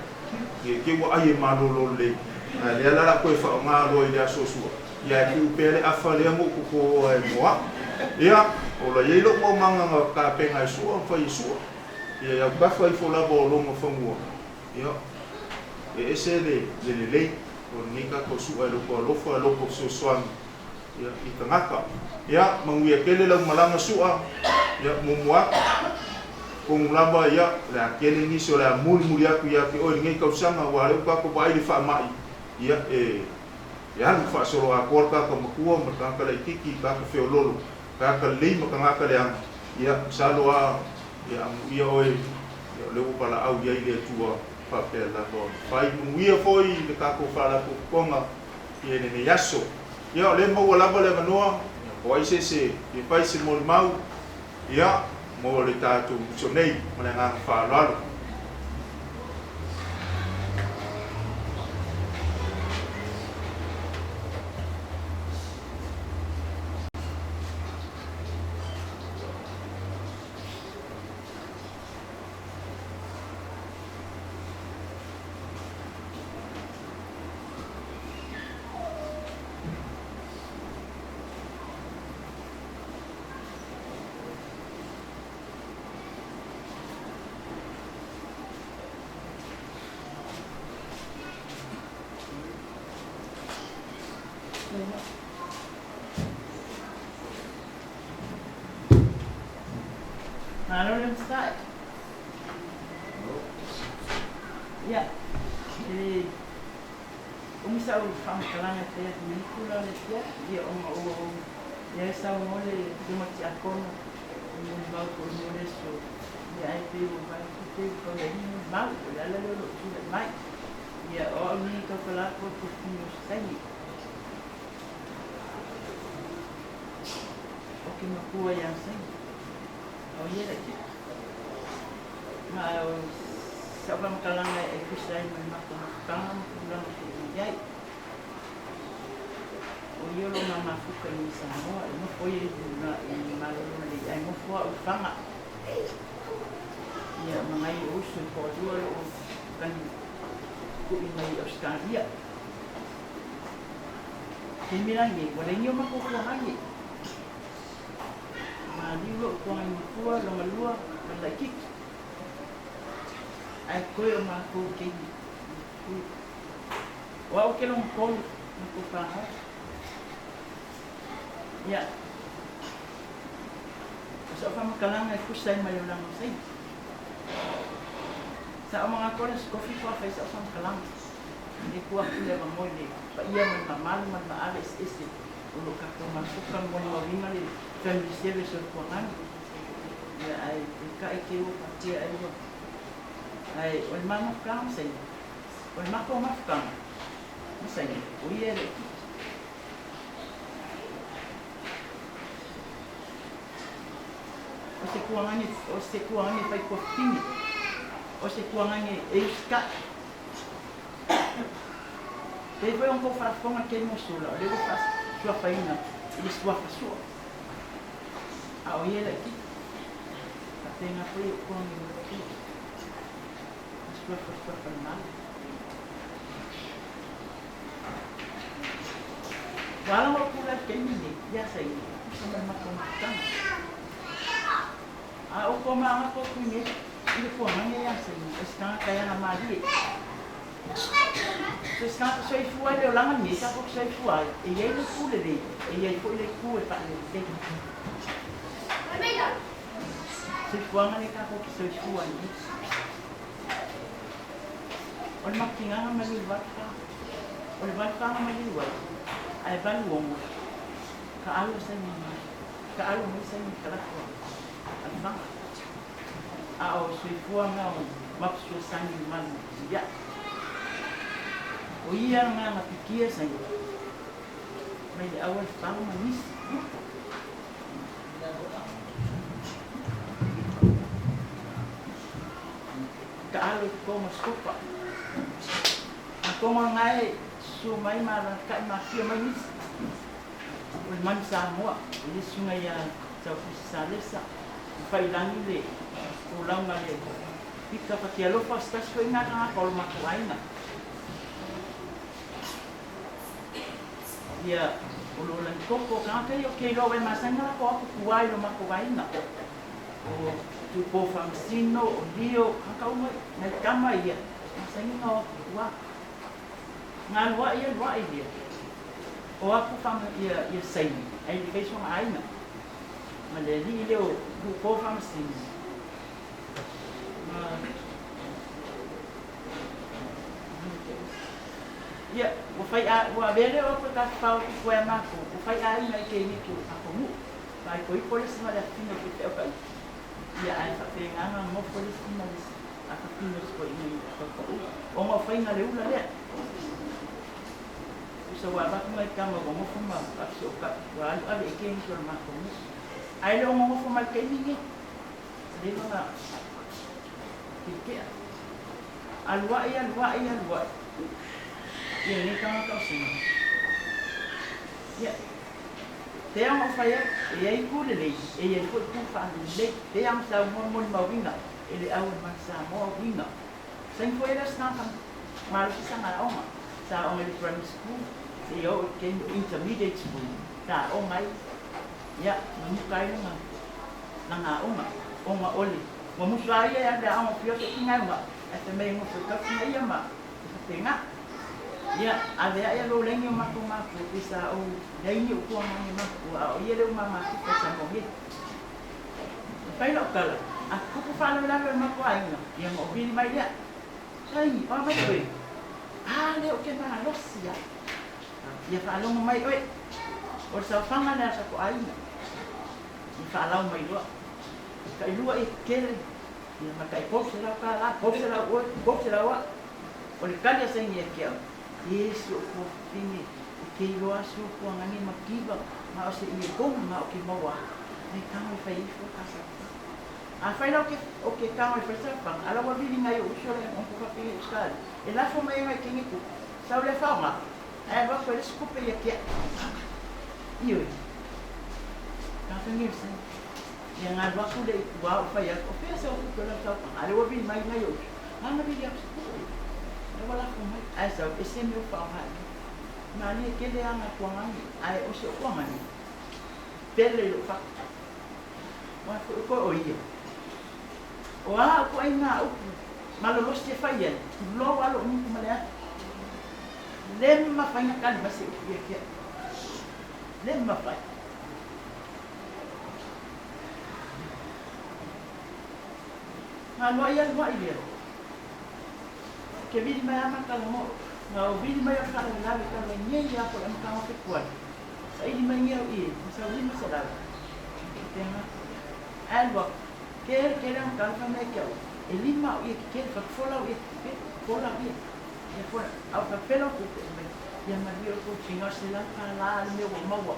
ia te ua ai e malolo lelei ae lea la la toe faaoga loa i le aso o su'a ia e tuu pea le afa lea na ou totoa e mo a'u ia o la iai lo'u maumaga na tapena e su'a ma fai e su'a ia i autafa ifo lava o lona fanua Ia, e ese le lelei o lenei tatou su'a e loko alofa, e loko fesoasoani ia i tagata. Ia, manuia tele lau malaga su'a, ia muamua atu, tonu lava ia o le a tele nisi o le a mulimuli atu ia te oe i lenei tausaga aua o lea ua tatou vaai i le faamai, ia e e alu faasoloatoa le tagata matua ma le tagata laitiiti i tagata feoloolo, tagata lelei ma tagata leaga, ia masalo lava ia amuia oe Ia o lea ua valaau i ai le Atua faapea lava ona fai. Manuia foi le tatou Faalapotopotoga i lenei aso. Ia o lea maua lava le avanoa, ia po o ai se isi e fia fai se molimau, ia mo le tatou uso nei ma le agaga faaaloalo. Malo le onosai. Ia, e umi sa'u faamatalaga e fai atu nei kula o le Apia, ia ona ua ou i ai saunoa le Afioga Tiakono i molimau foi mo le aso, ia ae pei ua vaai atu pei ua tau leai ni molimau, o le ala lea o lou tulai mai. Ia, o au nei e tautala atu o le tofiga o Saini. Ou te matua iā Saini, a o ia laitiiti. Ma o sa'u faamatalaga e tusa ai ma le matou mafutaga ma tulaga e pei ona i ai. O ia o lo o mamafuta i Samoa, e nofo ia i Malolo Lelei, ae nofo au i Faga. Ia, ma nai ou uso e toalua o lo o tagi ku'i mai i Ausetalia. Taimi la nei, ua leai ni o matou tuagai. Maliu lou tuagai matua, lona lua ma le laitiiti. Ae toe o matou teine i O au ke lona tolu matou fanau. Ia, o sa'u faamatalaga e tusa ai ma le olaga o Saini. Sa o manatu o le Aso Tofi faatoa fai sa'u faamatalaga. E tuu atu le avanoa i le paia ma le mamalu ma le maave eseese o lo o tatou mafuta ma molimauina le family service o le Tuagani. Ia ae peitai te i ua taatia ai ua. Ae o le ma mafutaga ma Saini, o le matou mafutaga ma Saini, o ia e laitiiti. O se tuagani, o se tuagani e fai tuafafine, o se tuagani e usitai. Pei foi ona tou faafofoga i le taimi ua sola, o lea ua faasuafaina i le suafa sua, a o ia e laitiiti. Faapena foi ou tuagani matua, a suafa suafa le malo. Ua ala ona ou tulai i le taimi lenei, ia Saini, tusa ma le matou mafutaga. A ou toamagako atu i nei, i le fuagaga ia Saini, o se tagata e agamalie. So se tagata soifua i le olaga lenei, tatou te soifua ai, e i ai le itu lelei, e i ai foi le itu e faalelelei. Soifuaga lea tatou te soifua ai nei. O le matigaga ma le 84. O le 84 ma le 8, ae 86, taalo Saini mai, taalo mai Saini i talaatu a Lefaga. A o soifua na o mafesoasoani i malu ia. O ia lena na pikia Saini mai le au a Lefaga ma nisi. Taalo i totonu o Sikopa. A tonu lena e susu mai ma alalatai ma afio mai nisi. O le Manu Samoa, o le susuga ia Taufusi Salesa, ma Faiilagi le tulaga le Pita Fatialofa, o se tasi foi lena tagata o lo matou aiga. Ia, o lo Langikoko, o tagata ia ou te iloa ua e masani ona latou atu tua i lo matou aiga. O Tupo Faamasino, o Lio, tagata uma nai tama ia, masani ona o atu i tua. Na lua'i ia lua'i ia. O aku faama ia ia saini ai le fai sona aiga. Ma le alii lea o Tupo Faamasino ma Ia, ua fai a, ua avea lea o aku e tafafao atu i tua ia matou, ua fai aiga i keiniki o le matou nuu. Faaipoipo le isi ma le afafine o faifeau ka isi. Ia, ae faapena ona nofo le isi ma le isi afafine o si toeaina i Taupau, ona o faiga le ula lea. Tusa ua avatu nai tama ua nofo ma faafesootai, ua alu ave i keiniki o le matou nuu. Ae le o nonofo mai i le taimi lenei. leva ona tietia. Alu a'i, alu a'i, alu a'i. Ia lenei tagata o sega. Ia, pei ona ou fai atu, e i ai itu lelei, e i ai foi itu faalelei. Pei ona saunoa molimauina e le au e mai Samoa uiga. Saini foi ai le Aso Tagata malosi sana aoga. Sa aoga i le primary school seia oo i le taimi o intermediate school sa aoga ai. Ia, manuka ai lona lana aoga ona o le ua musu lava ia e alu i le aoga o Fia Tofiga e uma ae fai mai e nofo i Taufiga ia ma e faapena. Ia, ave ae lou laini o matou matua pei sa ou laini ou tuagaga matua a o ia lea ua mamatupa i Samoa nei. E fai lau tala, a tupu faalavelave o le matou aiga, ia ona ou vili mai lea. Saini, o a mai oe? A lea ou te malosi lava. Ia faalogo mai oe, o le saofaga lea a le tatou aiga. Ia faalau mai loa. Tailua e tetele, ia ma tai $300, 300 oe, 300 au. O le tali a Saini ia te au, E si ou tuafafine, ou te iloa si ou tuagani mativa, ma o se ie kona ma o ke maua aku, mai tago e fai ifo ta saofaga. Afai la o ke tago e fai saofaga, a la ua vili nai ou uso le ona faapea i Australia, e lafo mai ai nai kenge tupe, sau lea faoga, ae alu atu ai le isi tupe ia te au. Ioe. Tagata nei o le Saini. Ia na alu atu lea i tua ou fai atu, o fea se o tupe o lau saofaga, a lea ua vili mai nai ou uso, na ona vili atu se tupe, lea ua lafo mai, ae sau ese mea ua faaaoga i ai. Malie tele aga tuagani, ae o si ou tuagani, pele i lou fatu. Ua foi koe o ia. O a ituaiga upu malolosi e fai ai, tulou lava lou gutu ma le afi. Le mafai ona tali mai se upu ia te au. Le mafai. Na alu ai alu ai lea. Ke vili mai a matala mo, na o vili mai o le faalavelave talu ai nei lava po o le amataga o Fepuari. Saili mai nei au i e, ma sau 500. E pea atu. Ae alu atu, kele kele ana tala fai mai ke au, e lima au ia kekele, fatu fola au ia kekele, fola au ia. Ia fola, a o faapefea lau tupe mai, ia manuia outou tiga o $100 le mea ua maua.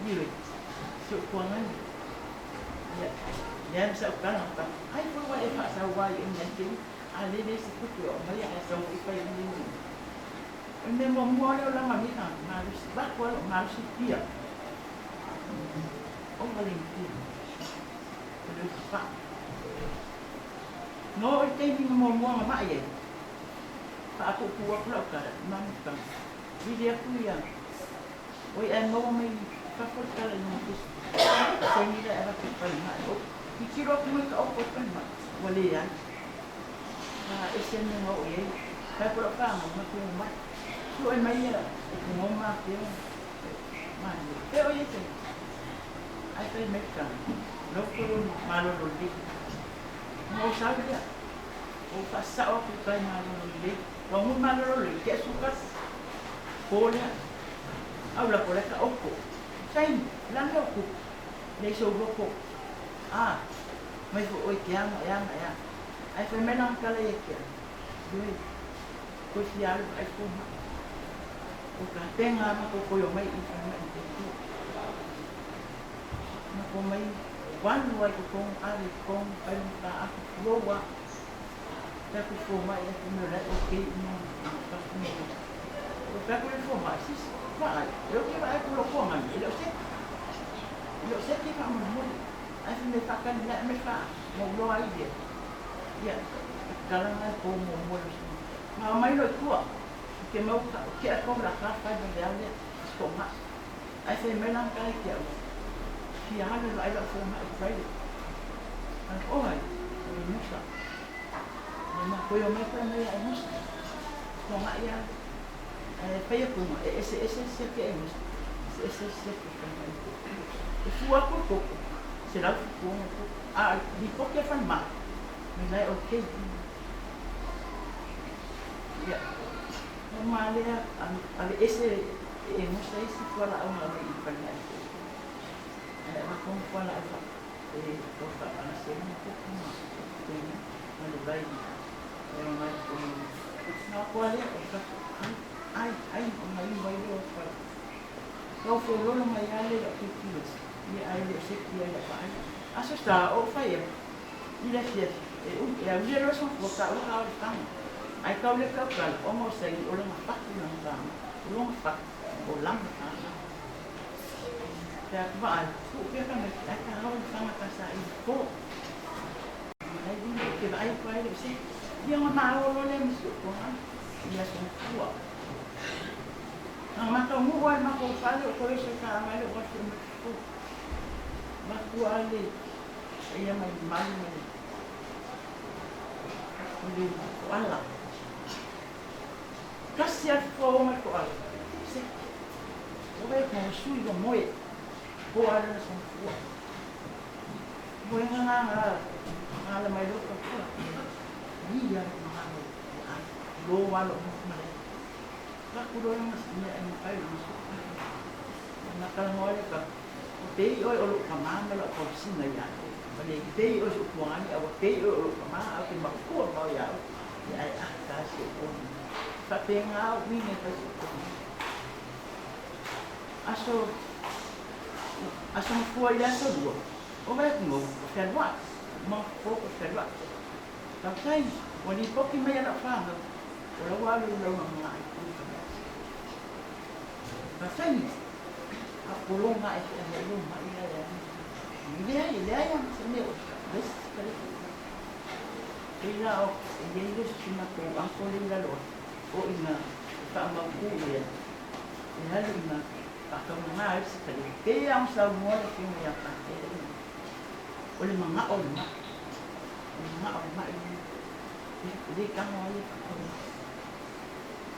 Ioe, si ou tuagani. Ia, leai ma sau tala, ai foi ua e faasau ai i nai te a le le se tupe o aumaia ae sau foi fai ai le mea. O le mea muamua lea o laga nei tagata malosi, vaku lava lou malosi i pia. Ova le pia. O le uta faa. No oo i le taimi na muamua na mai ai, faapuupuu atu lau tala i mamuta. Vili atu ia, oi ae maua mai fafo le tala i luga o Facebook. Saini lea e avatu i le falemai. Ou tilotilo atu mai taoto i le falemai, ua leai. A ese le mea na oo i ai. Fai atu lau fanau, matou omai. Sue mai ia e pugo ma afioga. Malie. Pea o ia te ae fai mai le tala, loto lona malolo lelei. Ona ou sau lea, ou faasasao atu i tai malolo lelei. Ua gui malolo lelei, tea sukasi. Po lea, au lako lea taoto. Saini, o le a le mea o tupu? Leai sou loto. A, mai foi oe e te aga, e aga, e aga. Ae fai mai lana tala ia te au, Ioe, toe fia alu vaai fomai. O tapena lava matou toe omai i falemai i Motootua. Matou omai valu lava i totonu, ave i totonu, fai le mataafu, tulou lava. Fai atu i le fomai, ae fai mai o la e okay uma fatu ma loto. Ou fai atu i le fomai, sisi, vaai, o lea ou te vaai atu i lou tuagani, e le o seki. E le o seki faamolemole. Ae fai mai faatali mai ae aumai faamauloa ai lea. Ia, o le tala lena e po muamua i lou sui. Na omai loa i tua, ou te mau ou tea atu au o le a ta fai ma le ao lea, se toomai. Ae fai mai lana tala i te au, fia alu e vaai lau fomai i private. Fai atu, o ai? O le Musa. Ia ma toe omai koe aumai ia e Musa. Togai lava. Ae fai atuga, e eseese siaki e Musa, eseese siaki e falemai. E fua atu le toto, 176 le toto. A o le lipoti a le falemai, mai la e okay. Ia, o ma lea aveese e Musa isi fualaau na aumai i le falemai i Motootua. Ae avatu ana fualaau fa e tau faabalasi ai lona toto ma faapena ma le vai e omai totonu o na o atu lava lea o le tatou ai ai ai ona inu ai lea o fualaau. Tau feoloolo mai lava lea i lau tilotilo, ia ae le o seki lava i lau vaai. Aso sa ou fai atu. I le afiafi, e umi, e aulia loa le soifua taua kao le faga. Ae tau le tautala, ona o saini o lona fatu lana faga, o lona fatu, o lana faga. Pe a vaai, tuu pea tamaiti, ae ta ao le faga ta saili po. Ai lima ke vaai atu ai le se. Ia ona malo loa lea ma si ou tuaga i le aso Gafua. Na matou nuu lava i le matou fale o toe oso i taga ai lou afi o mai fofo. Matua le paia ma le mamalu ma le o le koala. Tasi lava le fofo o mai le koala. Se. O vaai atu ua sui ua moe. Po lava le aso Gafua. Moega na na ala mai loa tautua. Ia le magalo o ai. Lo lava lou nofo ma le Avatu loa lana mea e mafai ona suka. Ona talanoa lea ka, Ua pei oe o lou tama ma lau tausina ia te oe. Ua le pei oe i sou tuaani, a ua pei oe o lou tama, ae ou te maotua mau ia oe. Ia ae a ta si ou ona. E faapena au uiga e fai si ou tuaani. Aso, aso mafua i le aso lua, o vai atu nou, ua fealuai. Ma fofo ua fealuai. Tautai, ua lipoti mai e lau fanau, o la ua alu i le lauga i Kamasi. Faafetai, a o pologa e feaveai ai lou mai la e alu. Leai, e leai lava ma se mea o vesi ka le Pei la o e i ai le isi matou uncle lea i lalo atu, o i ina e faamautu ia, e alu ina faataugaga ai le sikaleti. Pei lava ona saunoa le afioga ia Patele, o le manao o le mai. O le manao o le mai e le tago ai e faatauga.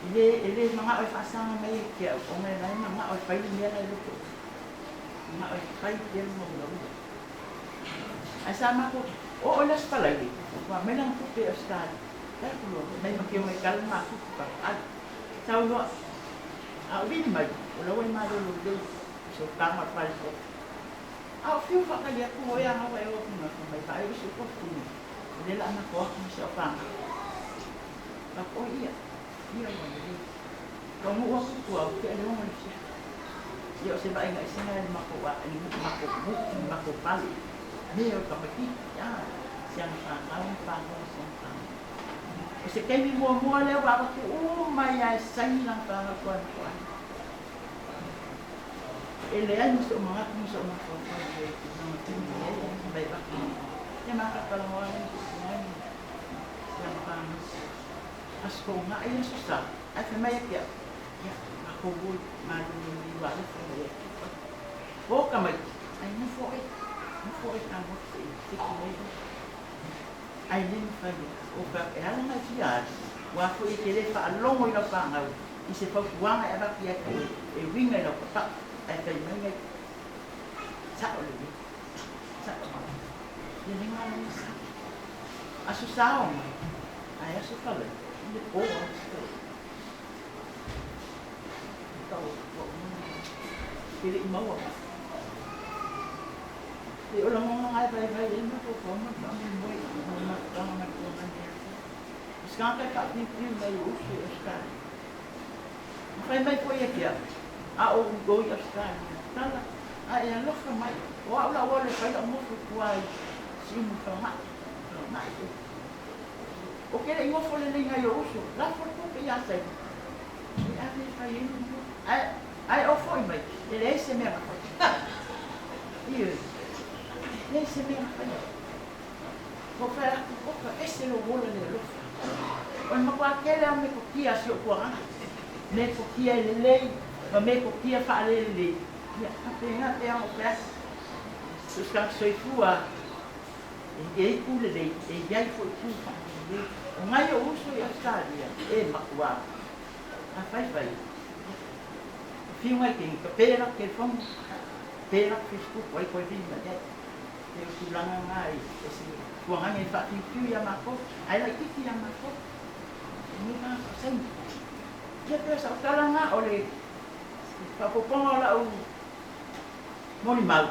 E le, e le manao e faasaga mai ia te au, ona e la e manao e fai le mea la e loto i ai. Manao e fai pea le maulauia. Ae sa matou oo i le Aso Faraile, ua aumai lana tupe i Ausetalia. Fai atu loa, fai mai ma ke omai tala ma tupe pa alu. Sau loa, a o vili mai, o la ua e malolo lelei i se taga o le fale kofi. A o fiu faatali atu oe a gaua e o atu na fai mai vaai o si ou tofi o lea o le a matou o atu ma si au fanau. Fai atu, oi ia, ia ua lelei. Taunuu atu tua, ua tea le 6 i le afiafi. Ia o se vaaiga ese lena i le matou a, i le matou nuu ma le matou fale. Mea o tamaitiiti, a, si ana fanau ma fanau a si ana fanau. O se taimi muamua lea ua avatu uma ai lava e saini lana fanau i tua i le matou aiga. E leai ma sou manatu ma sou mafaufau i le tulaga tonu i ai a mai avatu ia ma talanoa ai ma sou tuai si ana fanau. Aso Toonai, aso Sa, ae fai mai ia te au, ia, matou o i malolo i alofa ma le Atua. O tamaiti, ae nofo oe, nofo oe ta motu se i seki mai oe. Ae le mafai e o ka e ala ona e fia alu, aua foi e te le faalogo i lau fanau i se fautuaga e avatu ia te oe e uiga i lau papau, ae fai mai nai sao lelei, sao lelei. Ia le galo sa. Aso Sa o mai, ae aso Faraile, i le po lava se tau ua uma e le i maua mai. E o lagona lava e vaivai ai mafaufau ma le faamoemoe i le mafutaga ma le tuaga i le Atua. O se tagata e faapiupiu mai i uso i Ausetalia. Na fai mai foi ia te au, a o ou o i Ausetalia, tala, a e alofa mai, o au la ua alu e fai lau nofo i tua i Siumu i Faga'i, Faga'i ea. Ou te le i nofo lelei nai ou uso, lafo le tupe ia Saini, e ave e fai ai lou nofo. Ae, ae ou foi mai, e leai se mea na fai. Ioe, leai se mea na faia. Ua fai atu, Oka, ese lou ola le alofa. O le matua tele lava o metotia a si ou tuagaga, metotia e lelei ma metotia faalelelei, ia, faapena pe ao pe atu. So o se tagata soifua e i ai itu lelei, e i ai foi itu faalelelei. O nai ou uso i Ausetalia, e matua afaifai, ia, fiu mai ke ka pē lau telefoni, pē lau Facebook, ai koe vili mai ai. E pei o tulaga na e se tuagaga e faapiupiu ia matou, ae laitiiti ia matou. E nui tagata o saini. Ia pei o sau tala na o le faaopoopoga o lau molimau,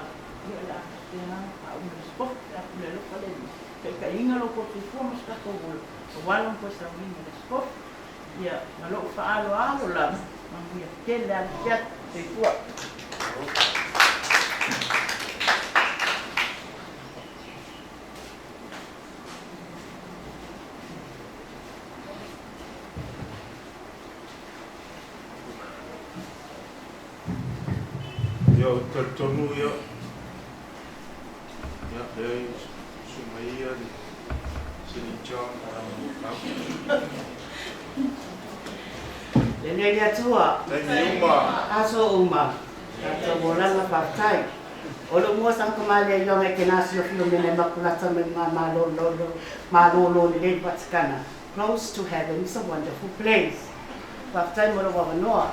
ia o le a faapena ona faauma le sport pe a pule alofa le Alii, taitaiina lo outou soifua ma so tatou ola, aua lona toe sauniga i le sport, ia ma lou faaaloalo lava, manuia tele alu pea. Soifua. Ia, ou te talitonu ia, ia, lea e susu mai ia le Celine John. Lelei le Atua. Taimi uma. Aso uma. Tatou olaga faafetai. O lou mua sang kamale ai longa ke nasi o Filomena Makulata me ma malolo malolo lelei Vatikana. Close to heaven is a wonderful place. Faafetai mo lou avanoa.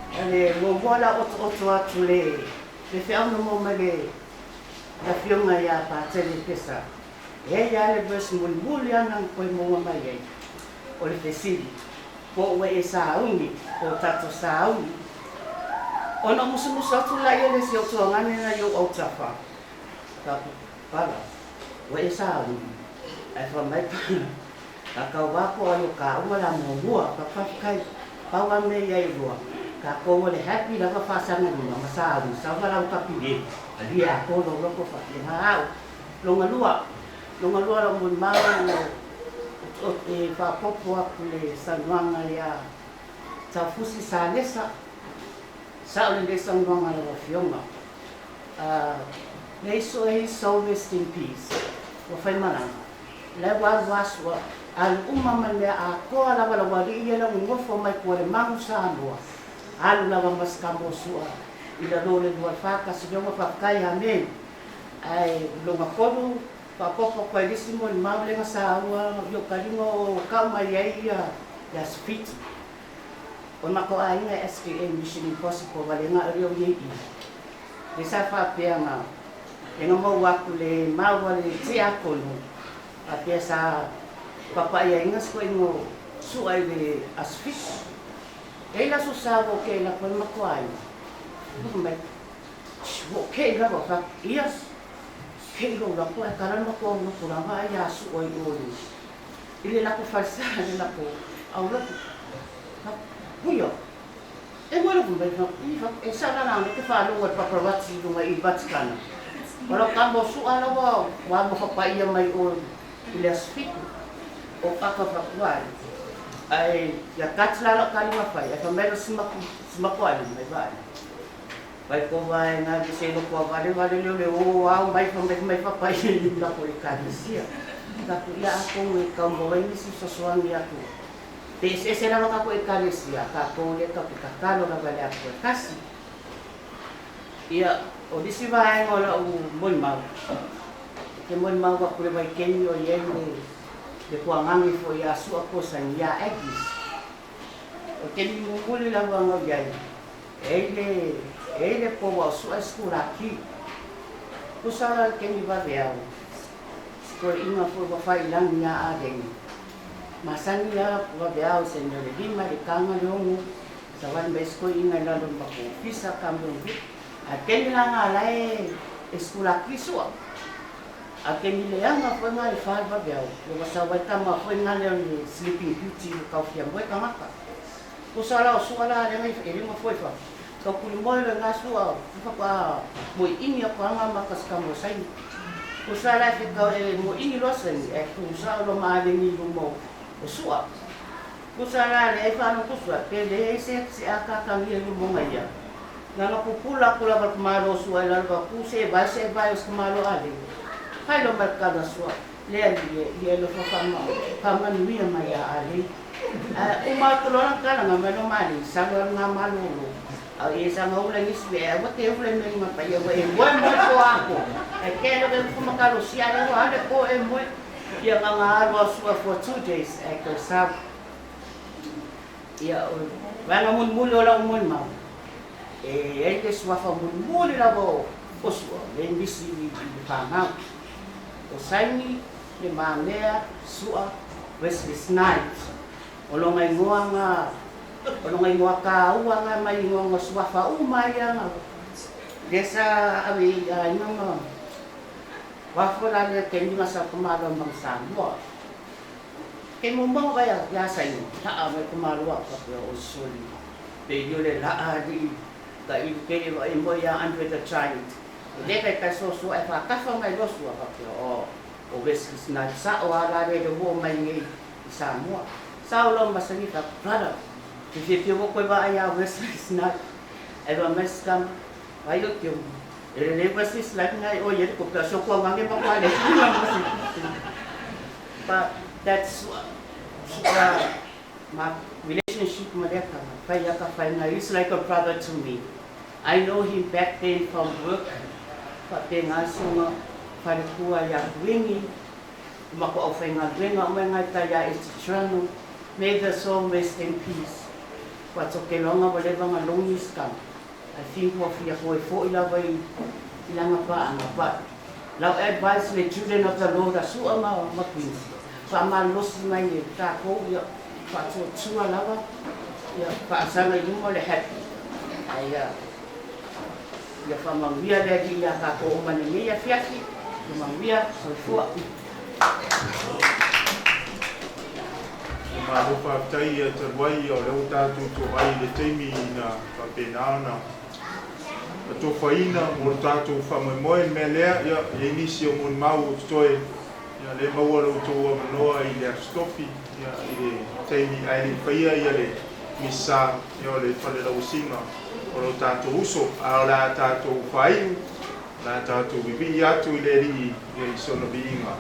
Ale muamua la otooto atu le le feau na maua mai le le afioga ia Patele Pesa. E ai lava le verse mulimuli lava na koe maua mai ai. O le fesili, po ua e sauni, po o tatou sauni. Ona ou musumusu atu laia le isi o tuagane na i ou autafa, ka pala, ua e sauni. Ae fai mai pala, ka kau a ko ai o kāua la muamua, ka faafetai, pau a mea ia e lua, kākou o le happy lava faasaga lima ma sauni, saofa lau kapile, alia a ko lou loko faapena au. Longa lua, longa lua lau molimau o e faaopoopo atu le saunoaga ia Taufusi Salesa, sao lelei saunoaga a lau Afioga. May his soul rest in peace. Ua fai malaga. La ua alu asu a alu uma ma le mea atoa lava lau alii ia lau nofo mai kua le magu Samoa. Alu lava ma se kamo sua i lalo le 24 kasi lea ua faafetai. Amen. Ae longa tolu faaopoopo atu ai le isi molimau lea na saua i ou taliga o kau mai ai ia le Aso Fitu. O le matou aiga e SDA Mission Impossible vale na o lea o i ai i. Lea sa faapea na e na maua atu le mau a le tiakono faapea sa papaiaina se koina o sua i le Aso Fitu. E i ai le aso sa ua ke la koe matou aiga. Fai mai, Ua ke lava fa ia ke lo la koe kala ma koe no ko lava ai a sua i o i le lako falsa le lako au lako Puia, e moe lava mai fa i fa e sa la na te whālonga le paparazzi i runga i Vatikana. O lau ka mo sua lava wa mo whapaia mai o i le aso fitu o kaka whakuai. Ai ia kati la lau kalima whai, ai whamelo simaku, simaku ai mai vai. Vai ko vai ngā te se loko a vale vale leo le o au mai fa mai mai whapai i lako i kānesia. Taku ia ako e kau mo ai nisi sosoangi aku. Pe eseese lava kākou Ekalesia, kākou lea tatou te tatalo lava i le Atua e tasi. Ia, o nisi vaega o lau molimau, ou te molimau atu i le vaitaimi o i ai le, le puagage foi ia Sua po o Sania Aggies. O le taimi mulimuli lava na i ai, e ai le, e ai le pou a o Sua e sikulaki. Tusa la le taimi vaveao, si toeaina foi ua fai i lagi ia Aleni. Masani a vaveao se mea le lima le kaga le ono savali mai isi toeaiina i lalo o le matou ofisa Cameron Group ae taimi la na la e e sikulaki sua a taimi leaga foi na le fa le vaveao ua sau ai tama foi na le o le sleeping beauty ua taofia moe tagata tusa la o sua la lea e lima foi fa taukuli moe le na sua faatoa moeini atu lava ma kasitama o saini. Tusa la e fetau e moeini loa saini ae tusa o lo maleni i luma o sua. Tusa la le ai faalogo sua pe leai se se akaakangia i luma o ngaia. Na ona pupula atu lava le tamaloa o sua i lalo va ku se vai se vai o se tamaloa ale. Fai loa ma le kala sua le alii e ia alofa faamanuia mai ia ale. Ae uma atu loa lana kalaga mai loa ma ale salo alu nga malolo. A e sanga ula nisi me aua te ula me nga paia ua e moe moe ko ako. E ke lo ke kumakalo si ale ua ale ko e moe. Ia nga nga alu a sua for 2 days e ko sa. Ia o vanga mulimuli o lau molimau. E ai le suafa mulimuli lava o sua le nisi i le whanau. O Saini le Mamea Sua Wesley Snipes. O longa ingoa nga o longa ingoa kāua nga mai ingoa nga suafa uma ia nga lea sa ave i aiga ma wafo la lea taimi nga sa tamaloa ma Samoa. Ke momoho vai a ia Saini haa mai tamaloa ka pea o soli. Pe i o le laa alii ka ilu kele wa e moe ia Andre the Giant. O lea kai kai sosoa e whakatafa mai loa sua ka pea o o Wesley Snipes sa o a la le le mo mai nei i Samoa. Sa o lau masani ka brother. Te whiawhia wa koe wa ai a Wesley Snipes. E wa mai skam. Vai o te E lelei ua sisi like ngai o ia ko pea so ko ngange ma kwa le But that's my relationship ma lea kanga. Fai aka fai ngai. He's like a brother to me. I know him back then from work. Faapena suga falekua ia Kuini, ma ko aufaigaluega uma e gaita ia Etitrano. May the soul rest in peace. Ua tokeloga ua leva ona logi si tama. I think ua fia hoe fo'i lava i lana paaga. But lau advice le children of the Lord a Su'a ma ma Quincy, faamalolosi mai e tatou ia faatuatua lava ia faasaga i luma o le happy. Ae ia Ia faamanuia le Alii iā tatou uma i lenei afiafi. Ia manuia. Soifua. Ua malo faafetai ia talu ai o lea ua tatou toai i le taimi na faapena ona atofaina mo le tatou faamoemoe i le mea lea. Ia, e i ai nisi o molimau o totoe, ia lea e maua lo outou avanoa i le Aso Tofi, ia, i le taimi ae le i faia ia le Misa, ia o le falelauasiga o lo tatou uso, a o le a tatou faaiu, o le a tatou vivii atu i le Alii ia i sona viiga.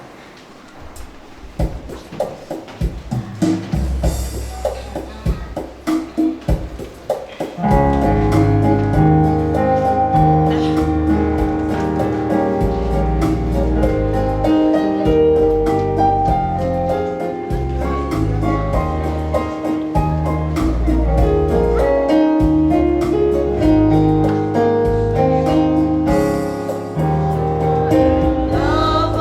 Love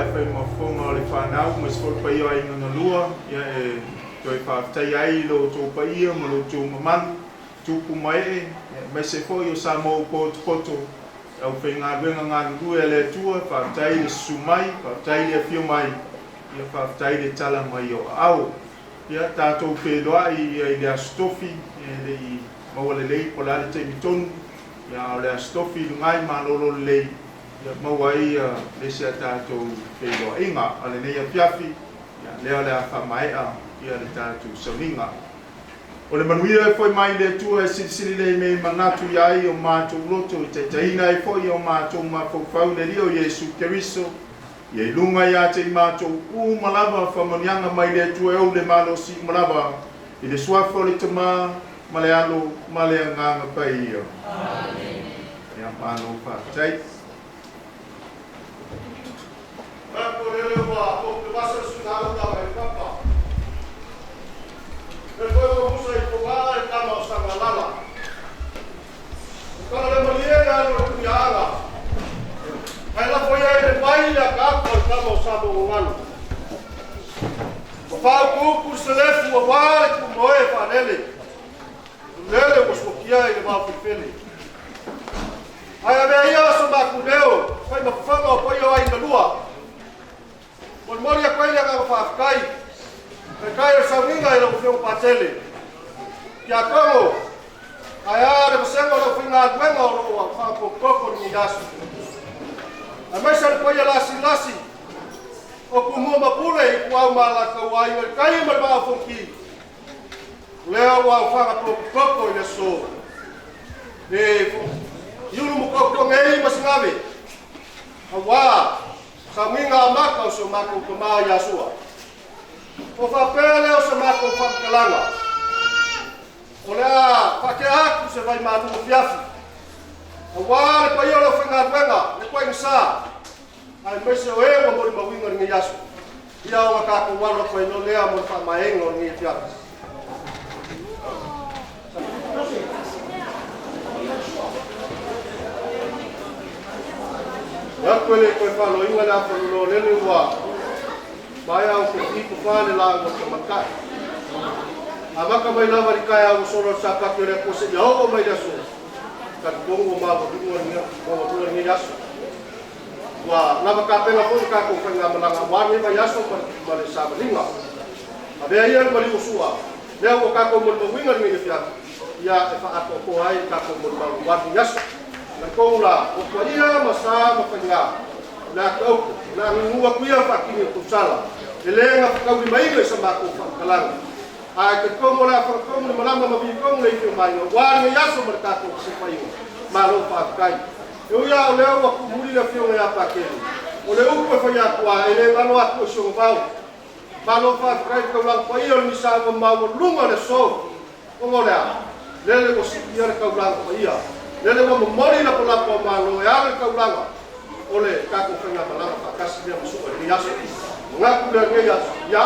e fai ma fofoga o le fanau aemaise foi le paia o aiga na lua, ia e toe faafetaia ai i lo outou paia ma lo outou mamalu, tupu ma ee, ia aemaise foi o Samoa ua potopoto, le aufaigaluega galulue a le Atua, faafetai le susu mai, faafetai le afio mai, ia faafetai le tala mai o aao. Ia tatou feiloai ia i le Aso Tofi, ia e le i maua lelei po o le a le taimi tonu, ia a o le Aso Tofi i luga ai malolo lelei, ia maua ai le isi a tatou feiloaiga. A o lenei afiafi, ia lea o le a faamaea ia le tatou sauniga. O le manuia e foi mai i le Atua e silisili lea i mea i manatu ia ai o matou loto i taitaiina ai foi o matou mafaufau i le Alii o Iesu Keriso, ia i luga ia te i matou uma lava faamanuiaga mai le Atua e ou le malosi uma lava i le suafa o le Tama ma le Alo ma le Agaga Paia. Amene. Ia malo faafetai. Manatu o lele ua ou vasa le suiga uta mai le papa. Le foi ua musa i fogaa le tama o Sagalala. O kala le malie le alo le tuiaaga. Ai lafo ia i le vai le akaaka o le tama o Sa Mogogalo. Ua faukuuku le selefu ua wā le kumoe whaalele. Lele ua suakia i le maofilifele. Ai avea ia so makuneo, fai mafafaga o paia o ai na lua. Molimoli atu ai le agaga faafetai. Kai o sauniga i lau Afioga Patele. Kia kongo, ai a le vasega o lau faigaluega o loo faapopoko lenei aso. Aemaise le paia lasilasi o Tumua ma Pule i Ituau ma Alataua Aiga i le Tai ma le Vaa o Fonoti. O lea ua aufaga topotoko i le aso. E iulu ma totogi ai ma Sigave. Auā sauniga amata o si o matou tamā ia Sua. O faapea lea o se matou faamatalaga. O le a faatea atu se vaimalu afiafi. Auā le paia o le aufaigaluega, le tuaigasa, aemaise o e ua molimauina lenei aso. Ia ona tatou alo atu ai loa lea mo le faamaeaina o lenei afiafi. E atu e le toe faaloina le afalolo lele ua maea au te i pa le lauga tamatai. Amata mai lava i taeao ua sola o le Sapati o le Atua seia oo mai le aso. Talitonu ua maualuga lenei aso. Ua lava tapena foi le tatou faigamalaga aua lenei vaiaso ma le savaliga. Avea ia le maliu o Sua, lea ua tatou molimauina lenei afiafi, ia e faaatoatoa ai le tatou molimau aua lenei aso. Talitonu la, o paia ma sa ma faiga, o le a taoto, o le a gugū atu ia faatini o tausala, e le gafataulimaina i sa matou faamatalaga. Ae talitonu o le a fagatonu le malama ma vitonu le ifio mai, aua lenei aso ma le tatou fesilafaiga. Malo faafetai. E ui lava o lea ua tuumuli le afioga ia Patele, o le upu e fai atu a, e le galo atu i si ona vao. Malo faafetai i le taulaga paia o le misa ua maualuga o le aso. Ona o le a? Lele ua sikia le taulaga paia. Lele ua momoli lapalapa o malo e ala i le taulaga o le tatou faigamalaga faatasi lea ma Sua i lenei aso. Manatu lea lenei aso, ia,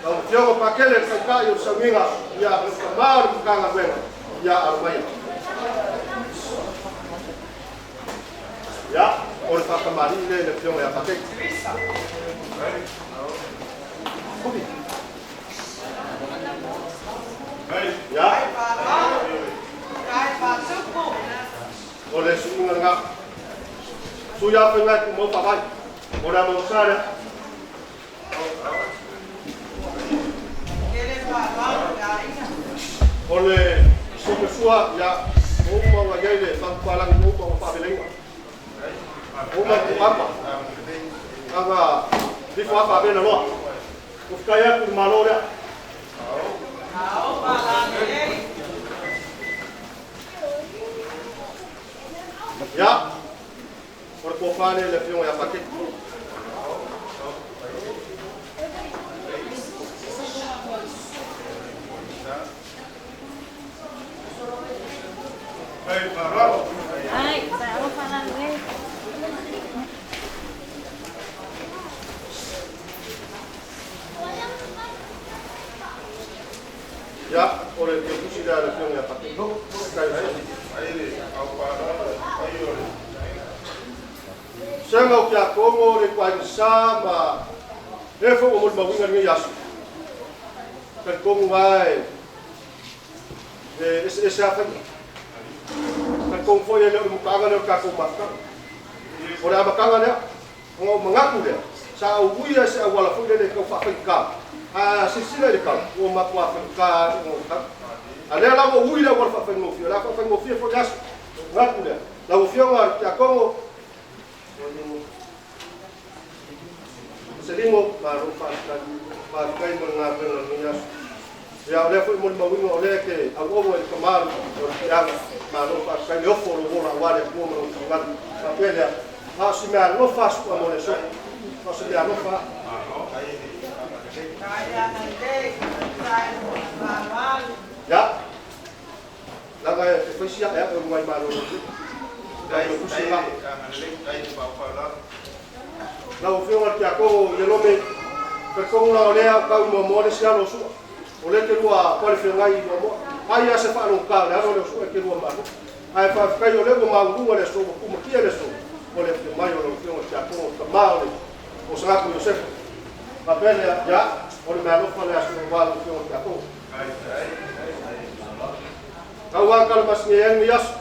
lau Afioga Patele le taitai o le sauniga, ia, le tama o le Matagaluega, ia, alo maia. Ia, o le faatamalii lea i le Afioga ia Patele. Ia, o le suiga lena. Sui a faiga e tumau faavai. O le a maua lea. O le sopesua, ia, o uma ua i ai le fagupalagi ua uma ua faavelaina. Uma i tuapa. Aga lifo a faavela loa. O faafetai atu i le Malo lea. Ia, o le tofa lea i le Afioga ia Pateki. Ai, sa alofa lalo e. Ia, o le teutusi lea a le Afioga ia Pateki. Faafetai. Sega o tiakono le ituaiga sā ma e foi ua molimauina lenei aso. Talitonu lava e eseese lava faiga. Talitonu foi e le o le mutaaga lea o le tatou mafutaga. O le amataga lea, ona o manatu lea, sa auuia se auala foi lele e tau faafaigata. A silasila i le tau, ua matuā faigata ona o tau. A lea la ua ui le auala faafaigofie, o le a faafaigofie foi le aso. Manatu lea. Lau Afioga i le Tiakono, Selino, malo faafetai. Faafetai mo le galuega o lenei aso. Ia, o lea foi molimauina o lea e te auauga i le tama o le tiaga. Malo faafetai le ofo o lou ola aua le Atua ma lou finagalo. Faapea lea, a o si mea alofa a sua mo le aso. A o si mea alofa. Ia, laga e faisi ae ae o luga i malolo. Dai o kusi nga. Lau Afioga i le Tiakono Ielome, talitonu la o lea o tau i muamoa le isi alo o Sua. O lea e te lua talafeagai i muamoa. Ai lava se faalogogata o le alo lea o Sua e te lua malo. Ae faafetai o lea ua maualuga le aso, ua tumatia le aso o le afio mai o lau Afioga i le Tiakono, o le tama o le o Sagatu Iosefa. Faapea lea, ia, o le meaalofa le aso aua lau Afioga i le Tiakono. Tau lava kalamasini ai lenei aso.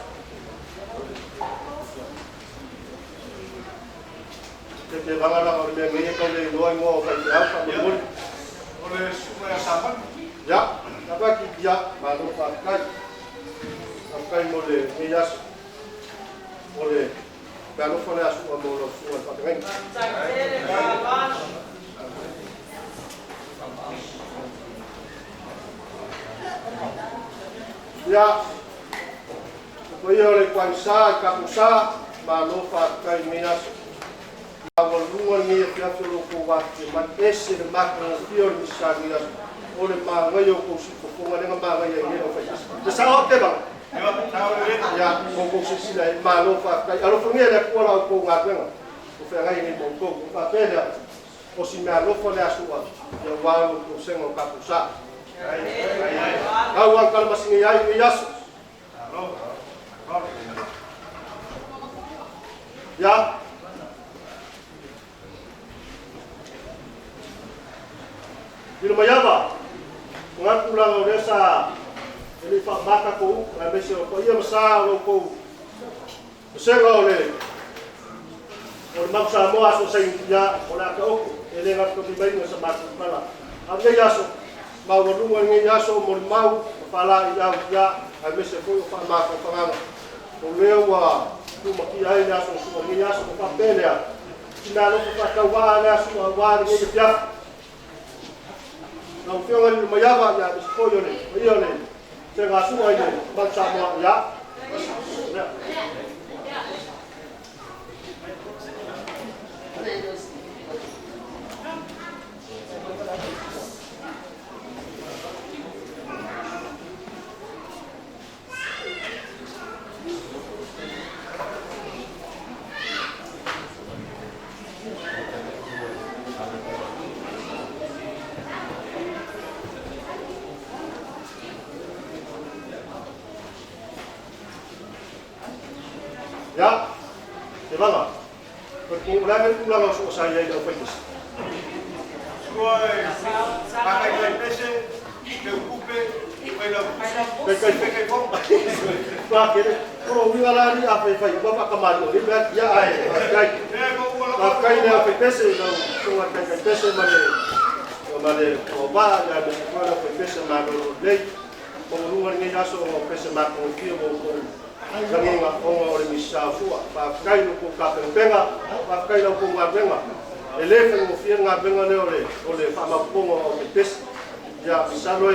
Te te vanga lava o le mea nei e tau le iloa igoa o faifeau faamolemole. O le susuga ia Samanu. Ia, Lavaki, ia, malo faafetai. Faafetai mo lenei aso. O le meaalofa le aso mo lau susuga i le faafeagaiga. Ia, o paia o le ituaiga i tatou sa, malo faafetai i lenei aso. Maualuga lenei afiafi o lo outou afifio mai, ese le matagofie o le misa i lenei aso. O le manaia o tou siufofoga lea na manaia ai nei lau faipese. Le sao te vanga? Ia, outou silasila ai, malo faafetai. Alofagia e le Atua la outou galuega o feagai nei ma outou. O faapea lea, o si meaalofa le aso ua ia aua lo outou sega o tatou sa. Tau ang kalamasini ai lenei aso. Ia, Ilo maiava, o ngā tulaga o lea sa e le i faamaka kou, aemaise o paia ma sa o lo outou vasega o le Mau Samoa aso saini, ia, o le ata oko, e le gafataulimaina mai sa matou tala. A o lenei aso, maualuga lenei aso o molimau ma faalaeiau, ia, aemaise foi o faamafaufagaga. O lea ua tumatia ai le aso o sua lenei aso, o faapea lea, si mea alofa faatauvaa le aso aua lenei afiafi. Lau Afioga i le Maiava, ia, aemaise foi o le paia o le segasua i le Mau Samoa, ia. Ia, te vanga. Ko o le le tulaga o sua sa i ai lau faipese. Sua e pakai kai pese, te ukupe, kai lau Kai kai kai kai fo. Pa kele, ko uiga la ni a fai fai ua whakamari o le mea ia ai, kai. Kai le a fai pese lau sunga kai kai pese ma le o ba ia me ko la fai pese ma lo lei. O lunga lenei aso o pese ma ko fio mo ko ranginga onga o le misa o sua. Faafetai lo kou tapenapenaga, faafetai lau kou galuega. E lē faigofie le galuega lea o le faamaopoopoga o aufaipese. Ia masalo e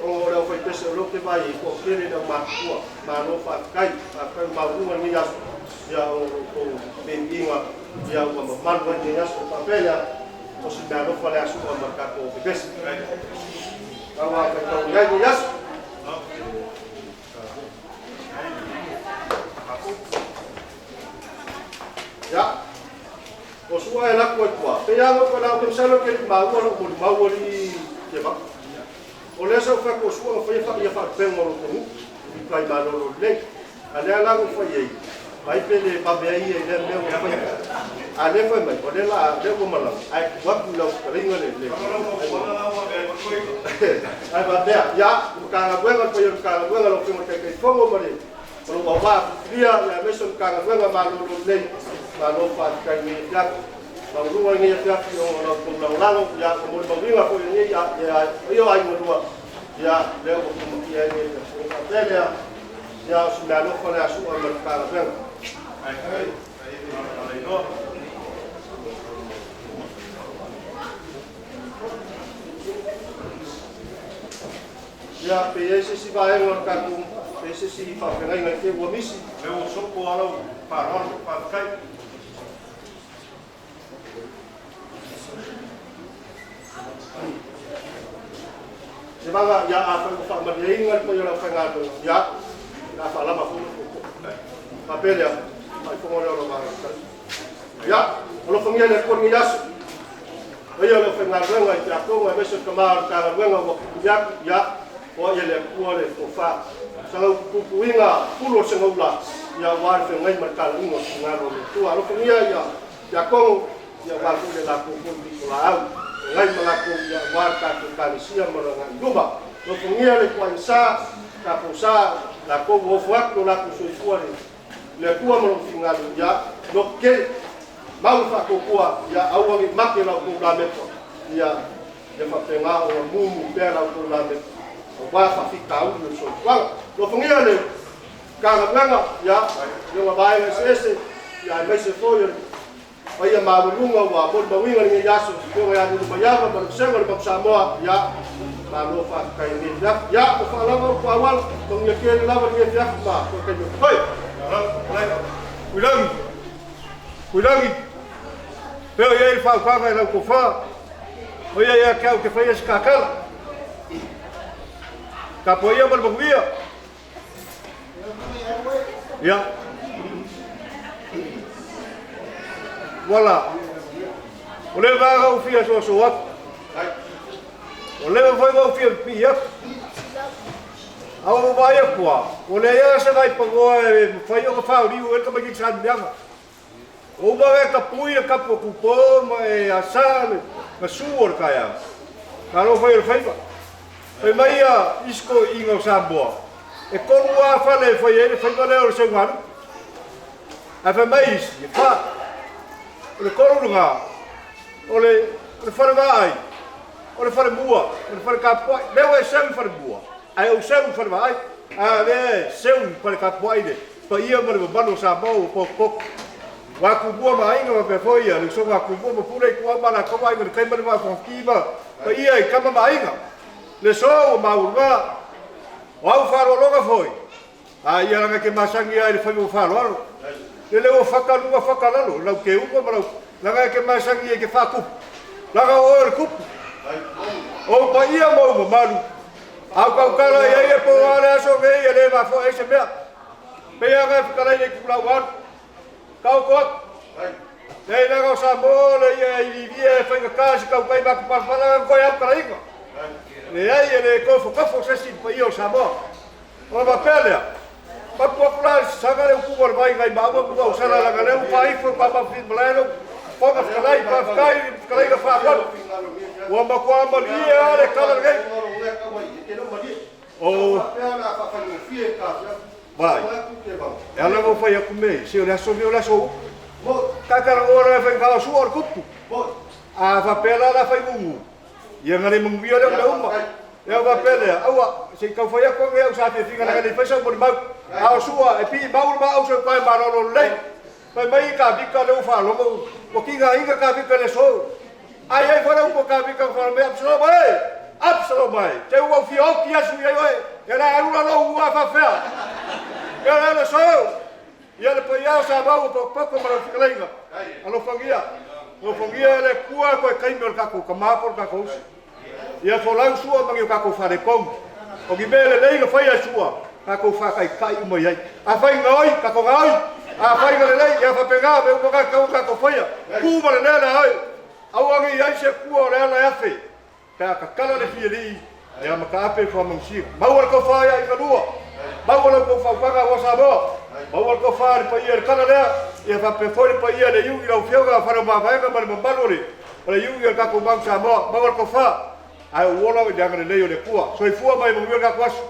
ona o le aufaipese o lea ou te vaai ai toatele le aumatutua. Malo faafetai, faafetai ua maualuga lenei aso. Ia ona o lo outou viiviiga ia ua mamalu ai lenei aso. Faapea lea, o si meaalofa le asu'a ma le tatou aufaipese. Tau faitau i ai lenei aso. Ia, o sua e laku ai tua. Pe ia ngau lau ke masalo ke maua lau molimau ali te va. O lea sa u whako sua nga whaia wha ia whapenga o lo tonu. I kai malolo lelei. A lea la u whai ei. Vaai pe le vave ai ia i lea mea ua faia. A lea fai mai, o lea la, lea ua malaga, ae tuu atu i lau fetalaiga le, le. Ae faapea, ia, le Matagaluega, le paia o le Matagaluega, lau Afioga i le Taitaifono ma le, ma lou auvaa filifilia, ia aemaise o le Matagaluega malolo lelei, malo faafetai i lenei afiafi. Maualuga lenei afiafi ona o la outou lagolago, ia, ua molimauina foi e lenei, ia, paia o aiga lua, ia, lea ua tumatia ai lenei afiafi. Ona faapea lea, Ia, o si meaalofa le a sua ma le Matagaluega. Ia, pe i ai se isi vaega o le tatou, pe i ai se isi faafeagaiga i te i ua misi. Lea ua sopo lava lau faaaloalo, faafetai. Sevaga, ia, afai ua faamalieina le paia o le aufaigaluega, ia, o le a faalama foi lou tootoo. Faapea lea, faaifoga lea o lau vaega. Ia, alofagia le Atua i lenei aso. Paia o le aufaigaluega i Tiakono aemaise o le tama o le Matagaluega ua pupuni atu, ia, foai e le Atua le tofa. Saga utupupuina pulu o le segaula, ia, aua le feagai ma le talaiga o le finagalo o le Atua. Alofagia ia Tiakono, ia aua foi le latou foi pitolaau, feagai ma latou, ia, aua le tatou Ekalesia ma le agai i luma. Alofagia le ituaiga sa, tatou sa, latou ua ofo atu lo latou soifua i le Atua ma lona finagalo, ia, loto tele, mau le faatuatua, ia, aua ne i mate la outou lamepa, ia, ia faapena ona mumu pea la outou lamepa, aua faafitauli o le soifuaga. Alofagia le Matagaluega, ia, i ona vaega eseese, ia, aemaise foi o le paia maualuga ua molimauina i lenei aso, Afioga ia Lilomaiava ma le Vasega o le Manu Samoa, ia, malo faafetai i lenei afiafi. Ia, ua faalava upu auala, manuia tele lava lenei afiafi ma toe taimi o totoe. Tuilagi, Tuilagi, pea o i ai le faautaga i lau tofa, o ia ia te au te faia se kakala. Tapuaia ma le manuia. Ia. Voilà. O le vaega ua fia soasoa atu. O le foi ua fia pipii atu. A ua vaai atu lava, ua leai lava se nai pagoa e mafai ona faoliu ai le tamaitiiti sa Numiaga. Ua uma ona e tapui le tapu a Tupo ma e asa le gasu o le taeao. Malo fai o le faiva. Fai mai ia isi toeaiina o Samoa, e tolu lava fale e fai ai le faiva lea o le seugalupe. Ae fai mai isi, e fa. O le tolu lena, o le, o le fale vaai, o le fale mua, o le fale tapuai. Lea ua e seu i le fale mua, ae ou seu i le fale vaai. A lea e seu i le fale tapuai le paia ma le mamalu o Samoa ua potopoto. Ua Tumua ma Aiga faapea foi ia le usoga a Tumua ma Pule Ituau ma latou aiga i le tai ma le vaa Fonoti ma paia i tama ma aiga. Le so ua maualuga, o au faaaloaloga foi, a ia laga e te masani lava i le faiva o faaaloalo. Lele ua fata luga fata lalo, lau teuga ma lau, laga e te masani e te faatupu, laga o oe o le tupu. Ou paia ma ou mamalu, a ou tautala i ai e po a le aso nei e le mafoe ai se mea. Pei lava na e fetalai le itulau alu. Taoto atu. Leai leaga o Samoa le ia i Libia e faigata se tautai ma atu palapala na toe au talaiga. Leai e le tofotofo se isi i le paia o Samoa. Ona faapea lea, mapu atu la i saga le utuga o le vai nai maua mua o sala laga lea ua faaifo e papa malae lou fofoga fetalai, faafetai i le fetalaiga faaaloalo. Ua matua malie lava le tala lenei. O Vai. E ala ona fai atu mea ia, se o le aso lenei o le aso o upu. Tatalanoa loa e faigata o sua o le tupu. A faapea la la fai mumu, ia na le manuia lea o mea uma. Ia ona faapea lea, aua, se i tau fai atu au sa fiafiga leaga e le i fai sau molimau. A o sua, e pii mau le maau seu pae malolo lelei. Fai mai i Kavika lea ua faalogo, ua tigaina Kavika i le aso. A i ai foi le upu a Kavika na fai mai, Absaloma e! Absaloma e! Te ua ou fia oti asu i ai oe, ia la e alu la lou ua faafefea. Ia la le aso! Ia le paia o Samoa ua potopoto ma lau fetalaiga. Alofagia, alofagia e le Atua toe taimi o le tatou tama po o le tatou uso. Ia folau sua ma ni o tatou faaletonu. O ni mea lelei na faia e sua, tatou faataitai uma i ai. Afai na oi, tatou gaoi. Afai na lelei, ia faapena mea uma na e tatau ona tatou faia. Tu ma le lea le a oe. Aua ne i ai se pua o le ala e afe, pe a tatala le fialii, ia mataape le faamanusia. Maua le tofa ia i galua. Maua la outou fautuaga aua Samoa. Maua le tofa a le paia i le tala lea, ia faapea foi le paia i le iugi lau Afioga Faleomavaega ma le mamalu o le o le iugi o le tatou Mau Samoa. Maua le tofa, ae ou ola i le agalelei o le Atua. Soifua ma ia manuia le tatou aso.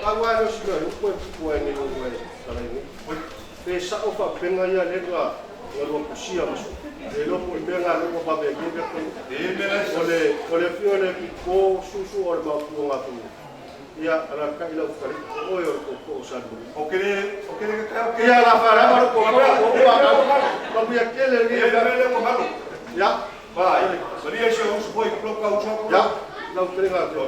Pau lava lea o si mea upu e tupu ai nei ua e talai nei. Pe sao faapena ia lea na lua tusia ma sui. Le iloa po o le mea lena lea ua vave ai nei mea tonu. O le o le afio o le Tupo Susu o le Maopu o Gafulu. Ia alaalatai lau fetalaiga o oe o le tootoo o Salimoli. Ia la faalava lou tootoo ua manuia tele lenei afiafi. Ia Ia lau fetalaiga.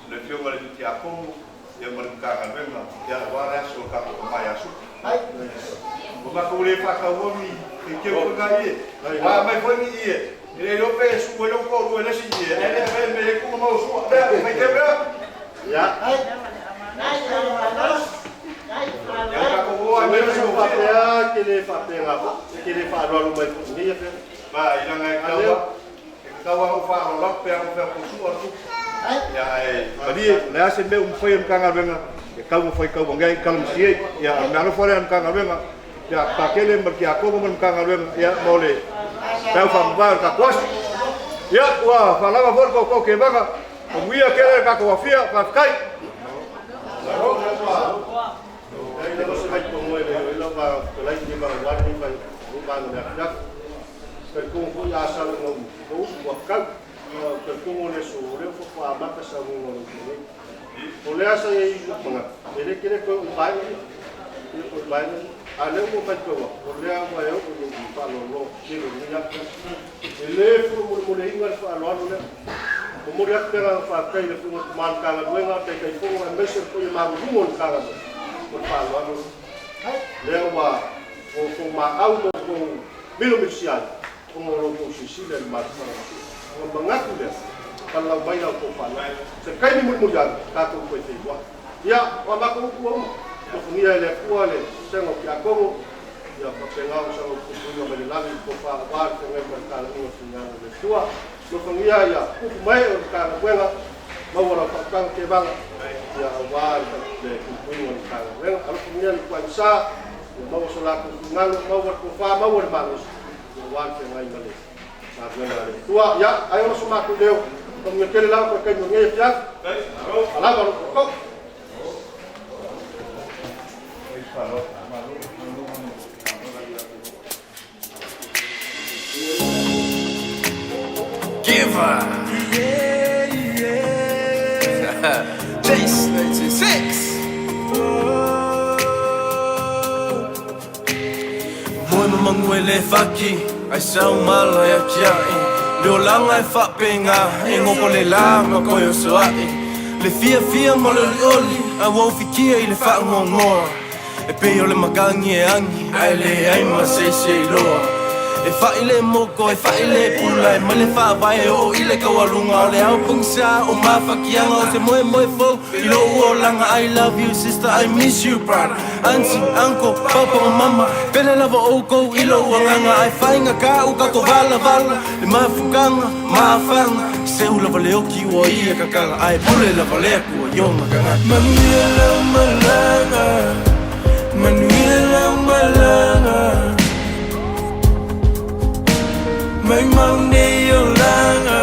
Le Afioga i le Tiakono ia ma le Matagaluega ia aua le aso o le tatou tama ia Suki. Ua matou le faataua ni teuteu foi na ie. Ua aumai foi ni ie, e le iloa pe sue ai lou toalua i le isi ie, ae le avea mea i tuma mau sua. Lea, o faiteu lea. Ia. Ia ua tatou o lava i mea Sa faigofie. faapea e te le faapena foi, e te le faaaloalo mai foi i nei afioga. Ma i laga e tatau a e tatau lava ona ou faaaloalo atu pe a ou fai atu o sua le tupu. Ia ae Malie, o le a se mea ua mafai e le Matagaluega, e tatau ona fai tauagai i kalamasi ai. Ia, o le meaalofa lea a le Matagaluega ia Pakele ma le Tiakono ma le Matagaluega, ia, mo le tau faamavae o le tatou aso. Ia, ua faalava foi le tootoo Tevaga, manuia tele le tatou afia, faafetai. Ou te talitonu o le aso, o lea faatoa amata saunoaga o lau Afioga. O le a sa i ai i lou manatu, e le tele toe o i vaega ia, e le toe i vaega ia. A o lea ua matau atu, o lea ua e oo i lou faaaloalo tele o lenei afiafi. E le fulumolemoleina le faaaloalo lea. Momoli atu le agaga faafetai i le Afioga i le Tama o le Matagaluega, Taitaifono aemaise le paia maualuga o le Matagaluega mo le faaaloalo lea. Lea ua outou maau ma outou milomilisia ai. Ona o lo outou silasila i le mafuaaga soo. Ona manatu lea, falalau mai la outou faaaloalo. Se taimi mulimuli ane, tatou toe feiloai. Ia, o a matou upu ua uma, alofagia e le Atua le vasega o Tiakono, ia faapena ona saga puipuiga mai le lagi i le tofa aua le feagai ma le talaiga o le finagalo o le Atua. Alofagia ia upu mae o le Matagaluega, maua lau faautaga tevaga, ia aua le puipuiga o le Matagaluega. Alofagia le ituaiga sa, ia maua so latou finagalo, maua le tofa, maua le malosi. Aua le feagai ma le galuega a le Atua. Ia, ai ona so matou leo, manuia tele lava toe taimi o lenei afiafi. Alava lou tootoo. Giver. Chase 96. Moe ma magu e le faki ai sau mala e atiaʻi Le olaga e faapena e gopo le la ma koe osoaʻi Le fiafia ma le olioli a ua ufikia i le faagoagoa E pei o le makagi e agi ae leai ma se isi e iloa E faʻi le moko e faʻi le pula e mai le faavae e oo i le taualuga O le ao pogisa o mafakiaga o se moemoe fou i lou olaga I love you sister I miss you brother Auntie, uncle, papa ma mama Pele lava oukou i lou agaga Ae faigata u tatou valavala Le mafukaga, mafaga Seu lava le oki ua ia kakala Ae pule lava le Atua i ona tagata. Manuia lau malaga, manuia lau malaga Mai mau nei olaga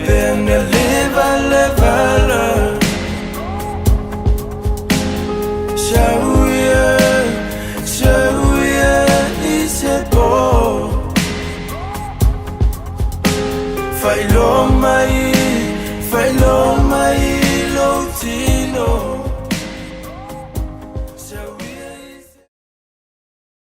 Pe ana leva levala Shauia, shauia i se po Faailoa mai, faailoa mai lou tino.